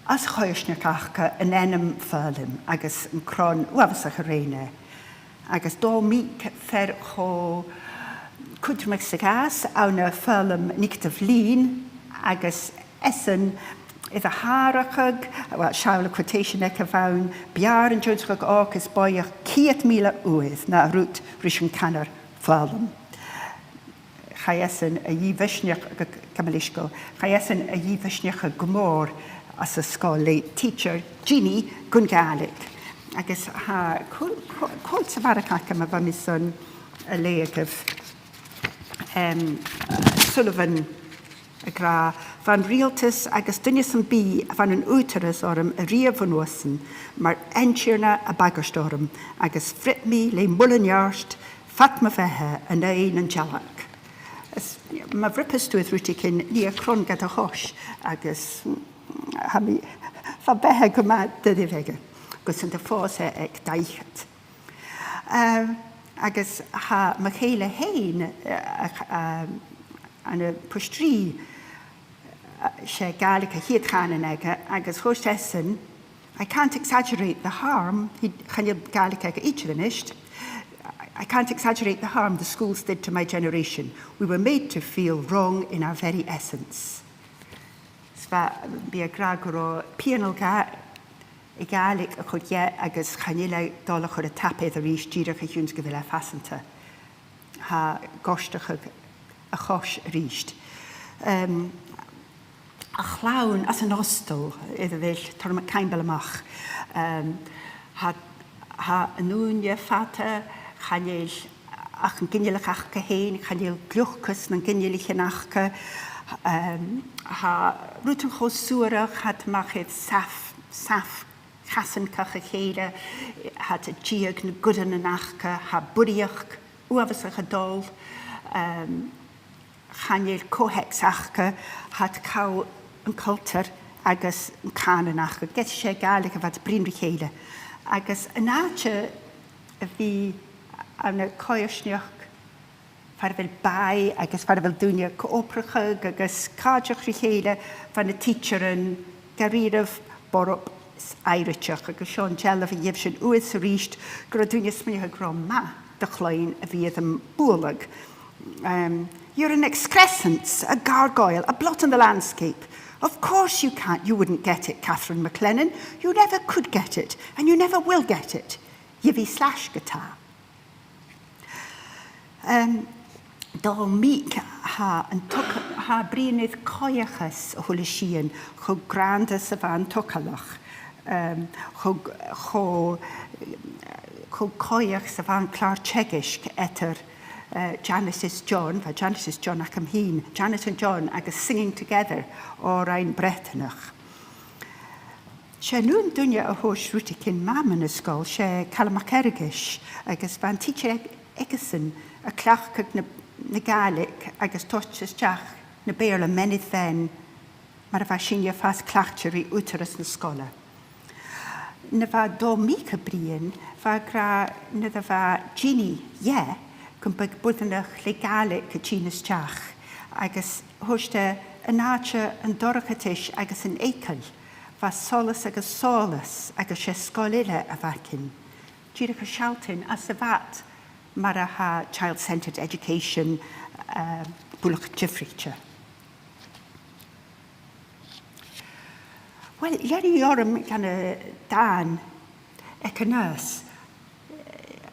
os a' choimhearsnachd aca an ainm foghlam agus an cron uabhasach a rinn e. Agus Dòmhnall Meek, fear cho cudromach 's a ghabhas ann am foghlam Nick Dubh Lìn, agus esan air a h-atharrachadh, well, seall an quotation aig a' bhonn, b' fheàrr an t-ionnsachadh òg is bòidheach ceud mìle uair na rud ris an canar foghlam. Chaidh esan a dhìth-mhisneachadh, gu, gu, gabh mo leisgeul, chaidh esan a dhìth-mhisneachadh gu mòr anns an sgoil le teacher Jeannie gun Gàidhlig. Agus tha co-, co-, quote sa bharrachd agam a bha mi airson a leughadh, em, Sullivan ag ràdh, bha an riaghaltas agus duine sam bith a bha nan ùghdarras orm a-riamh bhon uair sin mar aintiorna a b' fheàrr orm, agus bhruidhinn mi le muileann-neart fad mo bheatha an aghaidh nan dealg. Is, ma bhruidhneas tu air rudeigin, nì e cron gad chois, agus, mm, tha mi, bha beatha gu math doirbh aige, gus an do phòs e aig dà fhichead. Ehm, agus tha mo chèile fhèin, eh, ach, ehm, ann am Port Rìgh, eh, 's e Gàidhlig a' chiad chànan aige, agus thuirt esan, "I can't exaggerate the harm," chan eil Gàidhlig aige idir a-nis, "I can't exaggerate the harm the schools did to my generation. We were made to feel wrong in our very essence." Is bha, bha e ag ràdh gun robh pianal ga-, a' Ghàidhlig a' cur dheth agus chan eil e dol a chur an tapaidh air a-rithist dìreach a chionn 's gu bheil e fasanta. Tha e a' goirteachadh a chois a-rithist. Em, a' chlann anns an ostail, air a bheil Tormod Caimbeul a-mach. Em, tha, tha an ùine fada, chan eil ach an ginealach aca fhèin, chan eil gliocas nan ginealaichean aca. Em, tha rudan cho suarach, tha iad a-mach air saf-, saf-chasan cach a chèile, tha iad a' diog nan guidhean aca, tha burraidheachd uabhasach a' dol, em, chan eil co-theacs aca, tha iad a' call an cultar agus an cànan aca, ged 's e Gàidhlig a bha iad a' bruidhinn ri chèile. Agus an àite a bhith ann an coimhearsnachd far a bheil bàidh agus far a bheil daoine a' co-obrachadh agus càirdeach ri chèile, bha na tidsearan dha-rìribh borb is aimhriteach, agus seo an dealbh a gheibh sinn uair 's a-rithist, gun robh daoine a' smaoineachadh gun robh math do chloinn a bhith air am bualadh. Um, "You're an excrescence, a gargoyle, a blot on the landscape. Of course you can't, you wouldn't get it, Catherine MacLennan. You never could get it, and you never will get it. Gheibh i slaisg ge-tà." Em, Dòmhnall Meek, tha an toga-, tha e a' bruidhinn air coigheachas a h-uile sìon, cho grànda 's a bha an togalach, em, cho, cho, cho coigheach 's a bha an clàr-teagaisg eadar, eh, Janet is John, bha Janet is John agam fhìn, Janet and John agus Singing Together, òrain Breatannach. 'S e an aon duine a thòisich rudeigin math mun sgoil, 's e Calum MacFhearghais, agus bha an tidsear aig-, aigesan a' cleachdadh na, na Gàidhlig agus toirt a-steach na Beurla, men is then, mar a bha sinne a' fàs cleachdte ri ùghdarras na sgoile. Nuair a bha Dòmhnall Meek a' bruidhinn, bha e ag ràdh nuair a bha Jeannie dheth gum biodh boireannach le Gàidhlig a' tighinn a-steach, agus thuirt e, an àite an dorchadais agus an eagal, bha solas agus sòlas agus 's e sgoil eile a bh' againn. Dìreach a' sealltainn às a' bhad mar a tha child-centred education, eh, buileach diofraichte. Uill, leanaidh mi orm dhan an dàn aig an Aonghas.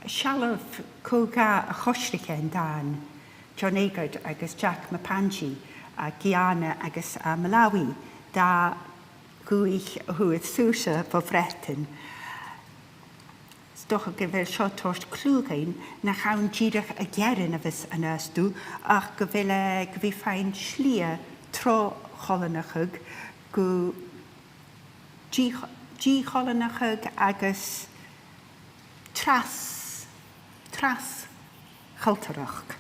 Seallaibh cò aig a choisrig e an dàn, John Agard agus Jack Mpanje, à Guyana agus à Malawi, dà dhùthaich a fhuair saorsa bho Bhreatainn. 'S dòcha gu bheil seo a' toirt cliù dhuinn nach ann dìreach a' gearan a bhios an Aonghas, ach gu bheil e gu bhith a' faighinn slighe tro choileanachadh gu dì-, dì-choileanachadh agus tras-, tras-chultarachd.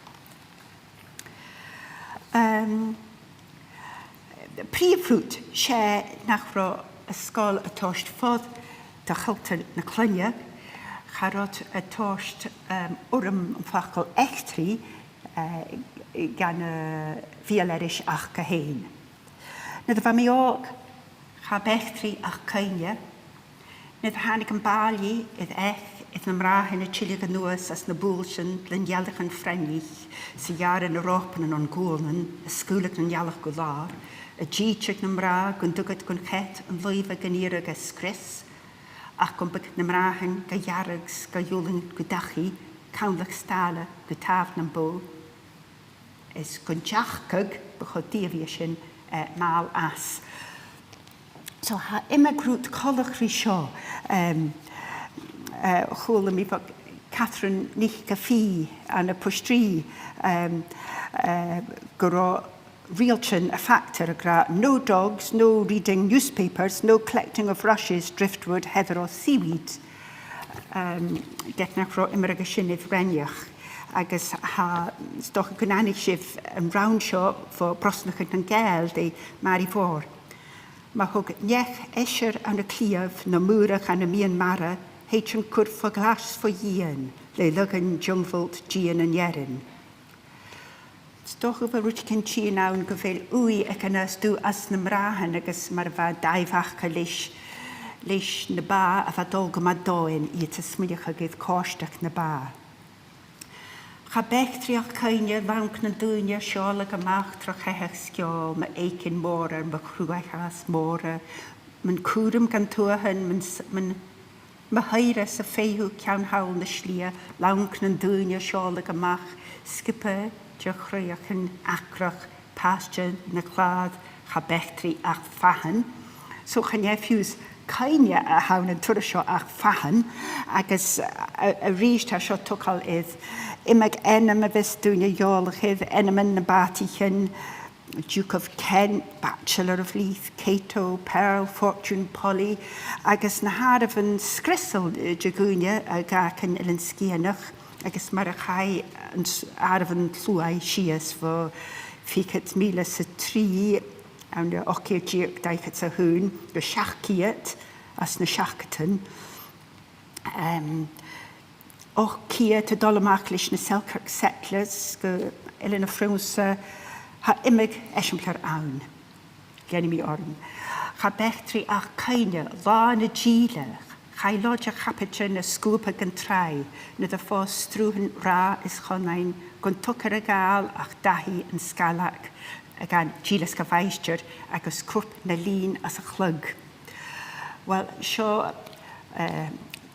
Em, prìomh rud, 's e nach robh an sgoil a' toirt fodha do chultar na cloinne, cha robh iad a' toirt, em, urram am facal eachdraidh, eh, dhan a' bheul-aithris aca fhèin. Nuair a bha mi òg, cha b' eachdraidh ach cuimhne. Nuair a thàinig am bàillidh air each, air na mnathan a' tilleadh a-nuas às na buailtean len eallach an fhreagraich, 's a' ghearradh na ròpannan on ghualainn, a' sgaoileadh nan eallach gu làr, A' dìteadh nam mnà gun tug iad gun chait an lùib a' ghnìomh a sgrios, ach gum biodh na mnathan ga ghearradh 's ga ghiùlain gu dachaigh, cànlach stàile gu tàmh nam bò. Is gun deach iad, bu cho dìomhaidh sin, eh, mall às. So, tha iomadh rud coltach ri seo, em, eh, chuala mi bho Catherine NicPhì ann am Port Rìgh, em, eh, gun robh riaghailtean a' fachdar ag ràdh, "No dogs, no reading newspapers, no collecting of rushes, driftwood, heather or seaweed." Em, ged nach robh iomradh a sin air raonaich, agus tha, 's dòcha gun aithnich sibh an rann seo bho Brosnachadh nan Gàidheal de Màiri Mhòir. "Ma thog neach eisiar ann an cliabh, no maorach ann am meadhan mara, thèid an cur fo ghlais fo dhìon, le laghan diomhailt dìon an fhearainn." 'S dòcha gu bheil rudeigin tighinn ann gu bheil ùidh aig an aon dùthaich anns na mnathan agus mar a bha dàimh aca leis, leis na bà a bha dol gu math domhainn, iad a' smaoineachadh air còmhradh na bà. Cha b' eadh-dhreuchd cuimhne, lanc nan daoine, seòladh a-mach tro chaitheadh sgeòil, mo fhaicinn mòr air mo chruaidh-chas mòra, mun cùram gan tuathan, mun s-, mun mo shaoradh sa phàipear ceann thall na slighe, lanc nan daoine a' seòladh a-mach, sgioba de chruinneachadh acrach, pàiste na chlàir, cha b' eadh-dhreuchd ach fathann. So chan e fiù 's cuimhne a th' ann an turas seo ach fathann, agus a, a-rithist tha seo a' togail air iomadh ainm a bhios daoine eòlach air, ainmean nam bàtaichean, Duke of Kent, Bachelor of Leith, Cato, Pearl, Fortune, Polly, agus na h-àireamhan sgriosail, eh, de dhaoine a dh'fhàg an Eilean Sgitheanach, agus mar a chaidh an s-, àireamhan a shluagh sìos bho fichead mìle 's a trì ann an ochd ceud deug dà fhichead 's a h-aon gu seachd ceud anns na seachdadan. Em, ochd ceud a' dol a-mach leis na Selkirk settlers gu Eilean a' Phrionnsa, tha iomadh eisimpleir ann. Dh'ainmich mi orm. Cha b' eadh-dhreuchd ach cuimhne, là na dìle, chaidh lòd de chaibidil na sguaba gun tràigh, nuair a phòs sruthan Ratha is Chonain, gun togair a' Ghàidheal ach dathaidh an sgalag, a' gabhail dìleas gu mhaighstir agus corp na linn às a' chladh. Uill, seo, eh,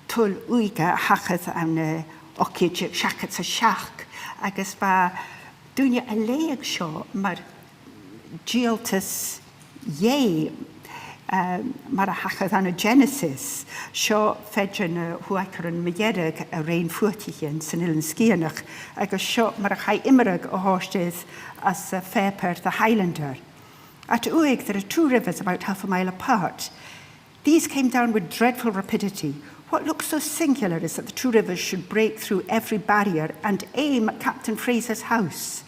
tuilleadh ùidh a thachair ann an, eh, ochd ceud deug seachdad 's a seachd, agus bha daoine a' leughadh seo mar dìoltas Dhè, eh, mar a thachair ann an Genesis. Seo feadhainn de shuacaran mu dheireadh a rinn fuadaichean san Eilean Sgitheanach, agus seo mar a chaidh iomradh a thoirt air anns a' phàipear The Highlander. At Uig, there are two rivers about half a mile apart. These came down with dreadful rapidity. What looks so singular is that the two rivers should break through every barrier and aim at Captain Fraser's house.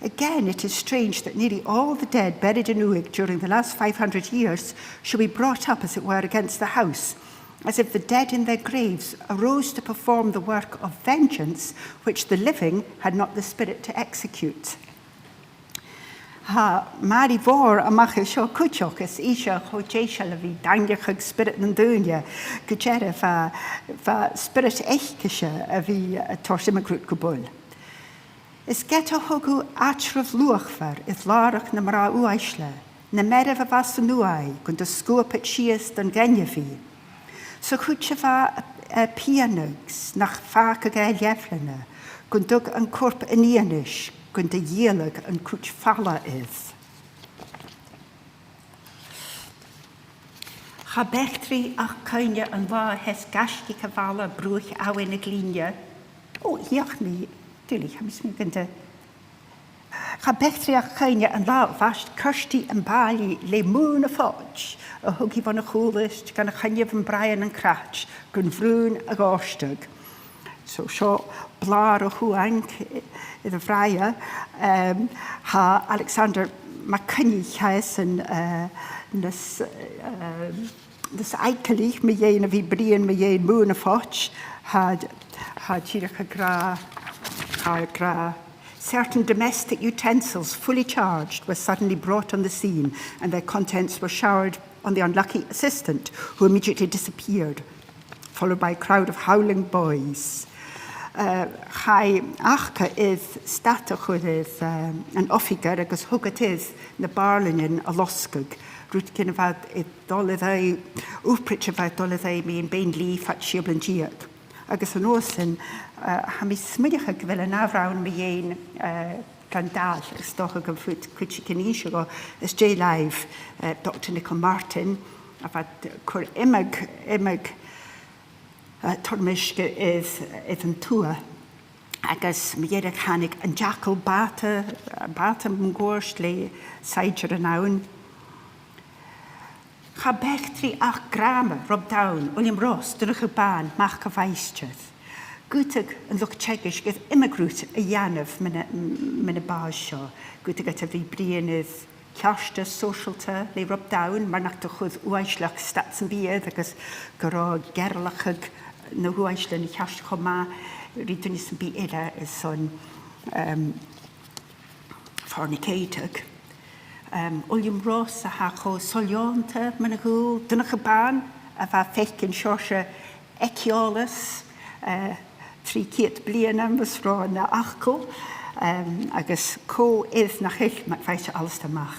Again, it is strange that nearly all the dead buried in Uig during the last five hundred years should be brought up, as it were, against the house, as if the dead in their graves arose to perform the work of vengeance which the living had not the spirit to execute. Tha Màiri Mhòr a-mach air seo cuideachd, is ise cho deiseil a bhith a' daingneachadh spiorad nan daoine, gu dearbh, bha, bha spiorad aice-se a bhith a' toirt iomadh rud gu buil. Is ged a thog thu àitreabh luachmhor air làrach na mnà uaisle, na mairbh a bha san uaigh, gun do sguab iad sìos don ghainmhich. 'S a' chuid a bha, eh, a' pianadh 's nach fhàgadh e leabhlanna, gun tug an corp an fhianais, gun do dhìoladh an cuid fala air. Cha b' eadh-dhreuchd ach cuimhne an là a sheas gaisgich a' bhalla bruach abhainn na glinne. Ò, dhìochuimhnich mi, duilich, tha mi a' smaoineachadh gun do Cha b' eadh-dhreuchd ach cuimhne an là a bhaist Kirsty am Bàillidh le mùn a' phoit, a thug i bhon a' chùlaibh gun a' choinneamh am bràigh nan cnot, gun bhrùin a dhòrtadh. So seo blàr a' chuain air a' bhràigh. Em, tha Alexander MacCoinnich, tha esan, eh, nas, em, nas fhaiceallaiche mu dheidhinn a bhith a' bruidhinn mu dheidhinn mùn a' phoit, tha, tha e dìreach ag ràdh, tha e ag ràdh, "Certain domestic utensils fully charged were suddenly brought on the scene, and their contents were showered on the unlucky assistant, who immediately disappeared, followed by a crowd of howling boys." Eh, chaidh aca air stad a chur air, eh, an oifigear agus thug iad air na bàrlainnean a losgadh. Rudeigin a bha a' dol air adhart, ùpraid a bha a' dol air adhart mu bhean-lìn fad sia bliadhna deug. Agus an uair sin, eh, tha mi a' smaoineachadh gu bheil an ath rann mu dheidhinn, eh, Gandal, is dòcha gum faod cuideigin innse dhomh às dèidh live, eh, Doctor Nicola Martin, a bha a' cur iomadh, iomadh, eh, toirmisc air, air an tuath. Agus mu dheireadh thàinig An Jackal Bàta, Bàta mun Cuairt le saighdearan ann. Cha b' eachdraidh ach gràmar, Rob Down, Uilleam Ross, Donnchadh Bàn, Mac a' Mhaighstir. Dh'fhaodadh an luchd-teagaisg air iomadh rud a dhèanamh mu na, mu na bàs seo. Dh'fhaodadh iad a bhith a' bruidhinn air ceartas sòisealta le Rob Down, mar nach do chuir uaisleachd stad sam bith air agus gun robh e a' gearrlachadh na h-uaislean a cheart cho math ri duine sam bith eile airson, em, fornicating. Em, Uilleam Ross a tha cho soilleirneach mun a' Ghàidheal, Donnchadh Bàn, a bha a' faicinn seòrsa aig eòlas, eh, trì cheud bliadhna, mus robh e na fhacal, em, agus cò air nach eil, ma dh'fhaodte Alasdair Mac.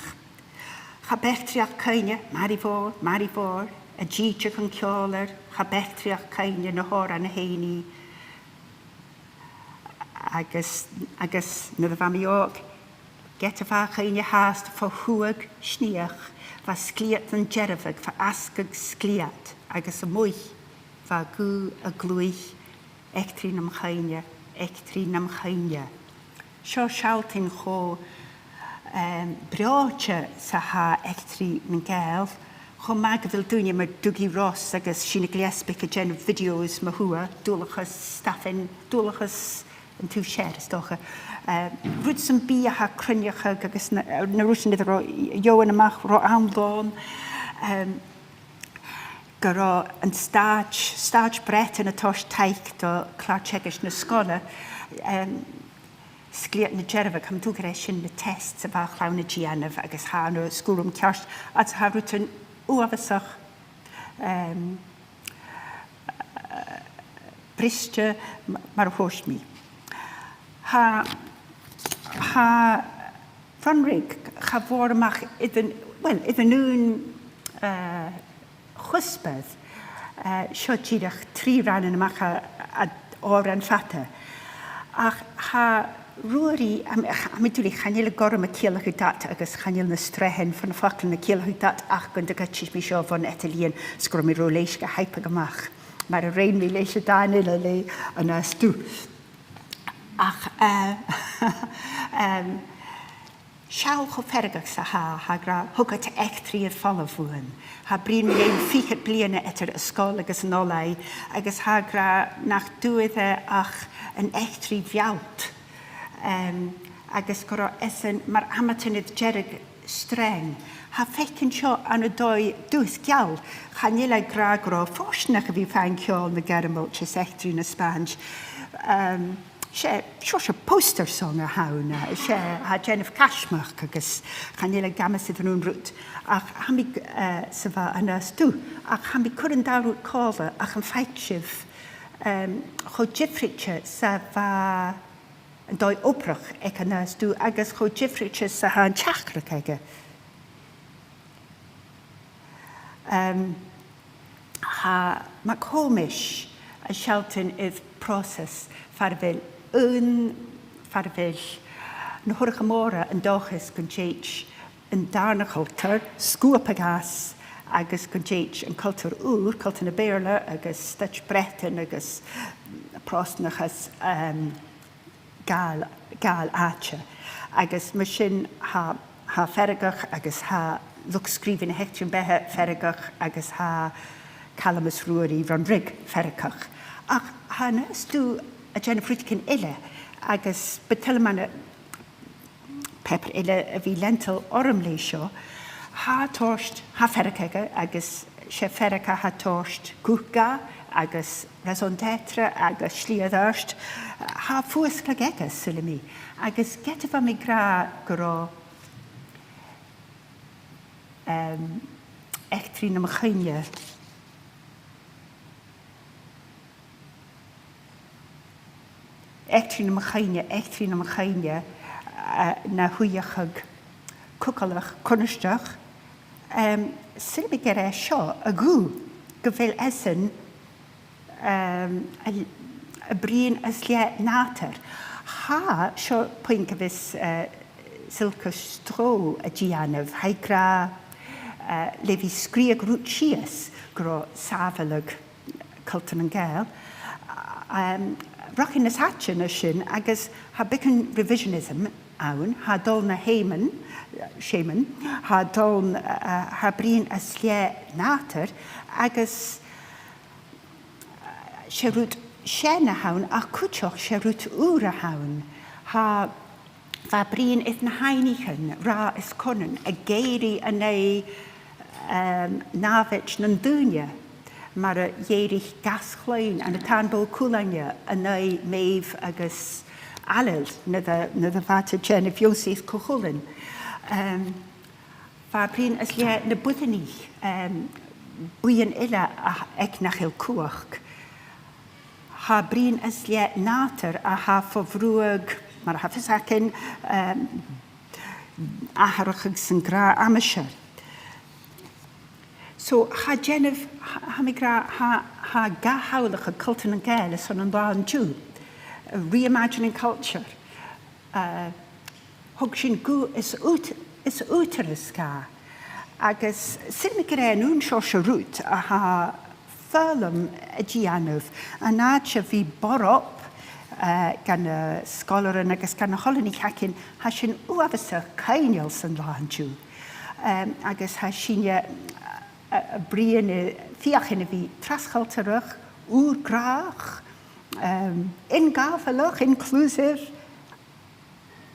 Cha b' eachdraidh ach cuimhne, Màiri Mhòr, Màiri Mhòr, a' dìteadh an ceòlair, cha b' eachdraidh ach cuimhne na h-òran a sheinn i. Agus, agus nuair a bha mi òg, ged a bha a' chuimhne fhathast fo thuagh sneachd, bha sglèat nan dearbhadh fo fhasgadh sglèat, agus a-muigh bha guth a' ghlaoich, eachdraidh nam chuimhne, eachdraidh nam chuimhne. Seo sealltainn cho, em, breòite 's a tha eachdraidh nan Gàidheal, cho math gu bheil daoine mar Dougie Ross agus Sìne Gilleasbaig a' dèanamh videos mu thuath, dualchas Stafainn, dualchas an taobh sear, is dòcha. Eh, rud sam bith a tha a' cruinneachadh agus na, na rudan a tha ro-, dheòin a-mach ro àm lòn. Em, gun robh an stàit, stàit Breatainn a' toirt taic do chlàr-teagaisg na sgoile, em, sglèat nan dearbhadh, tha mi an dùil gur e sin na tests a bha a' chlann a' dèanamh agus tha an sgoil ceart, agus tha rudan uabhasach, em, briste m-, mar a thuirt mi. Tha, tha Runrig, cha mhòr a-mach air an, well, air an aon, eh, chuspair, eh, seo dìreach trì rannan a-mach à, à òran fada. Ach tha Ruairidh, am, am, am, chan eil e gorm a' ciallachadh dad agus chan eil na sreathan fo na faclan a' ciallachadh dad ach gun do ghoid mi seo bhon eadar-lìon 's gun robh mi ro leisg a thaidhpeadh a-mach. Mar a rinn mi leis an dàn eile le An Ath Stuth. Ach, eh, em, seall cho feargach 's a tha, tha e ag ràdh, thug iad eachdraidh air falbh bhuainn. Tha e a' bruidhinn mu dheidhinn fichead bliadhna eadar an sgoil agus an oilthigh, agus tha e ag ràdh nach d' fhuair e ach an eachdraidh mheallta. Em, agus gun robh esan mar amadain air deireadh sreang. Tha e a' faicinn seo ann an dòigh dubh is geal. Chan eil e ag ràdh gun robh e fortanach a bhith a' faighinn ceòl na Gearmailt is eachdraidh na Spàinn. Em, 's e seòrsa poster song a th' ann, eh, 's e, tha e a' dèanamh caismeachd agus chan eil e ag amas air an aon rud. Ach tha mi, eh, sa bha An Ath Stuth, ach tha mi a' cur an dà rud còmhla ach am faic sibh, em, cho diofraichte 's a bha an dòigh-obrach aig An Ath Stuth agus cho diofraichte 's a tha an teachdaireachd aige. Em, tha MacThòmais a' sealltainn air pròiseas far a bheil aon, far a bheil na h-urracha mòra an dòchas gun tèid an dàrna cultar sguabadh às agus gun tèid an cultar ùr, cultar na Beurla agus Staid Breatainn agus Pròstanachas, em, gabhail, gabhail àite. Agus mar sin, tha, tha e feargach agus tha luchd-sgrìobhaidh na h-eachdraidh beatha feargach agus tha Calum is Ruairidh Runrig feargach. Ach tha An Ath Stuth a' dèanamh rudeigin eile agus bu toil leam ann an pàipear eile a bhith leantail orm leis seo. Tha e a' toirt, tha fearg aige agus 's e fearg a tha a' toirt guth dha agus raison d'être agus slighe air adhart. Tha fuasgladh aige, saoilidh mi. Agus ged a bha mi ag ràdh gun robh, em, eachdraidh nam chuimhne eachdraidh nam chuimhne, eachdraidh nam chuimhne, eh, na shuidheachadh cugallach cunnartach. Em, saoilidh mi gur e seo a ghuth, gu bheil esan, em, a, a' bruidhinn às leth nàdar. Tha seo puing a bhios, eh, Silke Stroo a' dèanamh, tha i ag ràdh, eh, le bhith sgrìobhadh rud sìos gun robh sàbhaladh cultar nan Gàidheal. Em, rachainn nas fhaide na sin agus tha beagan revisionism ann, tha dol na sheòmar, seòmar, tha dol, eh, tha bruidhinn às leth nàdar agus, eh, 's e rud sean a th' ann, ach cuideachd 's e rud ùr a th' ann. Tha, bha bruidhinn air na h-aibhnichean, rathad is coinean, ag èirigh an aghaidh, em, nàmhaid nan daoine, mar a dh'èirich gas chloinn ann an Taigh Bò Cuailnge an aghaidh Maeve agus Ailill, nuair a, nuair a bha iad a' dèanamh ionnsaigh air Cù Chulainn. Em, bha bruidhinn às leth na boireannaich, em, buidheann eile a, aig nach eil cumhachd. Tha bruidhinn às leth nàdar a tha fo bhruthadh, mar a tha fios againn, em, atharrachadh san gnàth-aimsir. So, tha e a' dèanamh, tha, tha mi ag ràdh, tha, tha e ga shamhlachadh cultar nan Gàidheal airson an latha an-diugh. Reimagining culture. Eh, thug sinn guth is ùt-, is ùghdarras dha. Agus saoilidh mi gur e an aon seòrsa rud a tha foghlam a' dèanamh, an àite a bhith borb, eh, dha na sgoilearan agus dha na h-oileanaich againn, tha sin uabhasach coibhneil san latha an-diugh. Em, agus tha sinne, eh, a' bruidhinn, eh, feuchainn a bhith tras-chultarach, ùr-ghnàthach, em, in-gàbhaidheach, inclusive,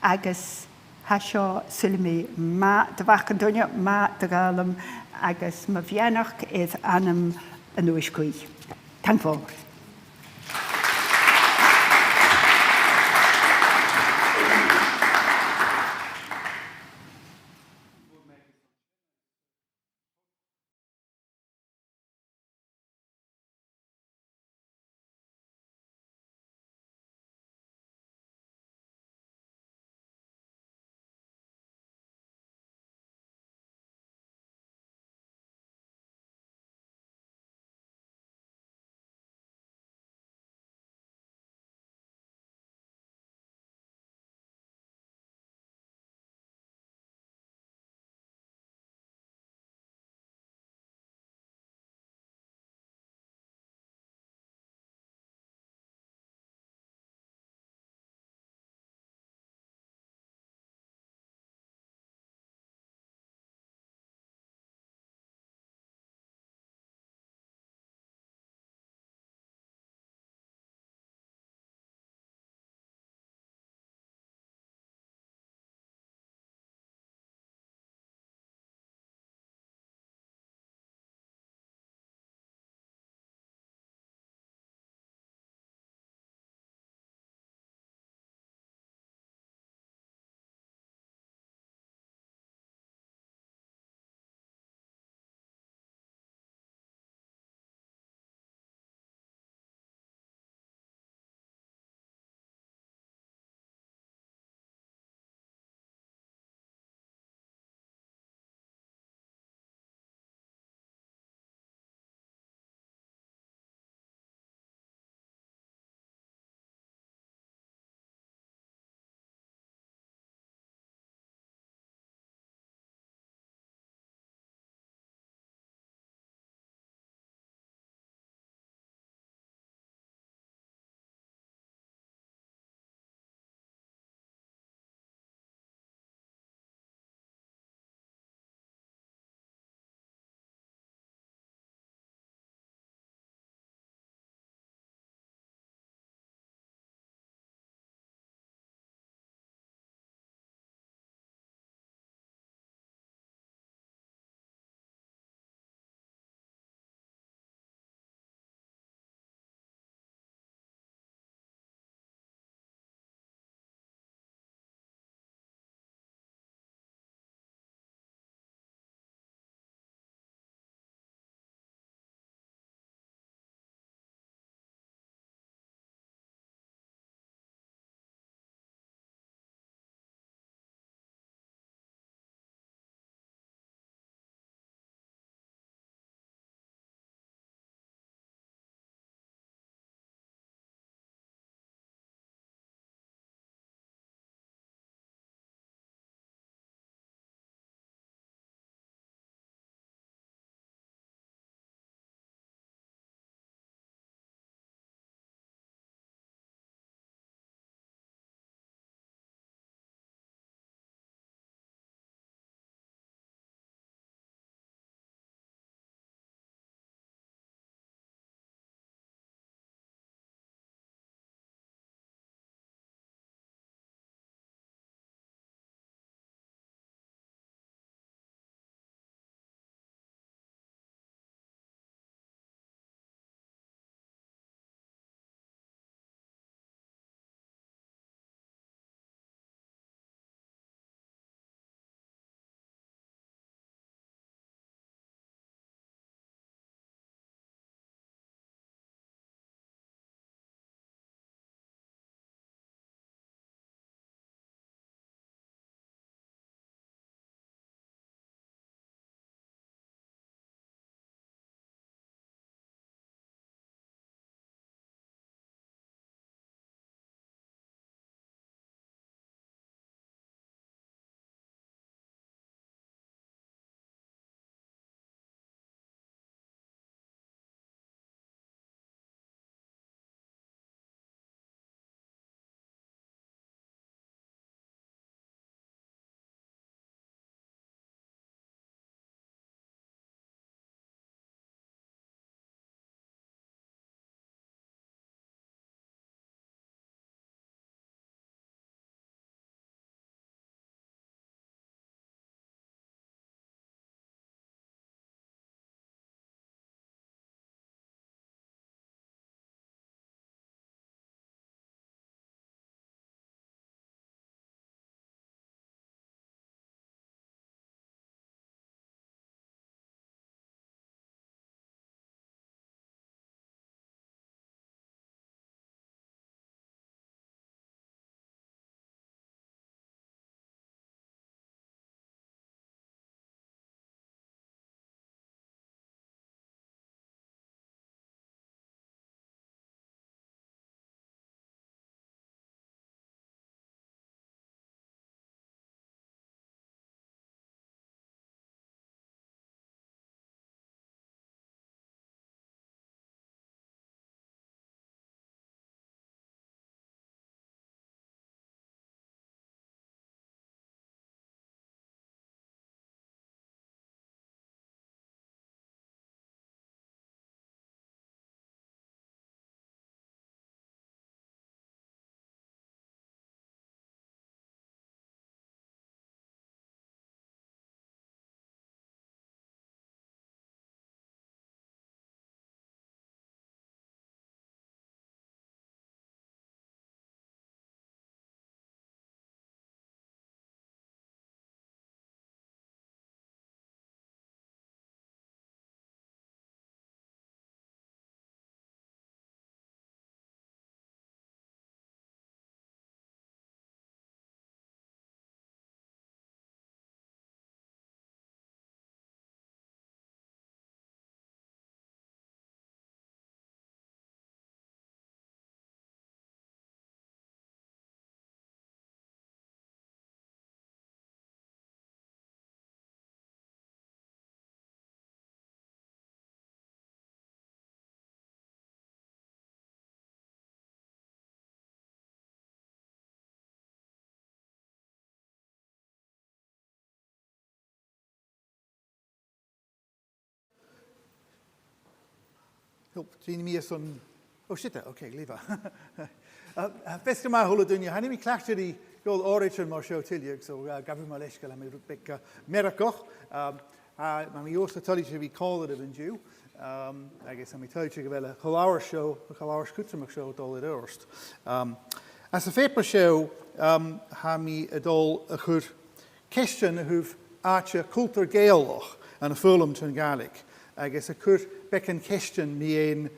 agus tha seo, saoilidh mi, math do Mhac an Duine, math do dh'fhoghlam, agus mo bheannachd air anam an duais dhuibh. Tapadh leibh. Tha mi airson, o, siud e, ok, glè mhath. Feasgar math a h-uile duine, chan eil mi cleachdte ri dhol òraid mar seo tuilleadh, so gabhaibh mo leisgeul, tha mi rud beag mearachd. Tha mi uabhasach toilichte a bhith còmhla ribh an-diugh, agus tha mi toilichte gu bheil a' cho-labhairt seo, a' cho-labhairt cudromach seo a' dol air adhart. Anns a' phàipear seo, tha mi a' dol a chur ceistean a thaobh àite cultar Gàidhealach ann am foghlam tron Ghàidhlig, agus a' cur beagan ceistean mu dheidhinn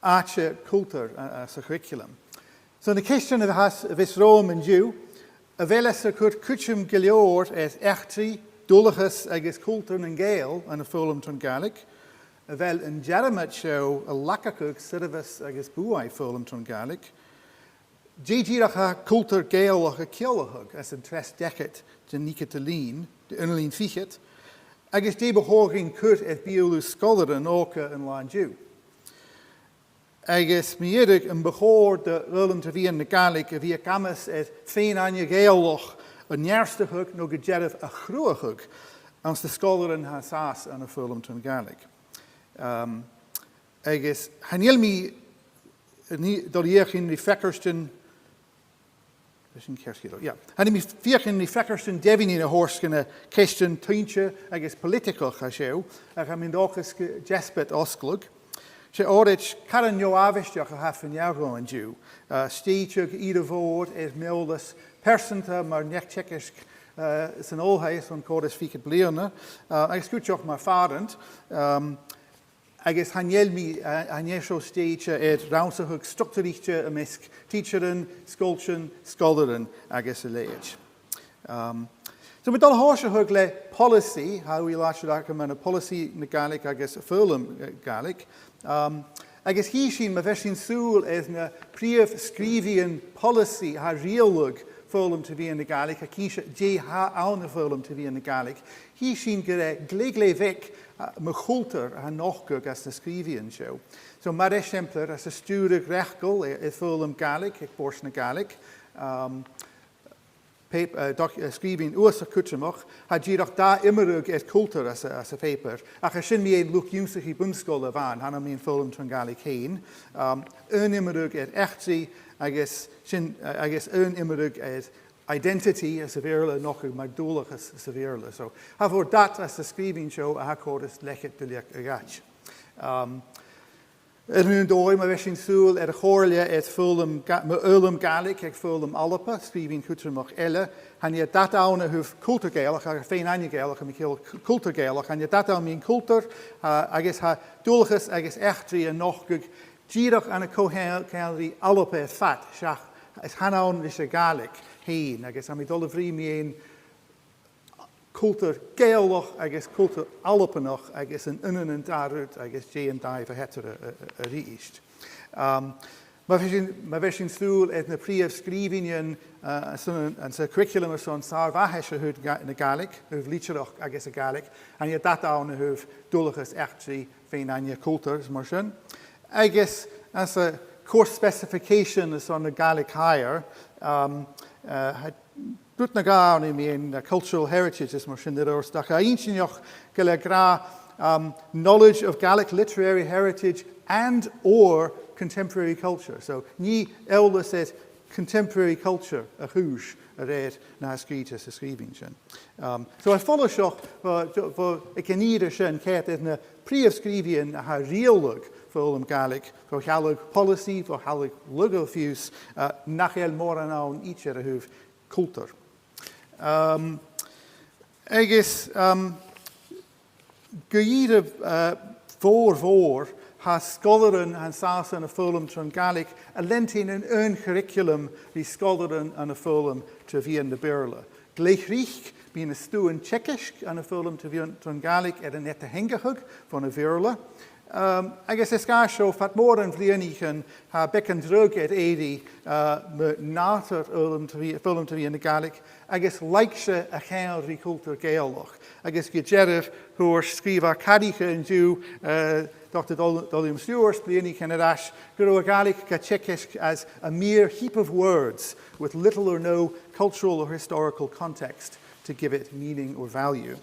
àite cultar sa churraicealam. So na ceistean a bhios romham an-diugh, a bheil thusa a' cur cuideam gu leòr air eachdraidh, dualchas agus cultar nan Gàidheal ann am foghlam tron Ghàidhlig? A bheil an dearmad seo a' lagachadh soirbheas agus buaidh foghlam tron Ghàidhlig? Dè dìreach a tha cultar Gàidhealach a' ciallachadh anns an treas deacad den fhicheadamh linn, den aon linn fichead, agus dè bu chòir dhuinn cur air beulaibh sgoilearan òga an latha an-diugh? Agus mu dheireadh, am bu chòir do fhoghlam tro mheadhan na Gàidhlig a bhith ag amas air fèin-aithne Ghàidhealach a neartachadh no gu dearbh a chruthachadh anns na sgoilearan a tha an sàs ann am foghlam tron Ghàidhlig? Agus chan eil mi a' dol a dh'fheuchainn ri freagairtean, sin ceart gu leòr, yeah. Chan eil mi a' feuchainn ri freagairtean deimhinne a thoirt dha na ceistean toinnte agus poilitigeach a tha seo, ach tha mi an dòchas gu deasbad fhosgladh. 'S e òraid car neo-àbhaisteach a th' ann an-diugh, stèidhichte gu ìre mhòr air m' eòlas pearsanta mar neach-teagaisg san oilthigh, son còrr is fichead bliadhna, agus cuideachd mar phàrant. Agus chan eil mi, chan eil seo stèidhichte air rannsachadh structaireach am measg tidsearan, sgoiltean, sgoilearan agus a leithid. So, ma tha mi a' dol a thòiseachadh le poileasaidh, tha ùidh làidir agam ann am poileasaidh na Gàidhlig agus foghlam Gàidhlig. Agus chì sinn, ma bheir sinn sùil air na prìomh sgrìobhaidhean poileasaidh a tha a' riaghladh foghlam tro mheadhan na Gàidhlig, a' cur dè tha ann am foghlam tro mheadhan na Gàidhlig, chì sinn gur e glè, glè bheag mu chultar a tha a' nochdadh anns na sgrìobhaidhean seo. So, mar eisimpleir, anns an stiùireadh reachdail air foghlam Gàidhlig aig Bòrd na Gàidhlig, sgrìobhaidhean uabhasach cudromach, tha dìreach dà iomradh air cultar anns a', anns a' phàipear, ach 's e sin mu dheidhinn luchd-ionnsachaidh bun-sgoile a-mhàin, chan ann mu dheidhinn foghlam tron Ghàidhlig fhèin. Aon iomradh air eachdraidh agus sin, agus aon iomradh air identity anns a' Bheurla, a' nochdadh mar dualchas anns a' Bheurla. So, tha a' mhòr-chuid dad anns an sgrìobhadh seo a tha còrr is leth-cheud duilleag a dh'fhaid. Air an aon dòigh, ma bheir sinn sùil air a' chomhairle air foghlam, mu fhoghlam Gàidhlig aig Foghlam Alba, sgrìobhaidhean cudromach eile, chan eil dad ann a thaobh cultar Gàidhealach, ach fèin-aithne Gàidhealach, a' ciallachadh cultar Gàidhealach, chan eil dad ann mu dheidhinn cultar, agus tha dualchas agus eachdraidh a' nochdadh dìreach ann an co-cheangal ri Alba air fad, seach, is chan ann leis a' Ghàidhlig fhèin, agus tha mi a' dol a bhruidhinn mu dheidhinn cultar Gàidhealach agus cultar Albannach agus an aon an dà rud agus dè an dàimh a th' eatarra a-rithist. Ma bheir sinn, ma bheir sinn sùil air na prìomh sgrìobhaidhean anns a', anns a' churraicealam airson sàr-mhathais a thaobh na Gàidhlig, a thaobh litearrachd agus a' Ghàidhlig, chan eil dad ann a thaobh dualchas, eachdraidh, fèin-aithne, cultar is mar sin. Agus anns a' course specification airson na Gaelic Higher, tha rud no dhà ann mu dheidhinn cultural heritage is mar sin air adhart, ach tha e inntinneach gu bheil e ag ràdh knowledge of Gaelic literary heritage and or contemporary culture. So, nì eòlas air contemporary culture a' chùis a rèir na tha sgrìobhte sa sgrìobhadh sin. So, air follaiseach, bha, bha, aig an ìre sin, ceud air na prìomh sgrìobhaidhean a tha a' riaghladh foghlam Gàidhlig, bho shealladh poileasaidh, bho shealladh laghail fiù 's, nach eil mòran ann idir a thaobh cultar. Agus gu ìre mhòr, mhòr, tha sgoilearan a tha an sàs ann am foghlam tron Ghàidhlig a' leantainn an aon churraicealam ri sgoilearan ann am foghlam tro mheadhan na Beurla. Glè thric, bidh na stuthan teagaisg ann am foghlam tro mheadhan, tron Ghàidhlig air an eadar-theangachadh bhon a' Bheurla. Agus air sgàth seo, fad mòr nam bhliadhnaichean, tha beagan dragh air èirigh mu nàdar foghlam tro mheadhan, foghlam tro mheadhan na Gàidhlig, agus làidir a' cheangal ri cultar Gàidhealach. Agus gu dearbh, thuirt sgrìobhadair càiriche an-diugh, Doctor Dol-, Dòmhnall William Stewart, bliadhnaichean air ais, gun robh a' Ghàidhlig ga teagasg as a mere heap of words with little or no cultural or historical context to give it meaning or value.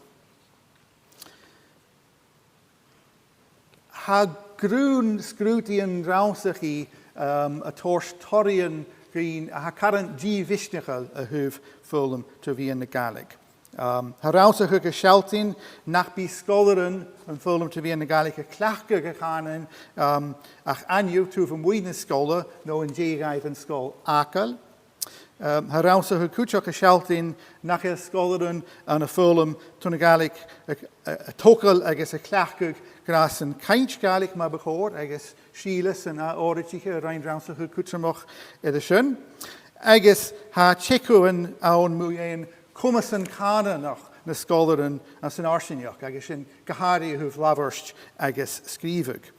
Tha grunn sgrùdaidhean rannsachaidh, um, a' toirt toraidhean dhuinn a tha caran dì-mhisneachail a thaobh foghlam tro mheadhan na Gàidhlig. Um, tha rannsachadh a' sealltainn nach bi sgoilearan am foghlam tro mheadhan na Gàidhlig a' cleachdadh a' chànain, um, ach ainneamh taobh a-muigh na sgoile no an dèidh dhaibh an sgoil fhàgail. Um, tha rannsachadh cuideachd a' sealltainn nach eil sgoilearan ann am foghlam tro na Gàidhlig a', a', a' togail agus a' cleachdadh gnàthasan cainnt Gàidhlig mar bu chòir, agus Sìleas an ath òraidiche a rinn rannsachadh cudromach air a sin. Agus tha teagamhan ann mu dheidhinn comasan cànanach nan sgoilearan anns an fharsaingeachd, agus sin gu h-àraidh a thaobh labhairt agus sgrìobhadh.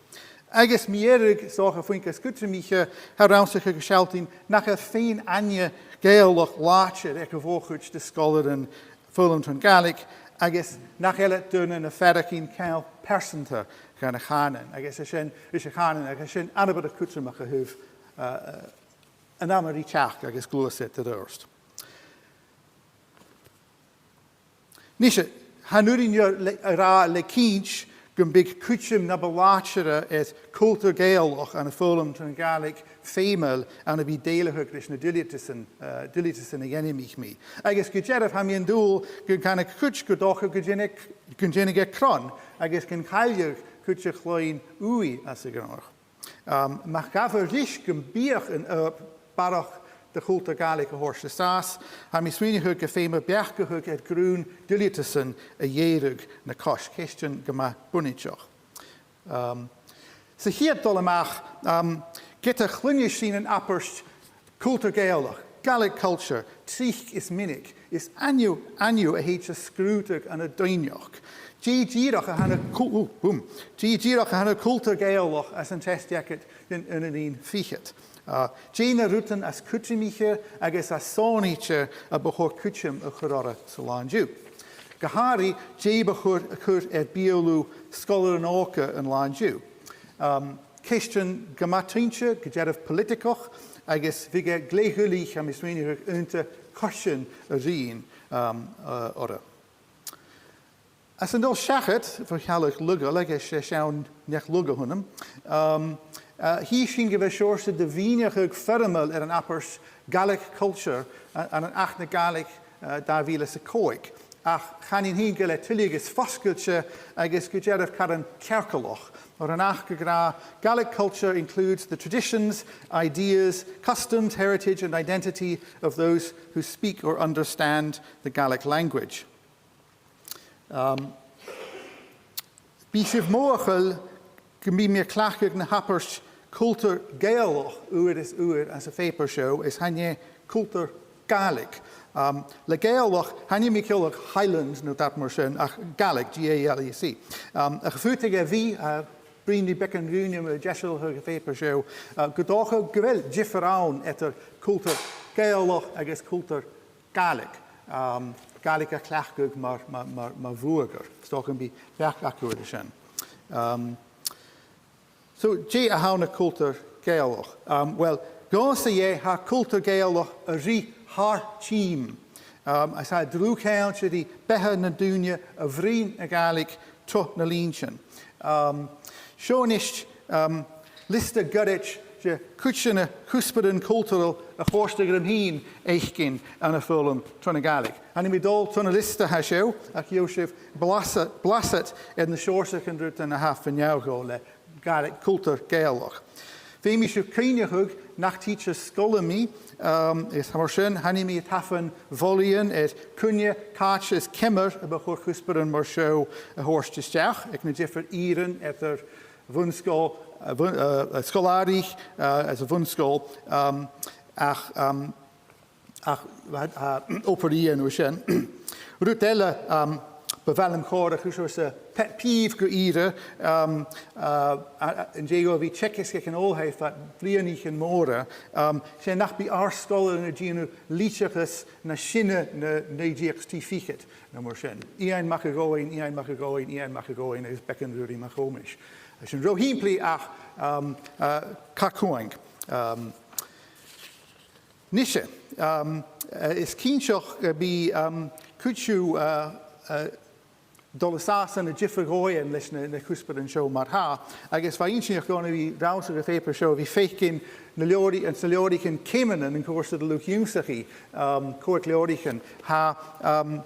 Agus mu dheireadh, 's dòcha, faisg air sgrùdaineachd, tha rannsachadh a' sealltainn nach eil fèin-aithne Gàidhealach làidir aig a' mhòr-chuid de sgoilearan foghlam tron Ghàidhlig, agus nach eil iad daonnan a' faireachdainn ceangal pearsanta dhan a' chànan, agus tha sin, ris a' chànan, agus tha sin anabarrach cudromach a thaobh, uh, uh, an àm ri teachd agus gluasad air adhart. Nise, chan urrainn dhomh le, a ràdh le cinnt gum biodh cuideam na bu làidire air cultar Gàidhealach ann am foghlam tron Ghàidhlig feumail ann a bhith dèiligeadh ris na duilgheadasan, uh, duilgheadasan a dh'ainmich mi. Agus gu dearbh tha mi an dùil gun canadh cuid gu dòcha gun dèanadh, gun dèanadh e cron, agus gun cailleadh cuid a chloinn ùidh às a' ghrian. Um, ma ghabhar ris gum biodh an obair barrachd de chultar Gàidhlig a thoirt an sàs, tha mi a' smaoineachadh gu feum beachdachadh air grunn duilgheadasan a dh'èirigh na cois, ceistean gu math bunaiteach. Um, sa chiad dol a-mach, um, ged a chluinneas sinn an abairt cultar Gàidhealach, Gaelic culture, tric is minic, is ainneamh, ainneamh a thèid a sgrùdadh ann an doimhneachd. Dè dìreach a tha na cul-, ù, bùm. Dè dìreach a tha na cultar Gàidhealach anns an t-seasgad den, an aon fhichead. Uh, dè na rudan as cudromaiche agus as sònraichte a bu chòir cuideam a chur oirre san là an-diugh. Gu h-àraidh, dè bu chòir a chur air beulaibh sgoilearan òga an là an-diugh. Um, ceistean gu math toinnte, gu dearbh poilitigeach, agus bhiodh e glè dhoirbh, tha mi a' smaoineachadh, aon de choisean a ruighinn, um, uh, orra. Anns an dol seachad, bho shealladh laghail, agus 's e seann neach-lagha a th' annam, um, uh, chì sinn gu bheil seòrsa de mhìneachadh foirmeil air an abairt Gaelic culture, uh, ann an Acht na Gàidhlig, uh, dà mhìle 's a còig. Ach chanainn fhìn gu bheil e tuilleadh is fosgailte agus gu dearbh caran cearcallach. Oir an Acht ag ràdh, Gaelic culture includes the traditions, ideas, customs, heritage and identity of those who speak or understand the Gaelic language. Um, bidh sibh mothachail gum bi mi a' cleachdadh na h-abairt cultar Gàidhealach uair is uair anns a' phàipear seo, is chan e cultar Gàidhlig. Um, le Gàidhealach, chan eil mi a' ciallachadh Highland no dad mar sin, ach Gaelic, G A E L I C. Um, ach a' phutan a bhith, uh, bruidhinn ri beagan dhaoine mu dheidhinn a' phàipeir seo, uh, gu dòcha gu bheil diofar ann eadar cultar Gàidhealach agus cultar Gàidhlig. Um, Gàidhlig a chleachdadh mar, mar, mar, mar bhuadhair. 'S dòcha gum bi beachd agaibh air sin. Um, so, dè a th' ann an cultar Gàidhealach? Um, well, gu h-àraidh, tha cultar Gàidhealach a' ruith thar tìm. Um, is tha e drùdhcheangailte ri beatha nan daoine a bhruidhinn na Gàidhlig tro na linntean. Um, seo a-nis, um, liosta goirid de chuid de na cuspairean cultarail a chòrdadh rium fhìn fhaicinn ann am foghlam tron Ghàidhlig. Chan eil mi a' dol tron an liosta a tha seo, ach gheibh sibh blasad, blasad air na seòrsachan rudan a tha fo neamhghabhail le Gàidhlig, cultar Gàidhealach. Feumaidh sibh cuimhneachadh nach tidsear sgoile mi, um, is mar sin, chan eil mi a' tabhann mholaidhean air cuine, càite is ciamar a bu chòir cuspairean mar seo a thoirt a-steach aig na diofar ìrean eadar bhun-sgoil, uh, bhun-, uh, uh, sgoil-àraich, uh, is a' bhun-sgoil, um, ach, um, ach, uh, uh, obair a dhèanamh sin. Rud eile, um, bu mhath leam chòmhradh, seòrsa pet peeve gu ìre, um, uh, a, a, an dèidh a bhith teagasg aig an oilthigh fad bhliadhnaichean mòra, um, 's e nach bi ar sgoilearan a' dèanamh litearrachas nas sine na naoi deug 's trì fichead, no mar sin. Iain Mac a' Ghobhainn, Iain Mac a' Ghobhainn, Iain Mac a' Ghobhainn, agus beagan Ruairidh MacThòmais. Sin ro shìmplidh ach, um, uh, car cumhang. Um, Nise, um, uh, is cinnteach gum bi, um, cuid dhiubh, uh, uh, dol an sàs ann an diofar dhòighean leis na, na cuspairean seo mar-thà, agus bha e inntinneach dhomh a bhith a' rannsachadh am pàipear seo, a bhith a' faicinn na leabhrai-, anns na leabhraichean ceumannan an cùrsa de luchd-ionnsachaidh, um, còig leabhraichean. Tha, um,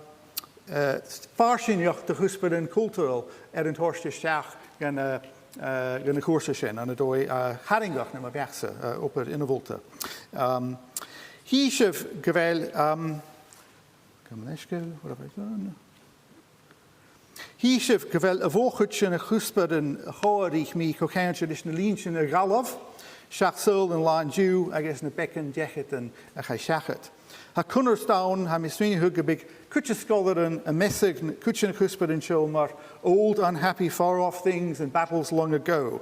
eh, farsaingeachd de chuspairean cultarail air an toirt a-steach dhan, eh, eh, dhan a' chùrsa sin, ann an dòigh, eh, tharraingeach nam bheachd-sa, eh, obair ionmholta. Um, chì sibh gu bheil, um, come on, Eiscil, what have I done? Chì sibh gu bheil a' mhòr-chuid de na cuspairean a chomharraich mi co-cheangailte ris na linntean a dh'fhalbh, seach saoghal an latha an-diugh agus na beagan decadan a chaidh seachad. Tha cunnart ann, tha mi a' smaoineachadh gum bi cuid de sgoilearan a' measadh cuid de na cuspairean seo mar old unhappy far-off things and battles long ago.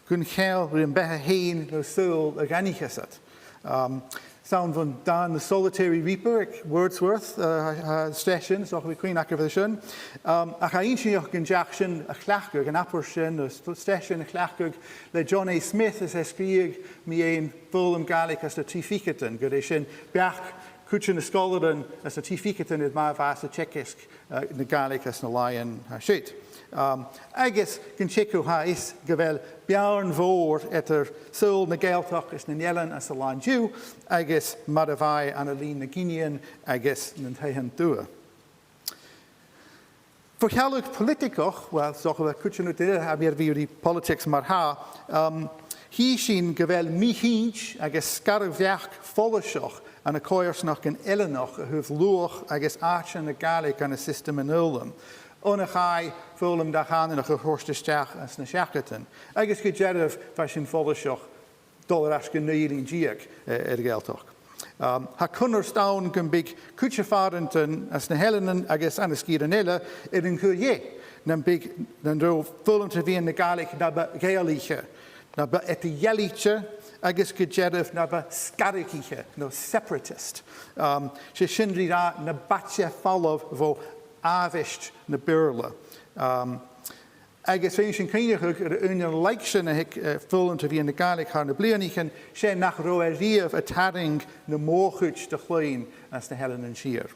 Gun cheangal ri am beatha fhèin no saoghal a dh'aithnicheas iad. Um, 's ann bhon dàn The Solitary Reaper aig Wordsworth, uh, a tha an t-seisean, so bidh cuimhne agaibh air sin. Um, ach tha e inntinneach gun deach sin a chleachdadh, an abairt sin, an st-, seisean a chleachdadh le John A. Smith, is e a sgrìobh mu dheidhinn foghlam Gàidhlig anns na trì ficheadan, gur e sin beachd cuid de na sgoilearan anns na trì ficheadan air mar a bha iad a' teagasg, eh, na Gàidhlig anns na làithean, eh, siud. Um, agus gun teagamh tha fhios gu bheil beàrn mhòr eadar saoghal na Gàidhealtachd anns na h-Eileanan anns an latha an-diugh agus mar a bha e ann an linn nan gineadhan agus nan taighean-dubha. Bho shealladh poilitigeach, well, 's dòcha gu bheil cuid de na daoine a tha air a bhith ri politics mar-thà, um, chì sinn gu bheil mì-chinnt agus sgaradh-bheachd follaiseach ann an coimhearsnachdan eileanach a thaobh luach agus àite na Gàidhlig ann an siostam an fhoghlaim, on a chaidh foghlam dà-chànanach a thoirt a-steach anns na seachdadan, agus gu dearbh bha sin follaiseach dol air ais gu naoi linn deug, eh, air a' Ghàidhealtachd. Um, tha cunnart ann gum biodh cuid de phàrantan anns na h-Eileanan agus ann an sgìrean eile air an cur dheth, nam biodh, nan robh foghlam tro mheadhan na Gàidhlig na bu Ghàidhealaiche, na bu eadar-dhealaichte, agus gu dearbh na bu sgaradaiche, no separatist. Um, 's e sin ri ràdh na bu fhaide falamh bho àbhaist na Beurla. Um, Agus feumaidh sinn cuimhneachadh air an ùine an lagh sin a thig, eh, foghlam tro mheadhan na Gàidhlig thar nam bliadhnaichean, 's e nach robh e a-riamh a' tarraing na mhòr-chuid de chloinn anns na h-Eileanan Siar.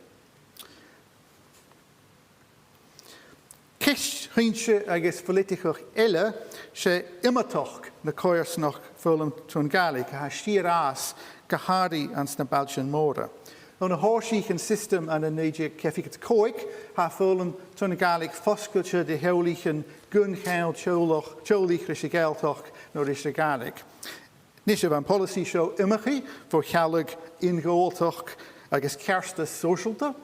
Ceist shìnte agus phoilitigeach eile, 's e iomadachd na coimhearsnachd foghlam tron Ghàidhlig, a tha a' sìor fhàs gu h-àraidh anns na bailtean mòra. On a thòisich an siostam ann an naoi deug ceithir fichead 's a còig, tha foghlam tron Ghàidhlig fosgailte do theaghlaichean gun cheangal teaghlach, teaghlaich ris a' Ghàidhealtachd no ris a' Ghàidhlig. A-nis, bha am poileasaidh seo iomchaidh bho shealladh ionghabhaltachd agus ceartas sòisealta,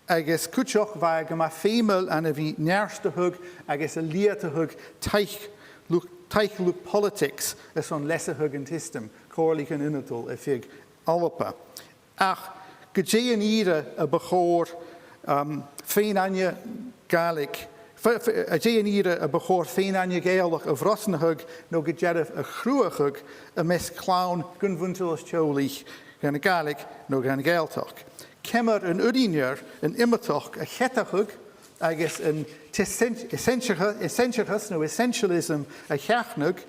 agus cuideachd bha e gu math feumail ann a bhith neartachadh agus a' leudachadh taic luch-, taic luchd-poilitigs airson leasachadh an t-siostam, comhairlichean ionadail air feadh Alba. Ach gu dè an ìre a bu chòir, um, fèin-aithne Gàidhlig, f-, f-, gu dè an ìre a bu chòir fèin-aithne Ghàidhealach a bhrosnachadh no gu dearbh a chruthachadh am measg clann gun mhionaideachas teaghlaich dhan a' Ghàidhlig no dhan Ghàidhealtachd. Ciamar an urrainnear an iomadachd a cheadachadh agus an t-essen-, essentialcha-, essentialchas no essentialism a sheachnadh,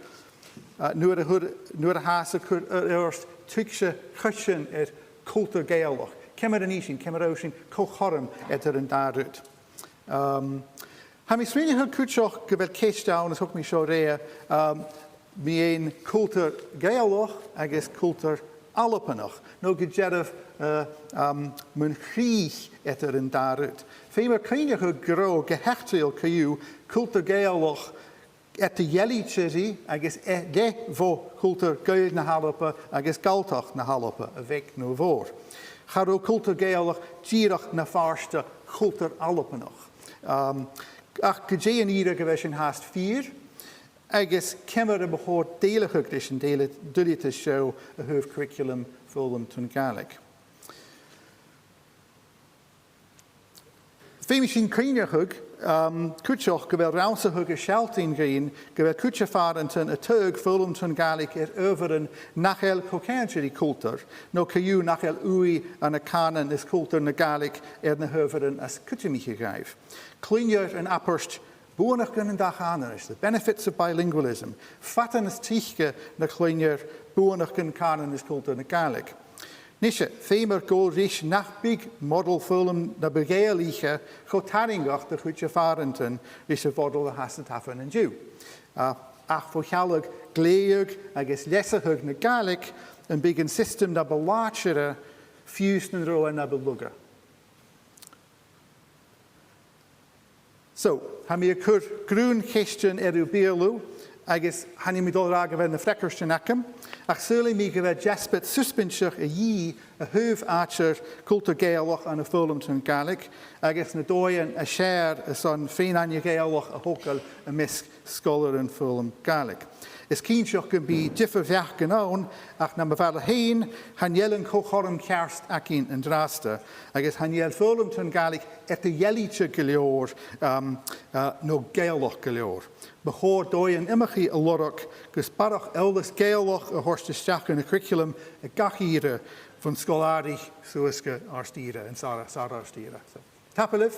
uh, nuair a thug, nuair a thathas a' cur air adhart tuigse choitcheann air cultar Gàidhealach. Ciamar a nì sinn, ciamar a tha sinn co-chothrom eadar an dà rud. Um, tha mi a' smaoineachadh cuideachd gu bheil ceist ann, is thug mi seo roimhe, um, mu dheidhinn cultar Gàidhealach agus cultar Albannach, no gu dearbh, uh, um, mun chrìch eadar an dà rud. Feumar cuimhneachadh gun robh gu h-eachdraidheil co-dhiù cultar Gàidhealach eadar-dhealaichte ri agus e-, le bho chultar Gàidheil na h-Alba agus Galltachd na h-Alba, a bheag no a mhòr. Cha robh cultar Gàidhealach dìreach na phàirt de chultar Albannach. Um, ach gu dè an ìre gu bheil sin fhathast fìor, agus ciamar a bu chòir dèiligeadh ris an duilghe-, duilgheadas seo a thaobh curriculum foghlam tron Ghàidhlig. Feumaidh sinn cuimhneachadh, um, cuideachd gu bheil rannsachadh a' sealltainn dhuinn gu bheil cuid de phàrantan a' taghadh foghlam tron Ghàidhlig air adhbharan nach eil co-cheangailte ri cultar, no co-dhiù nach eil ùidh ann an cànan is cultar na Gàidhlig air na h-adhbharan as cudromaiche dhaibh. Cluinnear an abairt buannachdan an dà-chànanais, the benefits of bilingualism, fada nas trice na cluinnear buannachdan cànan is cultar na Gàidhlig. Nise, feumar gu leòr ris nach bi modal foghlam na bu Ghàidhealaiche cho tarraingeach do chuid de phàrantan ris a' mhodal a th' anns na tabhannan an-diugh. A, ach fo shealladh glèidheadh agus leasachadh na Gàidhlig, am biodh an siostam na bu làidire fiù 's nan robh e na bu lugha? So, tha mi a' cur grunn cheistean air ur beulaibh, agus chan eil mi a' dol a ràdh gu bheil na freagairtean agam, ach saoilidh mi gu bheil deasbad susbainteach a dhìth a thaobh àite cultar Gàidhealach ann am foghlam tron Ghàidhlig, agus na dòighean as fheàrr airson fèin-aithne Ghàidhealach a thogail am measg sgoilearan foghlam Gàidhlig. Is cinnteach gum bi diofar bheachdan ann, ach nam bheachd fhèin, chan eil an co-chothrom cheart againn an-dràsta, agus chan eil foghlam tron Ghàidhlig eadar-dhealaichte gu leòr, um, uh, no Gàidhealach gu leòr. Bu chòir dòighean iomchaidh a lorg gus barrachd eòlas Gàidhealach a thoirt a-steach dhan a' churriculum aig gach ìre, bhon sgoil-àraich suas gu àrd-ìre, an sàr-, sàr-àrd-ìre. So, tapadh leibh.